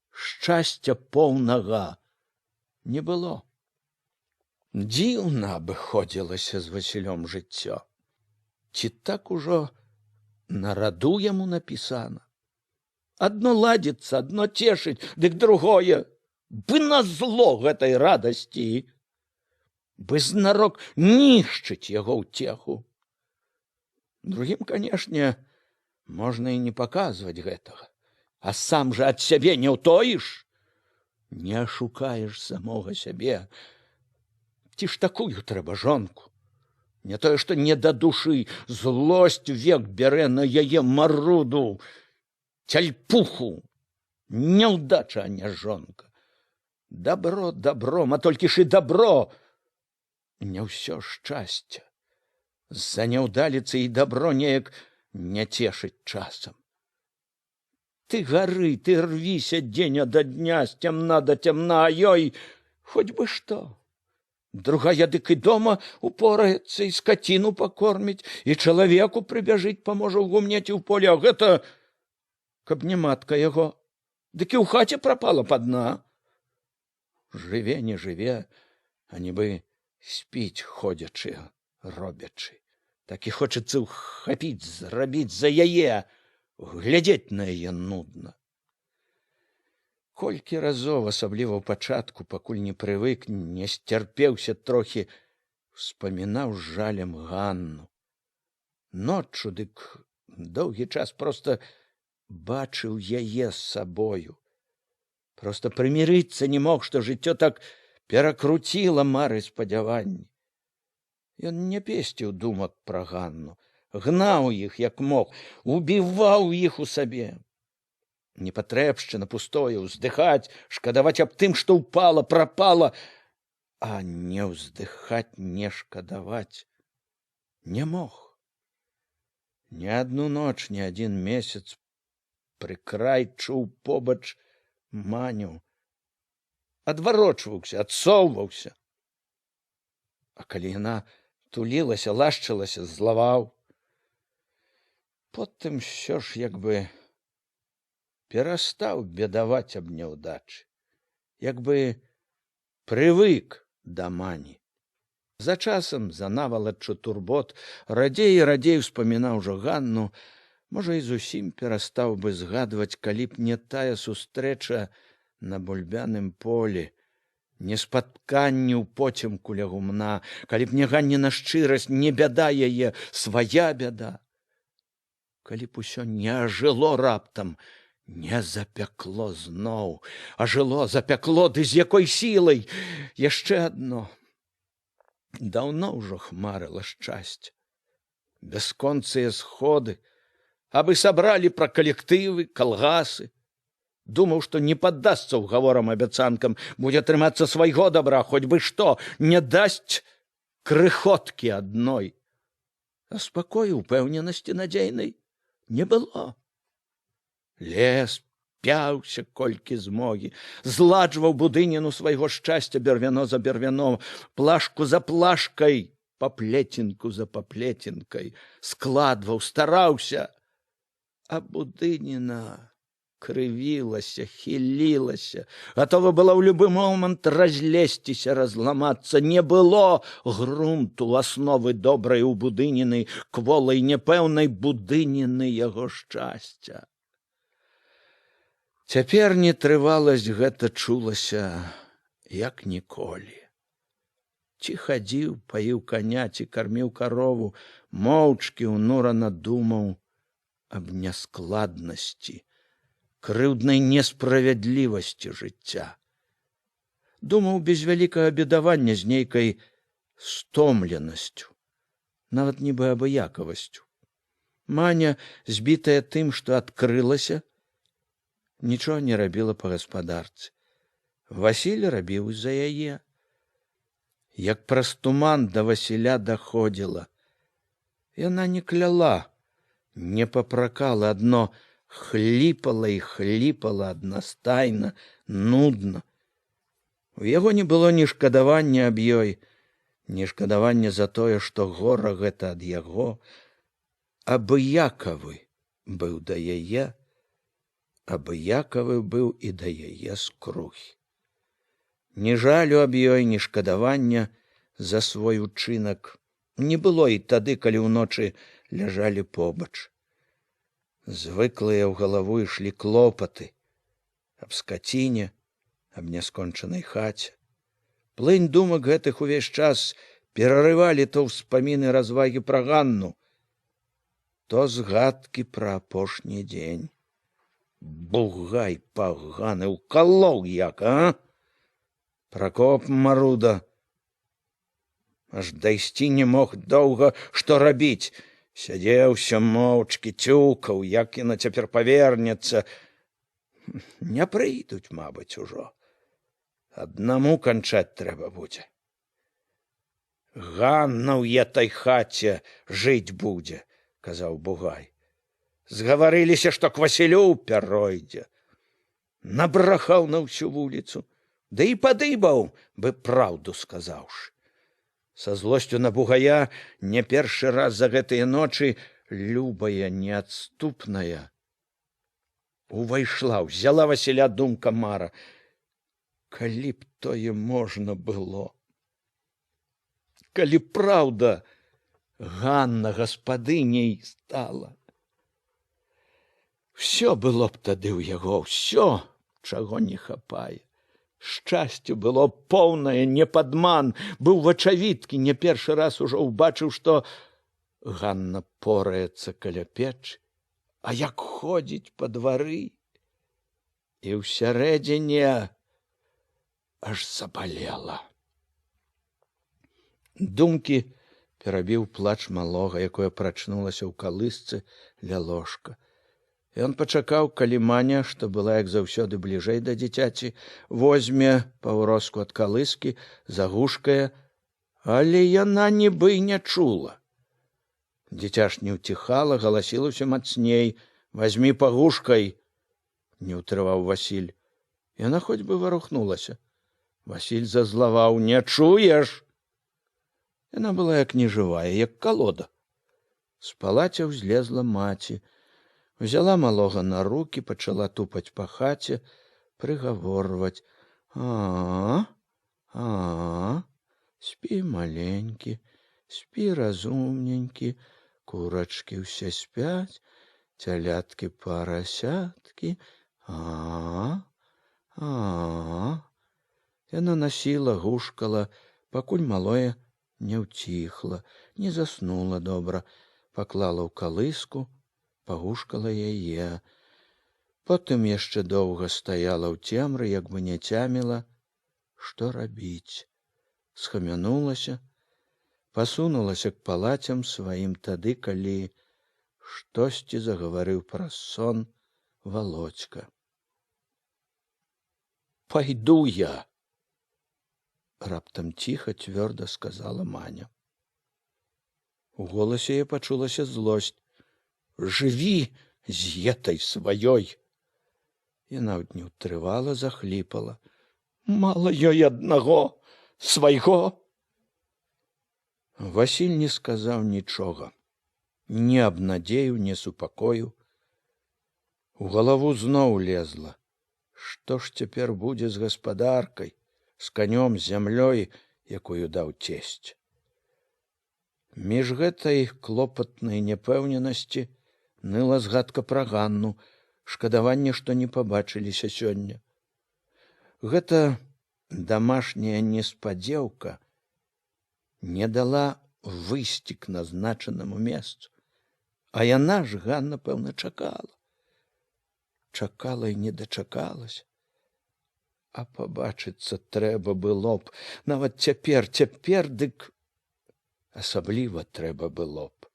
шчасця поўнага не было. Дзіўна абыходзілася з Васілём жыццё. Ці так ужо на раду яму напісана? Адно ладзіцца, адно цешыць, дык другое бы на зло гэтай радасці, бы знарок нішчыць яго ўцеху. Другім, канешне, можна і не паказваць гэтага, а сам жа ад сябе не ўтоіш, не ашукаеш самога сябе. Ці ж такую трэба жонку? Не тое, што не да душы, злосць век бярэ на яе маруду, цяльпуху, няўдача, а не жонка. Дабро добром, а толькі ж і дабро не ўсё шчасце. З-за няўдаліцы і дабро неяк не цешыць часам. Ты гары, ты рвіся дзень ада дня, з цямна да цямна, а ёй хоць бы што. Другая дык і дома упораецца, і скаціну пакорміць, і чалавеку прыбяжыць, паможа ў гумне ці ў поле, а гэта, каб не матка яго, дык і ў хаце прапала б адна. Жыве, не жыве, а нібы спіць ходзячы, робячы. Так і хочацца ўхапіць, зрабіць за яе, глядзець на яе нудна. Колькі разоў, асабліва ў пачатку, пакуль не прывык, не сцярпеўся трохі, успамінаў з жалем Ганну. Ноччу дык доўгі час проста бачыў яе з сабою. Проста прымірыцца не мог, што жыццё так перакруціла мары, спадзяванні. Ён не песціў думак пра Ганну, гнаў іх як мог, убіваў іх у сабе. Непатрэбшчына, пустое ўздыхаць, шкадаваць аб тым, што ўпала, прапала, а не ўздыхаць, не шкадаваць не мог. Ні адну ноч, ні адзін месяц прыкрай чуў побач Маню, адварочваўся, адсоўваўся. А калі яна тулілася, лашчылася, злаваў. Потым ўсё ж як бы перастаў бедаваць аб няўдачы, як бы прывык да Мані. За часам, за навалаччу турбот, радзей і радзей успамінаў ужо Ганну, можа, і зусім перастаў бы згадваць, калі б не тая сустрэча на бульбяным полі, не спатканне ў поцемку ля гумна, калі б не Ганніна шчырасць, не бяда яе, свая бяда. Калі б усё не ажыло раптам, не запякло зноў, ажыло, запякло, ды з якой сілай, яшчэ адно. Даўно ўжо хмарыла шчасце. Бясконцыя сходы, абы сабралі пра калектывы, калгасы. Думаў, што не паддасца ўгаворам, абяцанкам, будзе трымацца свайго дабра, хоць бы што, не дасць крыхоткі адной. А спакою, упэўненасці надзейнай не было. Лез, пяўся, колькі змогі, зладжваў будыніну свайго шчасця бервяно за бервяном, плашку за плашкай, паплецінку за паплецінкай, складваў, стараўся. А будыніна крывілася, хілілася, гатова была ў любы момант разлезціся, разламацца. Не было грунту, асновы добрай у будыніны, кволай, няпэўнай будыніны яго шчасця. Цяпер нетрываласць гэта чулася, як ніколі. Ці хадзіў, паіў каня, ці карміў карову, моўчкі ўнурана думаў аб няскладнасці, крыўднай несправядлівасці жыцця. Думаў без вялікага бедавання, з нейкай стомленасцю, нават нібы абыякавасцю. Маня, збітая тым, што адкрылася, нічога не рабіла па гаспадарцы. Васіль рабіў за яе. Як праз туман да Васіля даходзіла. Яна не кляла, не папракала, адно хліпала і хліпала аднастайна, нудна. У яго не было ні шкадавання аб ёй, ні шкадавання за тое, што гора гэта ад яго, абыякавы быў да яе, абыякавы быў і да яе скрухі. Ні жалю аб ёй, ні шкадавання за свой учынак не было і тады, калі ўночы ляжалі побач. Звыклыя ў галаву ішлі клопаты аб скаціне, аб няскончанай хаце. Плынь думак гэтых увесь час перарывалі то ўспаміны, развагі пра Ганну, то згадкі пра апошні дзень. Бугай паганы укалоў як, а? Пракоп маруда. Аж дайсці не мог доўга, што рабіць. Сядзеўся моўчкі, цюкаў, як яна цяпер павернецца. Не прыйдуць, мабыць, ужо. Аднаму канчаць трэба будзе. Ганна ў этай хаце жыць будзе, казаў Бугай. Згаварыліся, што к Васілю пяройдзе. Набрахаў на ўсю вуліцу, да і падыбаў бы, праўду сказаўшы. Са злосцю на бугая не першы раз за гэтыя ночы любая, неадступная увайшла, взяла Васіля думка мара. Калі б тое можна было. Калі праўда Ганна гаспадыняй стала. Всё было б тады ў яго, ўсё, чаго не хапае. Шчасце было поўнае, не падман, быў вачавіткі, не першы раз ужо ўбачыў, што Ганна пораецца каля печы, а як ходзіць па двары. І ў сярэдзіне аж забалела. Думкі перабіў плач малога, якое прачнулася ў калысцы ля ложка. Ён пачакаў, калі Маня, што была як заўсёды бліжэй да дзіцяці, возьме паўроску ад калыскі, загушкае, але яна нібы і не чула. Дзіця ж не ўціхала, галасіла ўсё мацней: «Возьми, пагушкай!» Не ўтрываў Васіль. Яна хоць бы варухнулася. Васіль зазлаваў: «Не чуеш!» Яна была як нежывая, як калода. З палацяў злезла маці, взяла малога на руки, пачала тупаць па хаце, прыгаворваць: А, а, спі, маленькі, спі, разумненькі, курачкі ўсе спяць, цяляткі, парасяткі, а, а. Яна насіла, гушкала, пакуль малое не ўціхла, не заснула добра, паклала ў калыску, пагушкала яе. Потым яшчэ доўга стаяла ў цемры, як бы не цяміла, што рабіць. Схамянулася, пасунулася к палацям сваім тады, калі штосьці загаварыў праз сон Володька. «Пайду я!» — раптам ціха, цвёрда сказала Маня. У голасе яе пачулася злосць. «Жыві з этай сваёй!» Яна не ўтрывала, захліпала. «Мала ёй аднаго свайго!» Васіль не сказаў нічога, не абнадзею, не супакою. У галаву зноў лезла: што ж цяпер будзе з гаспадаркай, з канём, з зямлёй, якую даў цесць? Між гэтай клопатнай няпэўненасці ныла згадка пра Ганну, шкадаванне, што не пабачыліся сёння. Гэта дамашняя неспадзеўка не дала выйсці к назначанаму месцу. А яна ж, Ганна, пэўна, чакала. Чакала і не дачакалась. А пабачыцца трэба было б, нават цяпер, цяпер дык асабліва трэба было б.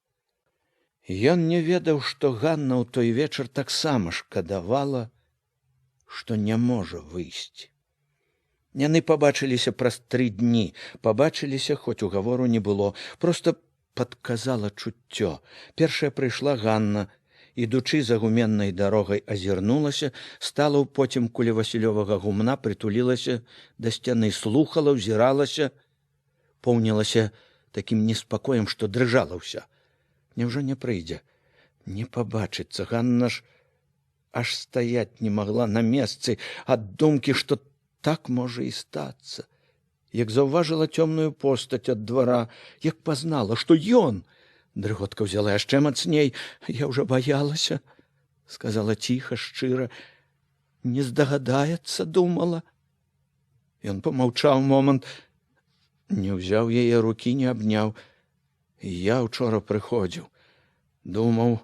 Ён не ведаў, што Ганна ў той вечар таксама шкадавала, што не можа выйсці. Яны пабачыліся праз 3 дні, пабачыліся, хоць угавору не было, просто падказала чуццё. Першая прыйшла Ганна, ідучы за гуменнай дарогай, азірнулася, стала ў поцемку ля Васілёвага гумна, прытулілася да сцяны, слухала, узіралася, поўнілася такім неспакоем, што дрыжала ўся. Няўжо не прыйдзе, не пабачыцца? Ганна ж аж стаяць не магла на месцы ад думкі, што так можа і стацца. Як заўважыла цёмную постаць ад двара, як пазнала, што ён, дрыготка ўзяла яшчэ мацней. «Я ўжо баялася, — сказала ціха, шчыра, — не здагадаецца, думала». Ён помаўчаў момант, не ўзяў яе рукі, не абняў. «Я учора прыходзіў, думаў,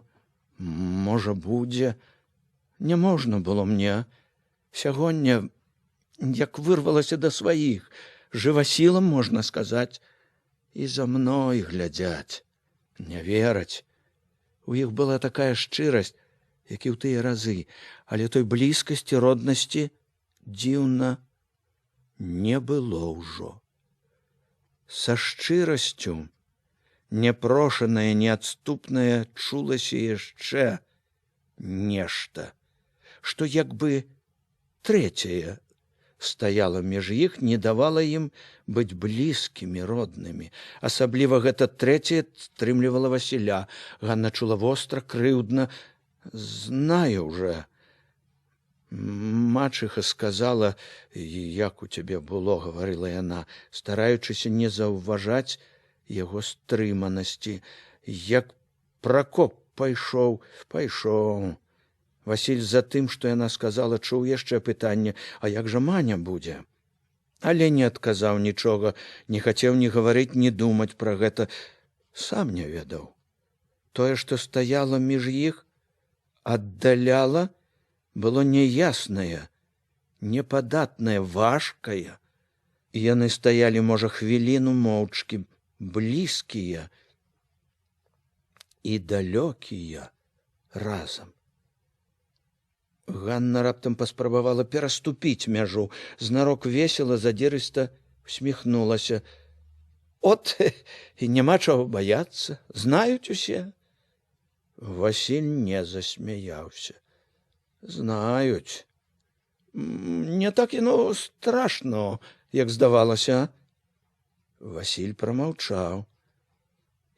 можа, будзе. Не можна было мне. Сягоння, як вырвалася да сваіх, жывасілам, можна сказаць, і за мной глядзяць, не вераць». У іх была такая шчырасць, як і ў тыя разы, але той блізкасці, роднасці, дзіўна, не было ўжо. Са шчырасцю непрошаная, неадступная чулася яшчэ нешта, што як бы трэцяе стаяла між іх, не давала ім быць блізкімі, роднымі. Асабліва гэта трэцяе стрымлівала Васіля. Ганна чула востра, крыўдна. «Знаю уже. Мачыха сказала, як у цябе было, — гаварыла яна, стараючыся не заўважаць яго стрыманасці. — Як Пракоп пайшоў, пайшоў». Васіль за тым, што яна сказала, чуў яшчэ пытанне: «А як жа Маня будзе?» Але не адказаў нічога, не хацеў ні гаварыць, ні думаць пра гэта, сам не ведаў. Тое, што стаяла між іх, аддаляла, было няяснае, непадатнае, важкае. І яны стаялі, можа, хвіліну моўчкі, блізкія і далёкія разам. Ганна раптам паспрабавала пераступіць мяжу, знарок весела, задзірыста усміхнулася. «От і няма чаго баяцца, знаюць усе». Васіль не засмяяўся. «Знаюць. Не так яно страшно, як здавалася». Васіль прамаўчаў.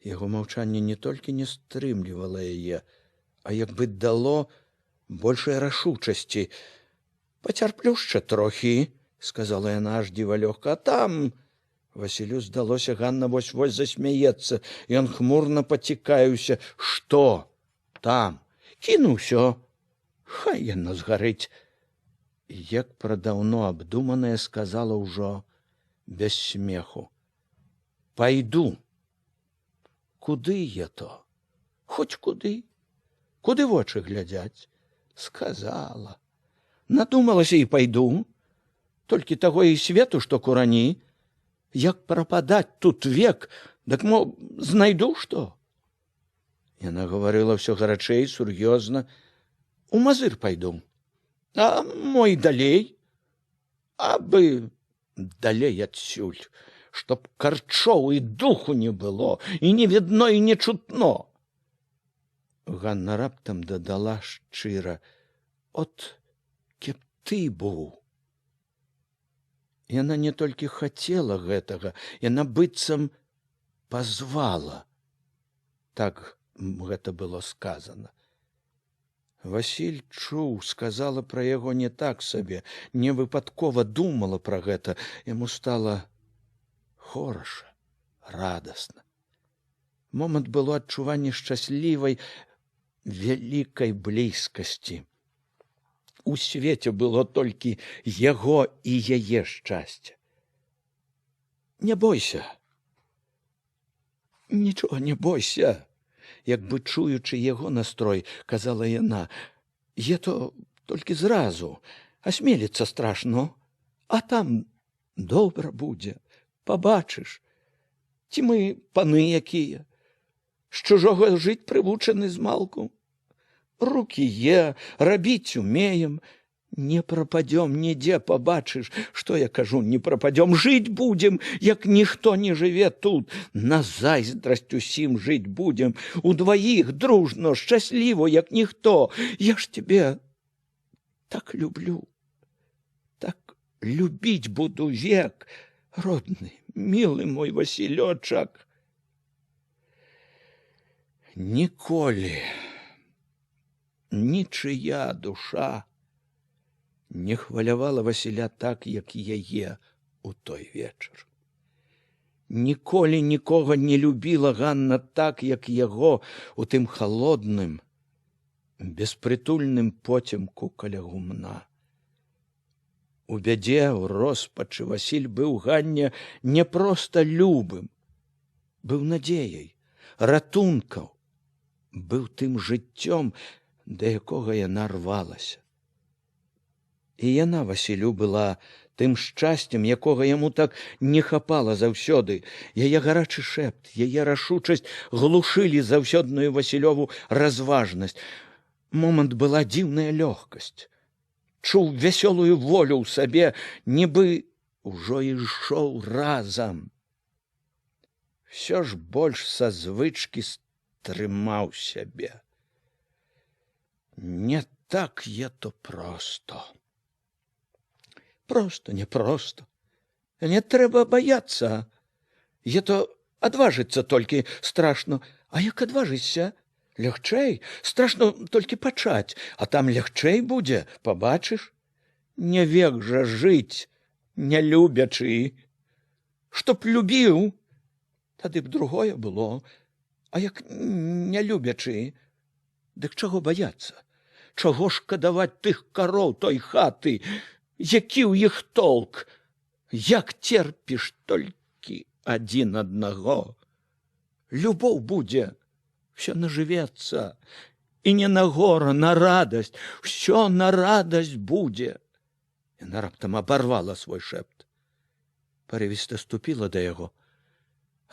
Яго маўчанне не толькі не стрымлівала яе, а як бы дало большай рашучасці. «Пацярплю яшчэ трохі, — сказала яна аж дзіва лёгка, — а там…» Васілю здалося, Ганна вось-вось засмяецца. Ён хмурна пацікаюся: «Што там?» «Кіну ўсё. Хай яно згарыць». Як пра даўно абдуманае, сказала ўжо без смеху: «Пайду. Куды я то? Хоць куды. Куды вочы глядзяць. Сказала. Надумалася і пайду. Толькі таго і свету, што курані. Як прападаць тут век, дак мо знайду што». Яна гаварыла ўсё гарачэй, сур'ёзна. «У Мазыр пайду. А мо і далей, абы далей адсюль, чтоб Карчоў і духу не было, і не відно, і не чутно». Ганна раптам дадала шчыра: «От кеп ты быў». Яна не толькі хацела гэтага, яна быццам пазвала. Так гэта было сказана. Васіль чуў, сказала пра яго не так сабе, не выпадкова думала пра гэта. Яму стала хораша, радасна. Момант было адчуванне шчаслівай, вялікай блізкасці. У свеце было толькі яго і яе шчасце. «Не бойся. Нічога не бойся», — як бы чуючы яго настрой, казала яна. «Е то толькі зразу, асмеліцца страшно, а там добра будзе, пабачыш. Ці мы паны якія? З чужога жыць прывучаны змалку. Рукі е, рабіць умеем, Не прападзём нідзе, пабачыш, што я кажу, не прападзём, жыць будзем, як ніхто не жыве тут, на зайздрасць усім жыць будзем, удваіх дружно, шчасліво, як ніхто. Я ж цябе так люблю, так любіць буду век, родны, мілы мой Васілёчак. Ніколі нічыя душа не хвалявала Васіля так, як яе у той вечар. Ніколі нікога не любіла Ганна так, як яго у тым халодным, беспрытульным поцемку каля гумна. У бядзе, у роспачы Васіль быў Ганне не проста любым, быў надзеяй, ратункам, быў тым жыццём, да якога яна рвалася. І яна Васілю была тым шчасцем, якога яму так не хапала заўсёды. Яе гарачы шэпт, яе рашучасць глушылі заўсёдную Васілёву разважнасць. Момант была дзіўная лёгкасць. Чуў вясёлую волю ў сабе, нібы ўжо ішоў разам. Всё ж больш са звычкі стрымаў сябе. Не так я то просто. Просто, не просто. Не трэба баяцца. Е то адважыцца толькі страшно, а як адважышся, лягчэй, страшно толькі пачаць, а там лягчэй будзе, пабачыш. Не век жа жыць, не любячы. Чтоб любіў, тады б другое было, а як не любячы, дык чаго баяцца? Чаго шкадаваць тых кароў, той хаты? Які ў іх толк? Як терпіш толькі адзін аднаго? Любоў будзе, всё нажывецца, і не на гора, на радасць, всё на радасць будзе. Яна раптам абарвала свой шэпт. Парывіста ступіла да яго,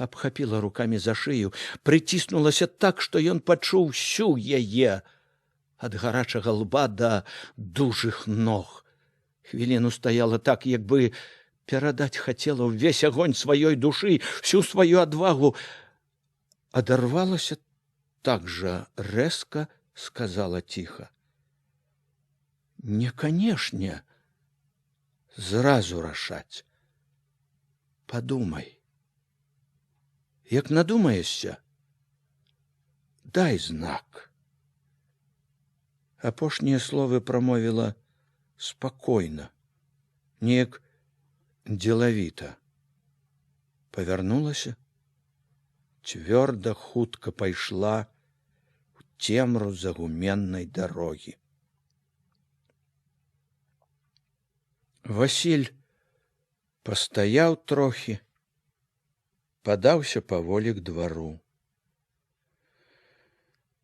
абхапіла рукамі за шыю, прыціснулася так, што ён пачуў всю яе ад гарачага лба да дужых ног. Хвіліну стаяла так, як бы перадаць хацела ўвесь агонь сваёй душы, всю сваю адвагу. Адарвалася так жа рэзка, сказала ціха: Не, канешне, зразу рашаць. Падумай. Як надумаешся, дай знак. Апошнія словы прамовіла спакойна, неяк дзелавіта. Павярнулася, цвёрда, хутка пайшла у цемру загуменнай дарогі. Васіль пастаяў трохі, падаўся паволі к двару.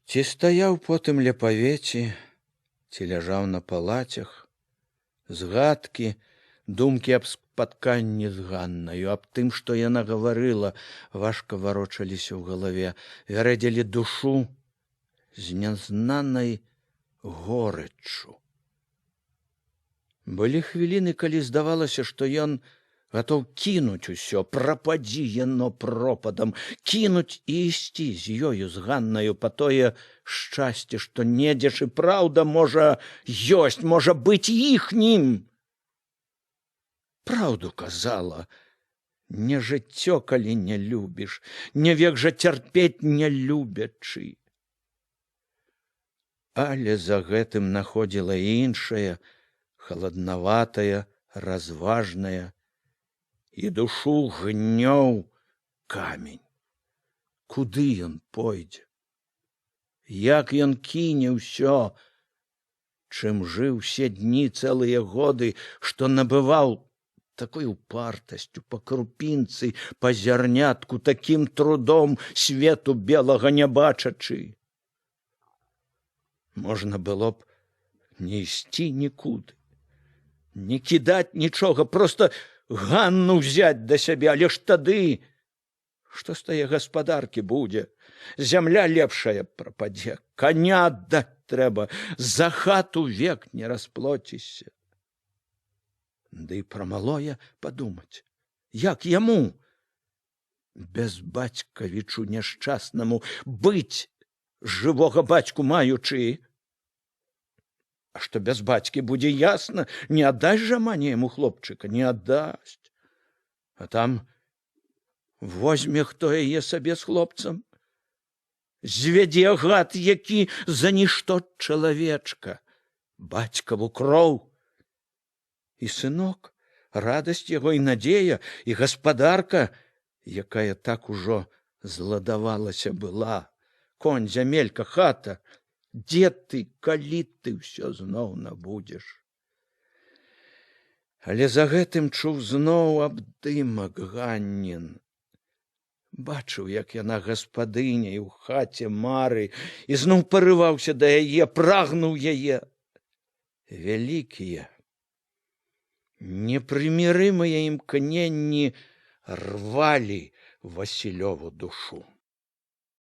Ці стаяў потым ля паветі, ці ляжаў на палацях, згадкі, думкі аб спатканні з Ганнаю, аб тым, што яна гаварыла, важка варочаліся ў галаве, вярэдзілі душу з нязнанай горыччу. Былі хвіліны, калі здавалася, што ён гатоў кінуць усё, прападзі яно пропадам, кінуць і ісці з ёю, з Ганнаю па тое шчасце, што недзе ж і праўда можа ёсць, можа быць іхнім. Праўду казала, не жыццё, калі не любіш, не век жа цярпець не любячы. Але за гэтым находзіла іншая, халаднаватая, разважная, і душу гнёў камень. Куды ён пойдзе? Як ён кіне ўсё, чым жыў усе дні, цэлыя годы, што набываў такой упартасцю, па крупінцы, па зярнятку, такім трудом, свету белага не бачачы. Можна было б не ісці нікуды, не кідаць нічога, проста Ганну взять да сябе, але ж тады што з тае гаспадаркі будзе? Зямля лепшая прападзе, каня даць трэба, за хату век не расплоцішся. Ды і пра малое падумаць, як яму, безбацькавічу няшчаснаму, быць, жывога бацьку маючы? А што без бацькі будзе, ясна, не аддасць жа Маня яму хлопчыка, не аддасць. А там возьме хто яе сабе з хлопцам. Звядзе гад які за нішто чалавечка, бацькаву кроў. І сынок, радасць яго і надзея, і гаспадарка, якая так ужо зладавалася была, конь, зямелька, хата, дзе ты, калі ты ўсё зноў набудзеш? Але за гэтым чуў зноў абдымак Ганнін. Бачыў, як яна гаспадыня і ў хаце мары, і зноў парываўся да яе, прагнуў яе. Вялікія, непрымірымыя імкненні рвалі Васілёву душу.